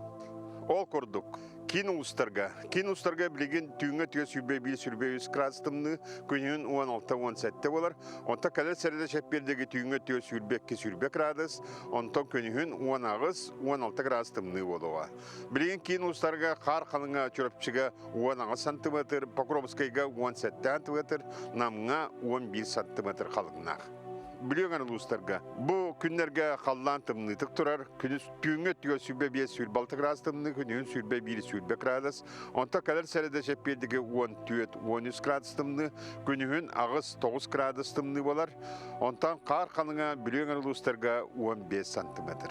Ол курдук, Киин улуустарга. Киин улуустарга билигин түүҥҥэ түгэ 21 23 градус тымныы, күнүһүн 16-17 буолар. Онтон кэлэр сэрэдэ чэппиэрдиги түүҥҥэ түгэ 22 20 градус, онтон күнүһүн 18-16 градус тымныы буолуоҕа. Билигин киин улуустарга хаар халыҥа Чурапчыга 18 сантиметр, Покровскайга 17 сантиметр, Намҥа 11 сантиметр халыҥнаах. Бүлүү улуустарга бу күннэргэ халлаан тымныытык турар, күнүс Түүҥҥү өттүгэр 25 26 градус тымныы, күнүһүн 21 20 градус. Онтон кэлэр сэрэдэ чэппиэрдиги 14 13 градус тымныы, күнүһүн 8-9 градус тымныы буолар. Онтон хаар халыҥа Бүлүү эҥэр улуустарга 15 сантиметр.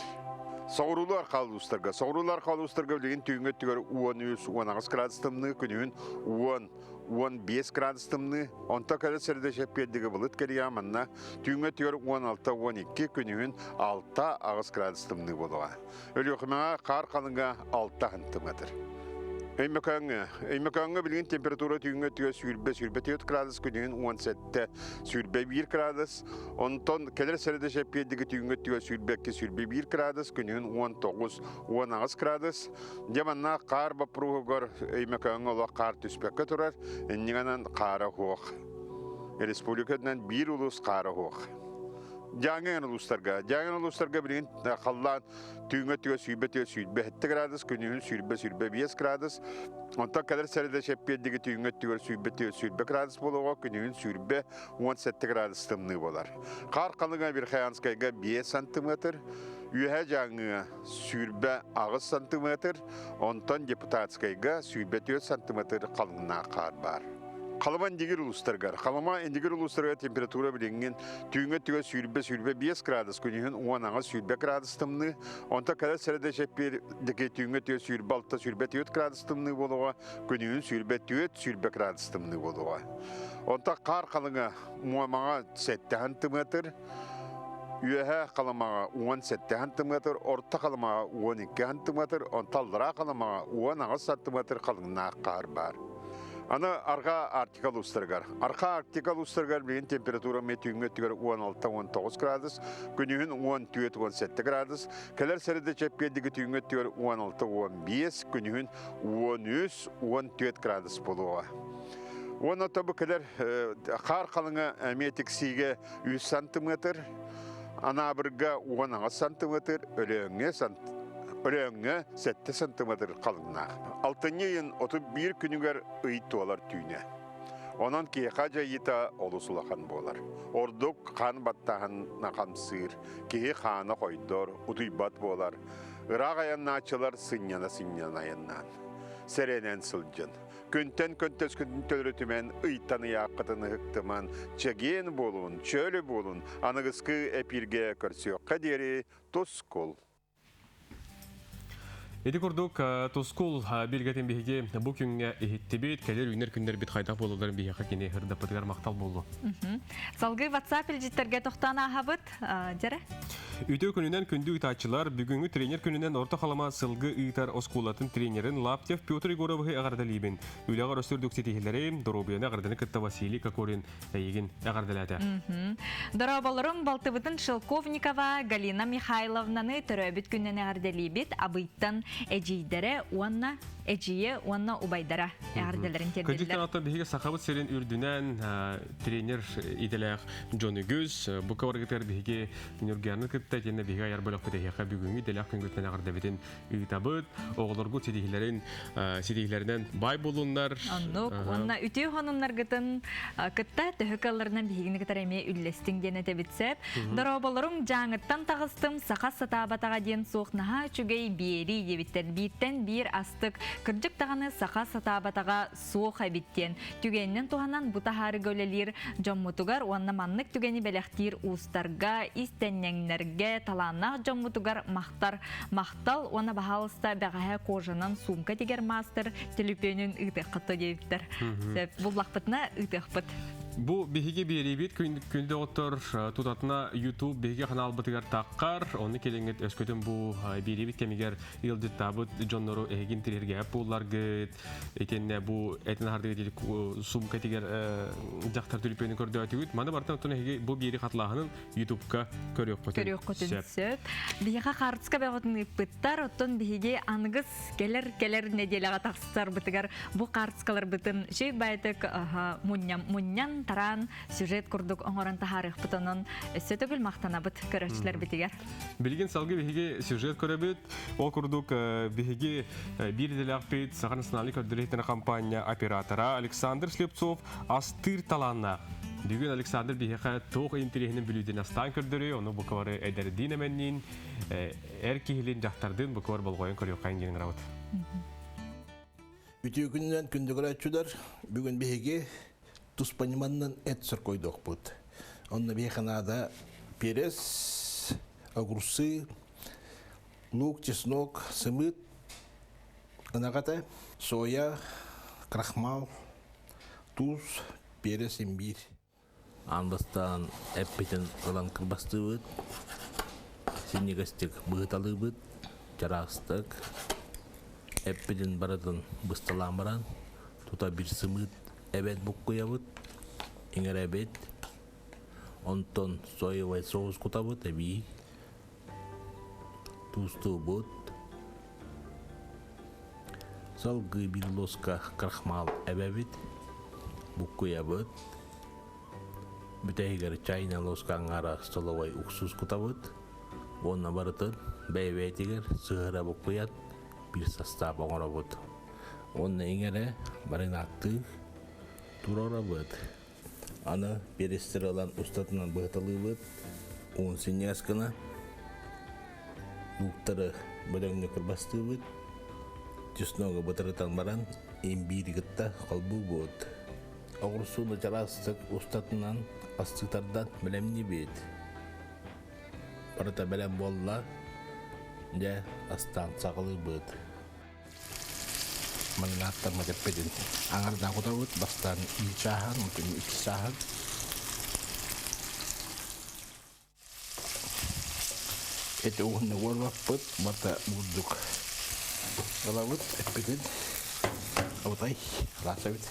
Соҕуруулуу архаал улуустарга. Соҕуруулуу архаал улуустарга билигин түүҥҥү өттүгэр 13-18 градус тымныы, күнүһүн 10 15 градус тымныы, онто кэлэр сэрдэ чэппиэрдиги былыт кэлиэҕэ манна түүҥҥэ түөр 16-12, күнүһүн 6-8 градус тымныы буолуоҕа. Өлүөхүмэҕэ хаар халыҥа 6 сантиметр. Өймөкөөҥҥө. Өймөкөөҥҥө билигин температура түүҥҥэ өттүгэр 120-124 градус, күнүһүн 17-101 градус. Онтон кэлэр сэрэдэ чэппиэрдиги түүҥҥэ өттүгэр 122-101 градус, күнүһүн 19-18 градус. Дьэ манна хаар боппуруоһугар Өймөкөөҥҥө олох хаар түспэккэ турар, иннигэнэн хаара суох. Республикатынан биир улуус хаара суох. Дьааҥы улуустарга. Дьааҥы улуустарга билигин халлаан түүҥҥэ өттүгэр сүүрбэ түө сүүрбэ сэттэ градус, күнүһүн сүүрбэ сүүрбэ биэс градус. Онтон кэлэр сэрэдэ чэппиэрдиги түүҥҥэ өттүгэр сүүрбэ түө сүүрбэ градус буолуоҕа, күнүһүн сүүрбэ 17 градус тымныы буолар. Хаар халыҥа Верхоянскайга 5 сантиметр, Үөһээ Дьааҥыга 28 сантиметр, онтон Депутатскайга 24 сантиметр халыҥнаах хаар баар. Халыма Индигир улуустарыгар. Халыма Индигир улуустарыгар температура билиҥҥин түүҥҥэ өттүгэр 120-125 градус, күнүһүн 18-20 градус тымныы, онтон кэлэр сэрэдэ чэппиэр диэки түүҥҥэ өттүгэр 26-24 градус тымныы буолуоҕа, күнүһүн 24-20 градус тымныы буолуоҕа. Онтон хаар халыҥа Муомаҕа 7 сантиметр, Үөһээ Халымаҕа 17 сантиметр, Орто Халымаҕа 12 сантиметр, онтон Аллараа Халымаҕа 18 сантиметр халыҥнаах хаар баар. Аны Арҕаа Арктика улуустарыгар. Арҕаа Арктика улуустарыгар билигин температура эмиэ түүҥҥү өттүгэр 16-19 градус, күнүһүн 14-17 градус, кэлэр сэрэдэ чэппиэрдиги түүҥҥү өттүгэр 16-15, күнүһүн 13-14 градус буолуоҕа. Уонна тобу кэлэр хаар халыҥа эмиэ тиксиигэ 3 сантиметр, Анаабырга 18 сантиметр, Өлөөҥҥө Өлөөҥҥө 7 сантиметр халыҥнаах. Алтынньы ыйын 31 күнүгэр ый туолар түүнэ. Онон киһиэхэ дьайыыта олус улахан буолар. Ордук хаан баттааһына хамсыыр, киһи хаана хойдор, утуйбат буолар. Ыраах айаннааччылар сынньана-сынньана айаннаан, сэрэнэн сылдьын. Күнтэн көнтөскүтүн төлөрүтүмэн, ыйтан ыйааххытын ыһыктыман, чэгиэн буолун, чөлү буолун, аныгыскы эпииргэ көрсүөххэ диэри тускул. Ити курдук Тускул билгэтин биһиги бу күҥҥэ иһиттибит, кэлэр үүнэр күннэрбит хайдах буолалларын биһиэхэ кини ырдаппытыгар махтал буоллу. Салгыы WhatsApp илдьиттэргэ тохтоон ааһабыт. Дьэрэ. Үтүө күнүнэн күндү ыытааччылар, бүгүҥҥү тренер күнүнэн Орто Халыма сылгы ыытар оскуолатын тренерин Лаптев Петр Егоровиһы эҕэрдэлиибин. Үлэҕэр өссө үрдүк ситиһиилэри, доруобуйаны эҕэрдэни кытта Василий Кокорин эйигин эҕэрдэлээтэ. Дорооболорум балтыбытын Шелковникова Галина Михайловнаны төрөөбүт күнүнэн эҕэрдэлиибит. Абыйтан эдьиийдэрэ уонна эдьиийэ уонна убайдара эҕэрдэлэрин Кырдьык тиэрдэллэр. даҕаттан биһиги Сахабыт сирин үрдүнэн тренер идэлээх дьон үгүс. Бу кабаргытыгар биһиги Ньургуяны кытта итиэннэ биһиги айар бөлөхпүт эһиэхэ бүгүҥҥү идэлээх күҥҥүтүнэн эҕэрдэбитин ыытабыт. Оҕолоргут ситиһиилэрин ситиһиилэринэн баай буолуннар. Оннук. Уонна үтүө хонуннаргытын кытта төһө кыалларынан биһигини кытары эмиэ үллэстиҥ диэн этэбит сөп. Дорооболорум дьааҥыттан таҕыстым, саха сатаабатаҕа диэн суох наһаа үчүгэй биэрии диэбиттэр. Бииртэн биир астык. Кырдьык даҕаны саха сатаабатаҕа суох эбит диэн түгэнинэн туһанан бу таһаарыга үлэлиир дьоммутугар уонна маннык түгэни бэлэхтиир уустарга, истэнньэҥнэргэ, талааннаах дьоммутугар махтар махтал уонна баһаалыста бэҕэһээ кожанан сумка тигэр маастар төлөпүөнүн ыытыаххыт диэбиттэр. Сөп буллахпытына ыытыахпыт. Бу биһиги биэриибит күндү оҕоттор тутатына YouTube биһиги ханаалбытыгар таххар, ону кэлиҥҥит өскөтүн бу биэриибит кэмигэр ыалдьыттаабыт дьоннору эһигин тириэргээп буолларгыт, итиэннэ бу этин аһардыгы сумка тигэр дьахтар түлүпүөнү көрдөөтүгүт. Маны барытын оттон эһиги бу биэри хатылааһынын ютубка көрүөххүтүн көрүөххүтүн сөп. Биһиэхэ хаартыска бөҕөтүн ыыппыттар. Оттон биһиги аныгыс кэлэр кэлэр нэдиэлэҕэ тахсарбытыгар бу хаартыскаларбытын үчүгэй баайтык мунньан мунньан тараан сюжет курдук оҥорон таһаарыахпыт онон өссө төгүл махтанабыт көрөөччүлэрбитигэр. Билигин салгыы биһиги сюжет көрөбүт. Ол курдук биһиги биир идэлээхпит Саха национальнай көрдөрүү компания оператора Александр Слепцов астыыр талааннаах. Бүгүн Александр биһиэхэ туох интэриэһинэн бүлүүдүн астаан көрдөрүө, ону букабары эдэрдиин эмэнниин, эр киһилин дьахтардыын букабар болҕойон көрүөххэйин диэн ыҥырабыт. Үтүө күнүнэн күндү көрөөччүлэр, бүгүн биһиги туспа ньыманнан эт соркойдуохпут. Онно биһиэхэ наада перец, огурцы, лук, чеснок, сымыыт, ынах этэ, соя, крахмал, туус, перец, имбирь. Аан бастаан эппитин ылан кырбастыыбыт, синньигэстик быһыталыыбыт, чараастык эппитин барытын бысталаан баран, тута биир сымыыт эбэт буккуйабыт, иҥэрэбит, онтон соевай соус кутабыт эбии, туустуубут, салгыы биир луоска крахмал эбэбит, буккуйабыт, бүтэһигэр чайная луоска аҥаара столовай уксус кутабыт уонна барытын бэйэ-бэйэтигэр сыһыара буккуйан биир састаап оҥоробут. Уонна иҥэрэ маринааттыы туруорабыт. Аны перестер ылан устатынан быһыталыыбыт. Уун синньигэс гына лууктары бөдөҥнүк кырбастыыбыт. Чесногу бытарытан баран имбиири кытта холбуубут. Оҕурсууну чараастык устатынан астыы тардан бэлэмниибит. Барыта бэлэм буолла, дьэ астаан саҕалыыбыт. Маринааттаммыт эппитин аҥардаах утабыт, бастаан биир чааһын, онтон икки чааһын. Эти уһуннук уорбаппыт, барыта бурдук ылабыт эппитин. Абытай, лаасабыт.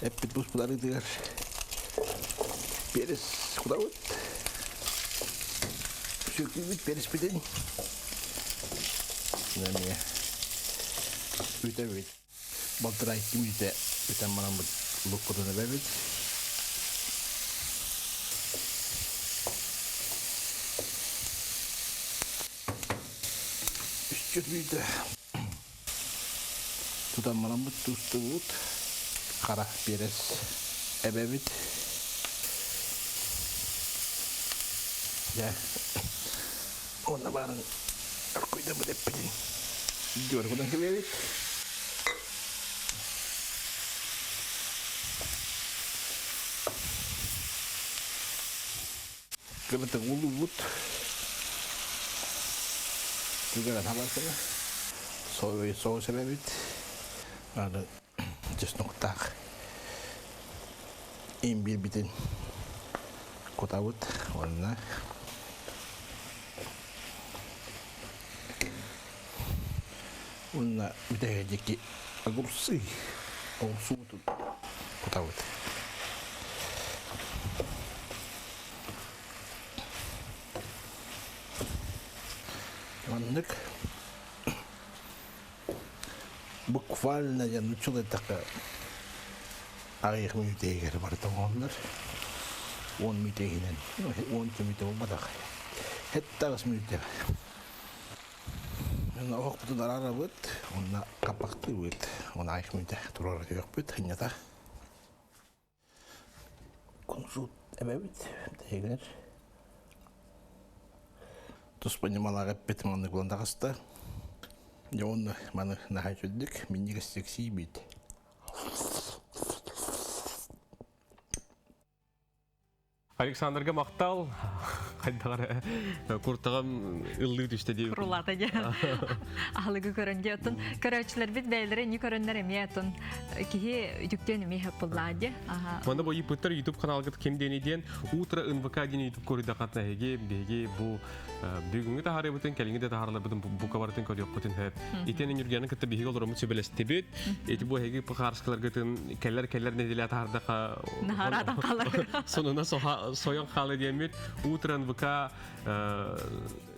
Эппит буспут арыытыгар перец кутабыт. Сүөкүүбүт переспитин. Эмиэ үтэбит. Балтараа икки мүнүүтэ үтэн бараммыт лукпутун эбэбит. Үс мүнүүтэ Тутан бараммыт тустубут хара перец эбэбит. Дьэ, уонна баарын оркуйдаммыт эппитин дьуоргунан кэбиэбит. Кыбытык улуубут. Өттүгэр атабасыра. Соус эбэбит. Аны чесноктаах имбирбитин кутабыт уонна уонна бүтэһик огурцы оҕурсуутун кутабыт. Маннык буквально я нуччалыы эттэххэ аҕыйах мүнүүтэ иһигэр барыта оҥоһуллар. 10 мүнүүтэ иһинэн, 10 мүнүүтэ буолбатах. Хэтте аҕыс мүнүүтэ. Онно оһохпутун араарабыт, онно хаппахтыыбыт. Оны аҕыйах мүнүүтэ туруора түһүөхпүт, сынньата. Кунжут эбэбит тэһигэр туспа ньымалаах эппит маннык булан таҕыста. Дьэ уонна маны наһаа үчүгдүк минньигэстик сиибит. Александрга махтал. Хайдах эрэ куртаҕым ыллыы түстэ диэбит. Курулаата дьэ. Аһылыгы көрөн дьэ. Оттон көрөөччүлэрбит бэйэлэрэ ини көрөннөр эмиэ оттон киһи үтүктүөн эмиэ хөппуллаа дьэ. Манна бу ыйыппыттар YouTube каналгыт ким диэни диэн Утро НВК диэн YouTube көрүйдэххитинэ эһиги биһиги бу бүгүҥҥү таһаарыыбытын кэлиҥҥи да таһаарыларбытын бука барытын көрүөххүтүн сөп. Итиэннэ Ньургуяны кытта биһиги олороммут сүбэлэстибит. Ити бу эһиги пахаарыскаларгытын кэлэр кэлэр нэдиэлэ таһаардаха Наһараатан хаалар. сонуна сойон хаалы диэммит Утро НВК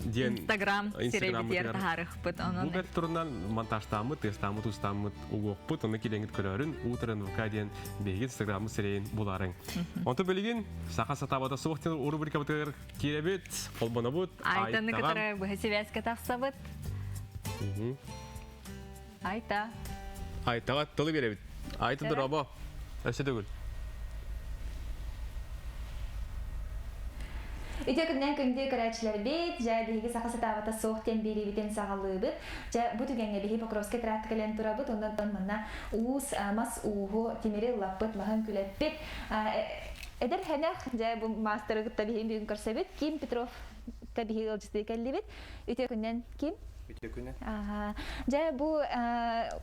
диэн Инстаграм сирэйбитигэр таһаарыахпыт. Бу бэрт турунан монтажтааммыт, тыастааммыт, устааммыт угуохпут, ону килэҥит көрөөрүн Утро НВК диэн биһиги Инстаграммыт сирэйин булаарыҥ. Онто билигин саха сатаабата суох диэн рубрикабытыгар киирэбит, холбонобут. Айтаны кытары быһа сибээскэ тахсабыт. Айта. Айтаҕа тылы биэрэбит. Айта дорообо. Өссө төгүл. Үтүө күннэн күндү көрөөччүлэрбит, дьэ биһиги саха сатаабата суох диэн биэриибитин саҕалыыбыт. Дьэ бу түгэҥҥэ биһи Покровскай тракта кэлэн турабыт, онон манна уус, мас ууһу, тимири ыллаппыт, маһын күлэппит. Эдэр хэнэх, дьэ бу маастары кытта биһиги бүгүн көрсөбүт. Ким Петров биһиги ыалдьытыы кэллибит. Үтүө күннэн Ким? Үтүө күнү. Дьэ бу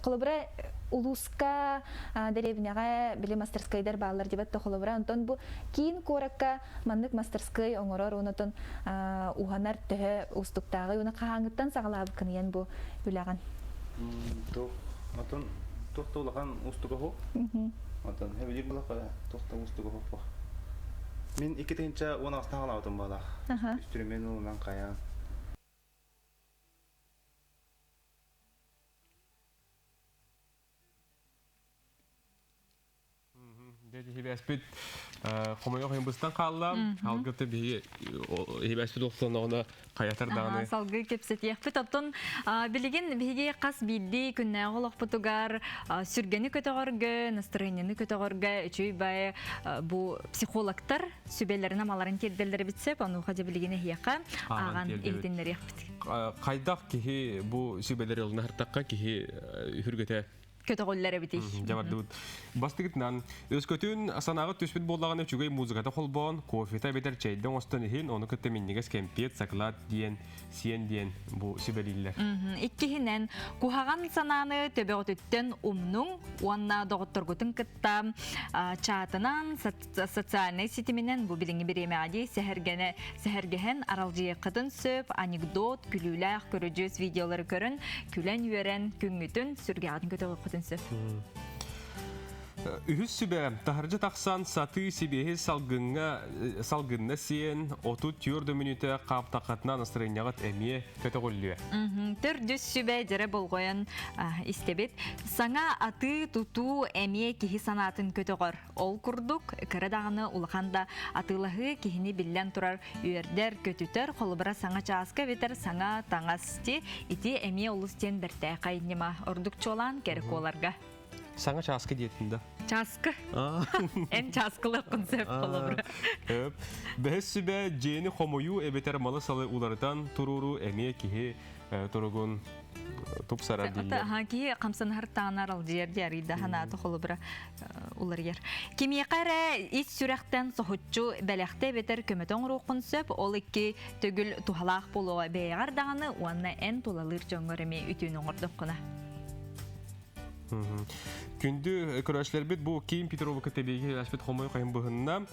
холобура улууска дэриэбинэҕэ били мастерскайдар бааллар дебет да холобура онтон бу киин куоракка маннык мастерскай оҥорор онотон уһанар төһө уустуктааҕый уна хаһааҥҥыттан саҕалаабыккыныйан бу үлэҕин? Туох отон туох да улахан уустуга суох. Отон хэбилир булаха туох да уустуга суох. Мин 2016 хаалаабытым буолаах. Үстүрүмэн ылынан хайаан. Хибээспит хомойох быстан хаалла. Алгыты биһи хибээспит охсоноҕуна хайатар даҕаны. Салгыы кэпсэтиэхпит. Оттон билигин биһиги хас биирдии күннээҕи олохпутугар сүргэни көтөҕөргө, настроениены көтөҕөргө үчүгэй баайы бу психологтар сүбэлэрин-амаларын тиэрдэллэрбит сөп. Онуоха дьэ билигин эһиэхэ ааҕан иһитиннэриэхпит. Хайдах киһи бу сүбэлэри ылынартахха киһи үһүргэтэ көтөҕүллэр эбитий. Дьабардыбыт. Бастыгытынан, өскөтүн санааҕыт түспүт буоллаҕына үчүгэй музыката холбоон, кофета эбэтэр чэйдэ оҥостон иһин, ону кытта минньигэс кэмпиэт, сакылаат диэн, сиэн диэн бу сүбэлииллэр. Иккиһинэн, куһаҕан санааны төбөҕүтүттэн умнуҥ уонна доҕотторгутун кытта чаатынан, социальнай ситиминэн бу билиҥҥи бириэмэҕэ дии сэһэргэнэ сэһэргэһэн аралдьыйыаххытын сөп анекдот, күлүүлээх, көрүдьүөс видеолары көрөн, күлэн-үөрэн күҥҥүтүн сүргэҕитин көтөҕүөххүтүн сөп. Үһүс сүбэ таһырдьа тахсан сатыы сибиэһи салгыҥҥа салгынна сиэн 34 мүнүүтэ хаптаххатына настырыанньаҕыт эмиэ көтөҕүллүө. Төрдүс сүбэ дьэрэ болҕойон истэбит. Саҥа атыы-тутуу эмиэ киһи санаатын көтөҕөр. Ол курдук, кыра даҕаны улахан да атыылаһыы киһини биллэн турар үөрдэр, көтүтэр, холобура саҥа чааска эбэтэр саҥа таҥас ти ити эмиэ олус диэн бэртээхэй ньыма. Ордук чуолаан кэрэ куоларга. Саҥа чааска диэтин да? Чааскы. Эн чааскылыаххын сөп холобура. Бэһис сүбэ дьиэни хомуйуу эбэтэр малы-салы уларытан туруоруу эмиэ киһи туругун тупсарар дииллэр. Ата киһи хамсанар таанар алдьыйар диарыйда ханаата холобура уларыйар. Кимиэхэ эрэ ис сүрэхтэн соһуччу бэлэхтэ эбэтэр көмөтө оҥоруоххун сөп, ол икки төгүл туһалаах буолуоҕа бэйэҕэр даҕаны уонна эн тулалыыр дьоҥҥор эмиэ үтүөнү оҥордоххуна. Күндү көрөөччүлэрбит бу Ким Петровы кытта биһиги үлэлэспит хомойу хайын быһынна.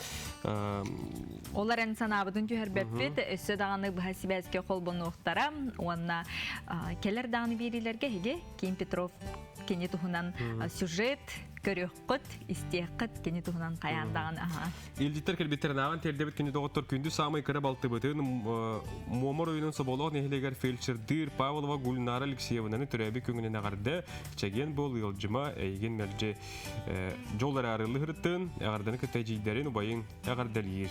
Олар эн санаабытын түһэрбэппит, өссө даҕаны быһа сибээскэ холбонуохтара уонна кэлэр даҕаны биэриилэргэ эһиги Ким Петров кини туһунан сюжет көрүөххүт, истиэххит кини туһунан хайаан даҕаны аха. Илдьиттэр кэлбиттэрин ааҕан тиэрдэбит күнү доҕоттор күндү саамай кыра балтыбытын Муома оройуонун Соболоох нэһилиэгэр фельдшердыыр Павлова Гульнара Алексеевнаны төрөөбүт күҥүнэн эҕэрдэ, чэгиэн буол ыалдьыма, эйигин мэлдьи дьол эрэ арыллыһырыттын, эҕэрдэни кытта эдьиийдэрин, убайыҥ эҕэрдэлиир.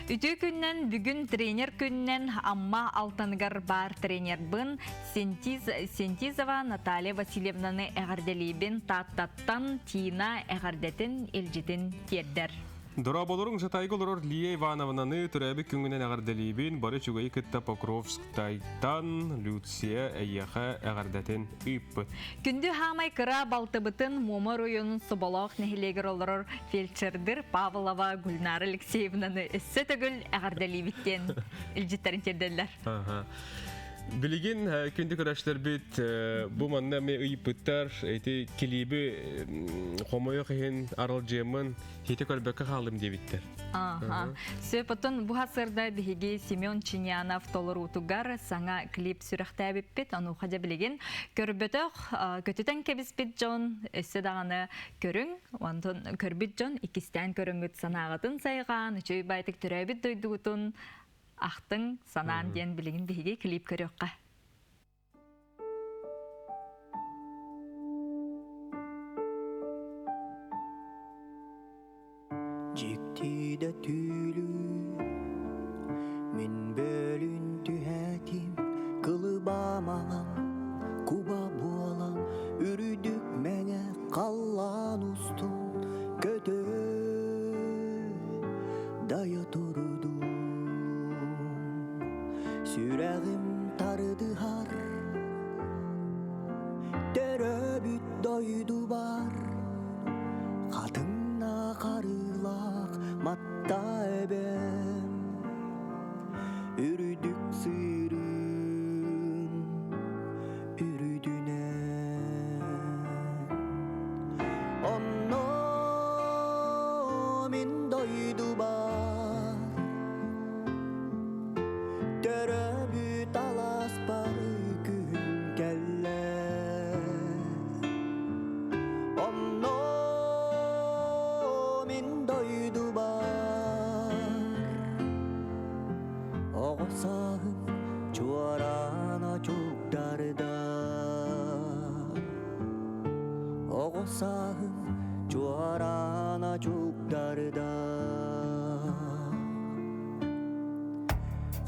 Үтүө күннэн бүгүн тренер күннэн Амма Алтаныгар баар тренербын Синтизова Наталья Васильевнаны эҕэрдэлиибин Тааттаттан Тина эҕэрдэтин илдьитин тиэрдэр. Дорооболоруҥ Жатайга олорор Лия Ивановнаны төрөөбүт күҥҥүнэн эҕэрдэлиибин, бары үчүгэйи кытта Покровсктайтан Люция эйиэхэ эҕэрдэтин ыыппыт. Күндү хаамай кыра балтыбытын Муома оройуонун Соболоох нэһилиэгэр олорор фельдшердыр Павлова Гульнара Алексеевнаны өссө төгүл эҕэрдэлиибит диэн илдьиттэрин тиэрдэллэр. Билигин күндү көрөөччүлэрбит бу манна эмиэ ыйыппыттар ити килииби хомойуох иһин аралдьыаммын хите көрбөккө хаалым диэбиттэр. Аха. Сөп оттон бу хасырда биһиги Семен Чинянов толоруутугар саҥа клип сүрэхтээбиппит. Онуоха дьэ билигин көрбөтөх, көтүтэн кэбиспит дьон өссө даҕаны көрүҥ, онтон көрбүт дьон иккистээн көрөҥҥүт санааҕытын сайҕаан, үчүгэй байтык төрөөбүт дойдугутун ахтыҥ, санаан диэн билигин биһиги клип көрүөххэ. Дьиктиде түүлү мин бөлүн түһэтим кылыбамаҥан куба буолан үрүдүк мэҥэ халлаан устун көтө дайа турдум сүрэҕим тардыһар төрөөбүт дойдубар хатыҥна харыылаах матта эбэм үрдүк сыырын үрдүнэн онно мин дойдубар төрөөбүт алааспар күһүн кэллэ онно мин дойдубар оҕо сааһым чуораана чугдарда оҕо сааһым чуораана чугдарда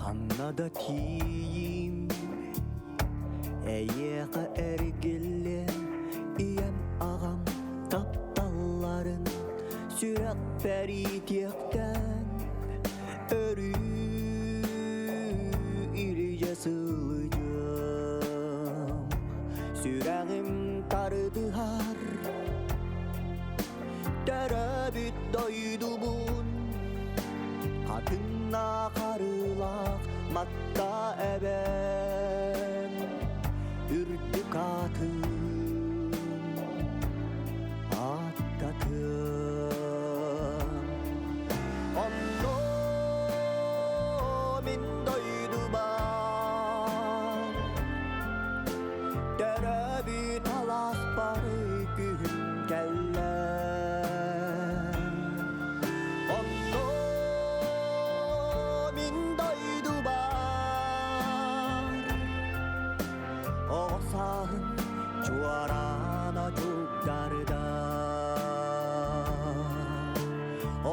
ханна да тиийим эйиэхэ эргиллиэм ийэм аҕам тапталларын сүрэхпэр иитиэхтэн өрүү илдьэ сылдьыам сүрэҕим тардыһар төрөөбүт дойдубун хатыҥна харылаах матта эбэм үрдүк аатын ааттатыам онно мин дойдубар төрөөбүт алааспар күһүн кэллэ онно мин дойдубар оҕо сааһым чуораана чугдарда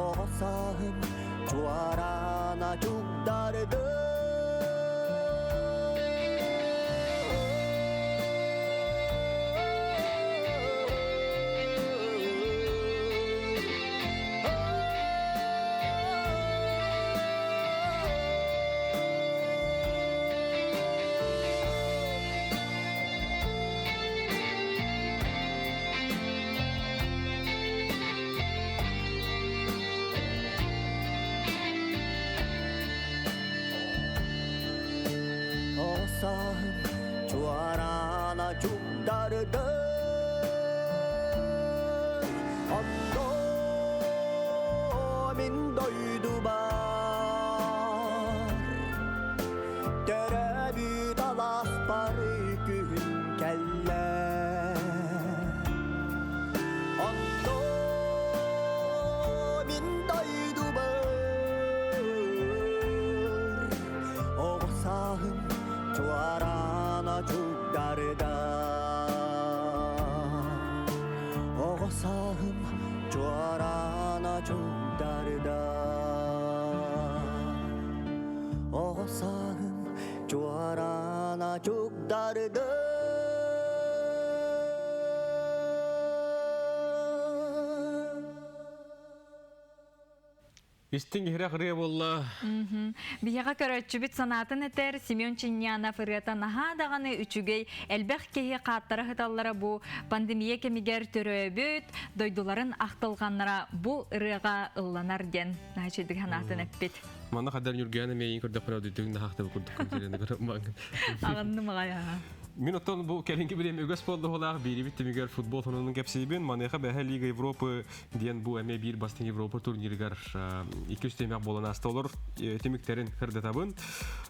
оҕо сааһым чуораана чугдарда чугдарды. Онно мин дойдубар Төрөбүт аласпар күһүн кэллэ. Онно мин дойдубар Оҕо сааһым чуораана чугдарда. Оҕо сааһым чуораана чугдарда. Оҕо сааһым чуораана чугдарда. Истиҥ иһирэх ырыа буолла. Биһиэхэ көрөөччүбүт санаатын этэр Семен Чиннянов ырыата наһаа даҕаны үчүгэй элбэх киһи хааттара сыталлара бу пандемия кэмигэр төрөөбүт дойдуларын ахтылҕаннара бу ырыаҕа ылланар диэн наһаа үчүгэй санаатын эппит. Манна хадар Ньургуяна миэйин көрдөхпүнэ өдүтүҥ наһаахтыбы курдук Аҕынным аҕай аха. Мин оттон бу кэлиҥки билиэм үгэс буоллуһулаах биирибит түмүгэр футбол сонунун кэпсиибин. Маныаха бэһэ Лига Европы диэн бу эмиэ биир бастыҥ Европа турнирыгар икки-үс түһүмэх буолан ааста. Олор түмүктэрин сырдатабын.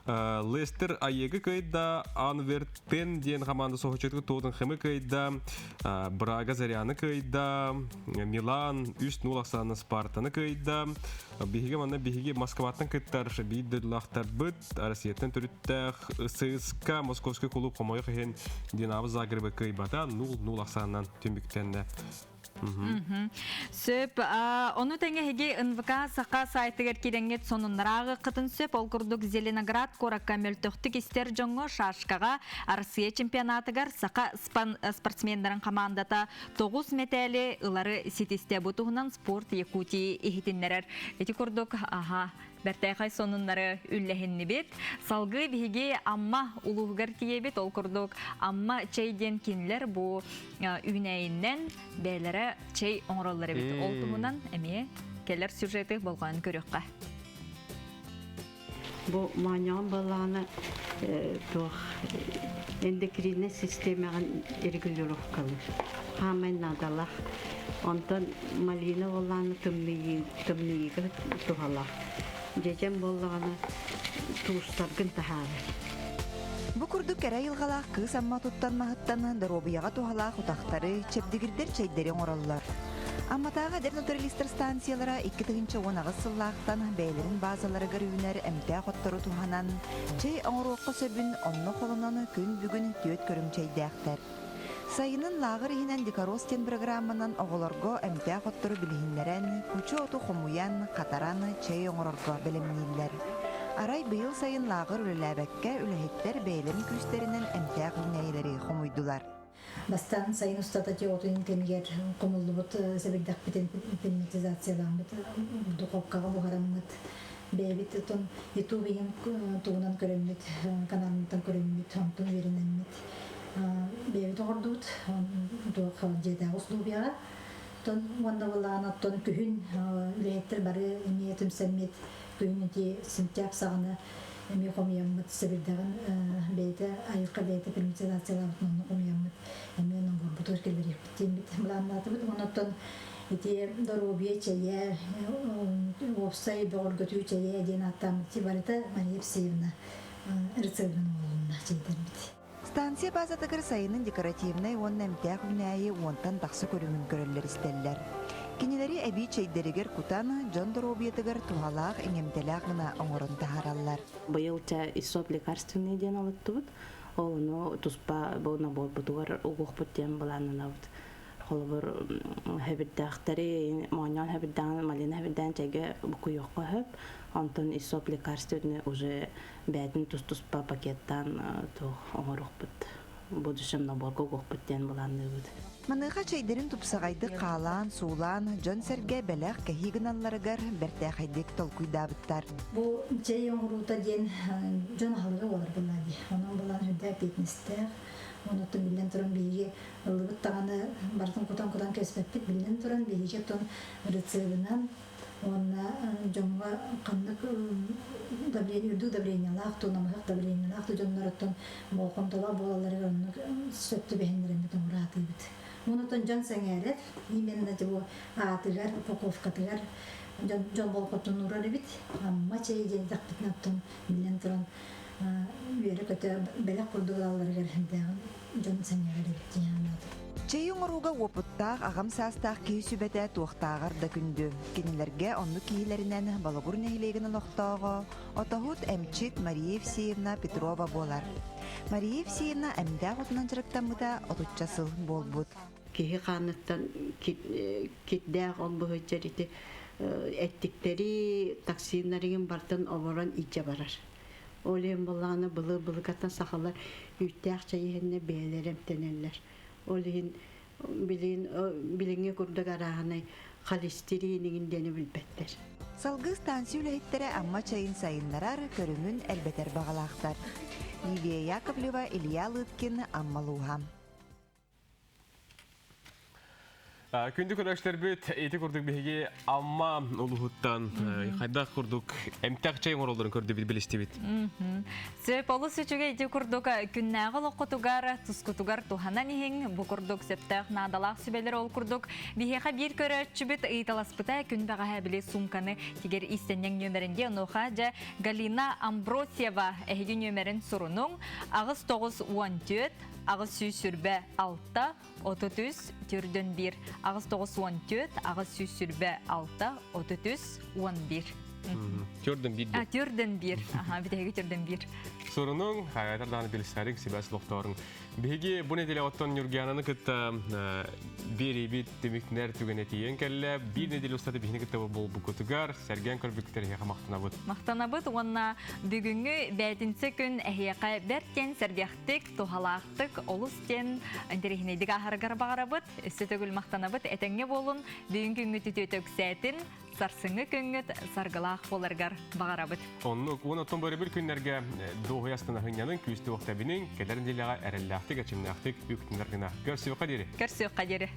Лестер Айегы кыайда, Анвертен диэн команда соһуччутук Тоттенхэмы кыайда, Брага Заряны кыайда, Милан 3-0 ахсаанна Спартаны кыайда. Биһиги манна биһиги Москваттан кыттар биир дойдулаахтарбыт Россияттан төрүттээх ССК Московский клуб хомойуох иһин Динамо Загребы кыайбата 0-0 ахсаанынан түмүктэннэ. Сөп. Ону тэҥэ эһиги НВК Саха сайтыгар киирэҥҥит сонуннарааҕы кытын сөп. Ол курдук Зеленоград куоракка мөлтөхтүк истэр дьоҥҥо шашкаҕа Россия чемпионатыгар саха спортсменнарын хамаандата 9 мэтээли ылары ситистэ. Бу туһунан Спорт Якутии иһитиннэрэр. Ити курдук, аха, бэртээхэй сонуннары үллэһиннибит. Салгыы биһиги Амма улууһугар тиийэбит. Ол курдук Амма чэй диэн кинилэр бу үүнээйиннэн бэйэлэрэ чэй оҥороллор эбит. Ол туһунан эмиэ кэлэр сюжеты болҕойон көрүөххэ. Бу моонньоҕон буоллаҕына туох эндокриннай систиэмэҕин регулировкалыыр. Хаамай наадалаах. Онтон малина буоллаҕына тымныйыы тымныйыыга туһалаах. Дьэдьэн буоллаҕына туустаргын таһаарар. Бу курдук кэрэ айылҕалаах кыыс Амма туттан маһыттан доруобуйаҕа туһалаах утахтары, чэбдигирдэр чэйдэри оҥороллор. Амматааҕы эдэр натуралистар станциялара 2018 сыллаахтан бэйэлэрин баазаларыгар үүнэр эмтээх оттору туһанан, чэй оҥоруохха сөбүн онно холонон күн бүгүн түөрт көрүҥ чэйдээхтэр. Сайынын лааҕыр иһинэн Дикорос диэн программанан оҕолорго эмтээх оттору билиһиннэрэн, кучу оту хомуйан, хатаран чэй оҥорорго бэлэмнииллэр. Арай быйыл сайын лааҕыр үлэлээбэккэ үлэһиттэр бэйэлэрин күүстэринэн эмтээх үүнээйилэри хомуйдулар. Бастаан сайын устата отун кэмигэр хомуллубут сэбирдэхпитин пигментизацияламмыт, духовкаҕа буһараммыт, бэйэбит отон YouTube иһин тугунан көрөммүт, каналыттан көрөммүт, онтон үөрэнэммит бэйэбит оҥордубут туох дьиэтээҕи условияҕа. Оттон уонна былаан оттон күһүн үлэһиттэр бары эмиэ түмсэммит күһүн ити сентябрь саҕана эмиэ хомуйаммыт сэбирдэҕин бэйэтэ айылҕа бэйэтэ пермутациялаабытын онно хомуйаммыт эмиэ нобуорбутугар киллэриэхпит диэммит былааннаатыбыт. Онон ити доруобуйа чэйэ, уопсай бөҕөргөтүү чэйэ диэн ааттааммыт барыта Мария Евсеевна рецебин оҥоһулунна чэйдэрбит. Станция базатыгар сайынын декоративнай уонна эмтээх үүнээйи уонтан тахса көрүҥүн көрөллөр-истэллэр. Кинилэри эбии чэйдэригэр кутан, дьон доруобуйатыгар туһалаах, иҥэмтэлээх гына оҥорон таһаараллар. Быйыл чэ исоп лекарственный диэн олоттубут. Ол ону туспа бу наборбутугар угуохпут диэн былааннанабыт. Холобур, хэбирдээхтэри, моонньоон хэбирдээн, малина хэбирдээн чэйгэ букуйуохха сөп. Онтон исоп лекарственный уже бээтин тус-туспа пакеттаан туох оҥоруохпут будущем наборга угуохпут диэн былаанныыбыт. Маныаха чэйдэрин тупсаҕайдык хаалаан, суулаан, дьон-сэргэ бэлэх кэһии гыналларыгар бэртээхэйдик толкуйдаабыттар. Бу чэй оҥоруута диэн дьон аһылыга буолар буоллаа дии. Онон былаан үрдэ эппиэтинэстээх. Онуттан биллэн туран биһиги ыллыбыт даҕаны барытын кутан-кутан кэспэппит. Биллэн туран биһиги оттон рецебынан. Уонна дьоҥҥо ханнык давление, үрдүк давлениелаах туу, намыһах давлениелаах туу дьоннороттон болҕомтолоох буолалларыгар оннук сөп түбэһиннэрэммит оҥораатыыбыт. Онутун дьон сэҥээрэр, именно бу аатыгар, упаковкатыгар дьон, дьон болҕомтотун уурар эбит. Амма чэй диэн этэхпитинэ оттон биллэн туран үөрэ-көтө бэлэх курдук ылалларыгар дьон сэҥээрэр эбит диэн санаатым. Чэйи оҥорууга уопуттаах аҕам саастаах киһи сүбэтэ туохтааҕар да күндү. Кинилэргэ оннук киһилэринэн Болугур нэһилиэгин олохтооҕо, отоһут эмчит Мария Евсеевна Петрова буолар. Мария Евсеевна эмдээх отунан дьарыктаммыта отучча сыл буолбут. Киһи хааныттан кирдээх ол быһыыччар ити эттиктэри, токсиннарыгын бартан оборон илдьэ барар. Ол иһин буоллаҕына былыр-былыргаттан сахалар үүттээх чэй иһэннэр бэйэлэрэ эмтэнэллэр. Ол иһин билигин билиҥҥи курдук арааһынай холестерин иҥин диэни билбэттэр. Салгыы станция үлэһиттэрэ Амма чайын сайыннарар, көрүҥүн элбэтэр баҕалаахтар. Лилия Яковлева, Илья Лыткин, Амма Лууһа. Күндү көрөөччүлэрбит, ити курдук биһиги Амма улуһуттан хайдах курдук эмтээх чэй оҥороллорун көрдүбүт, билистибит. Сөп, олус үчүгэй ити курдук күннээҕи олоххутугар, тускутугар туһанан иһиҥ. Бу курдук сөптөөх наадалаах сүбэлэр ол курдук биһиэхэ биир көрөөччүбүт ыйыталаспыта күн бэҕэһээ били суумканы тигэр иистэнньэҥ нүөмэрин дии. Онуоха дьэ Галина Амбросьева эһиги нүөмэрин сурунуҥ 8 9 14 826 33 41 8 9 14 826 33 11. Түрден бир. А, түрден бир. Аха, бүтэһиги түрден бир. Сурунуҥ, хайатар даҕаны билсэриҥ, сибээс олохтооруҥ. Биһиги бу нэдиэлэ оттон Ньургиананы кытта биэриибит түмүктэнэр түгэнэ тиийэн кэллэ. Биир нэдиэлэ устата биһини кытта буолбуккутугар, сэргээн көрбүккүтэр эһиэхэ махтанабыт. Махтанабыт уонна бүгүҥҥү бээтинсэ күн эһиэхэ бэрт диэн сэргэхтик, туһалаахтык, олус диэн интэриэһинэйдик ааһарыгар баҕарабыт. Өссө төгүл махтанабыт. Этэҥҥэ буолун, бүгүн күҥҥүт үтүөтэ үксээтин, сарсыҥҥы күҥҥүт саргылаах буоларыгар баҕарабыт. Оннук, уон оттон бары бір күннэргэ дуоһуйа астына сынньаныҥ, күүстээх тэбиниҥ, кэлэр нэдиэлэҕэ эрэллээхтик, эрчимнээхтик үктэнэр гына. Көрсүөххэ диэри. Көрсүөххэ диэри.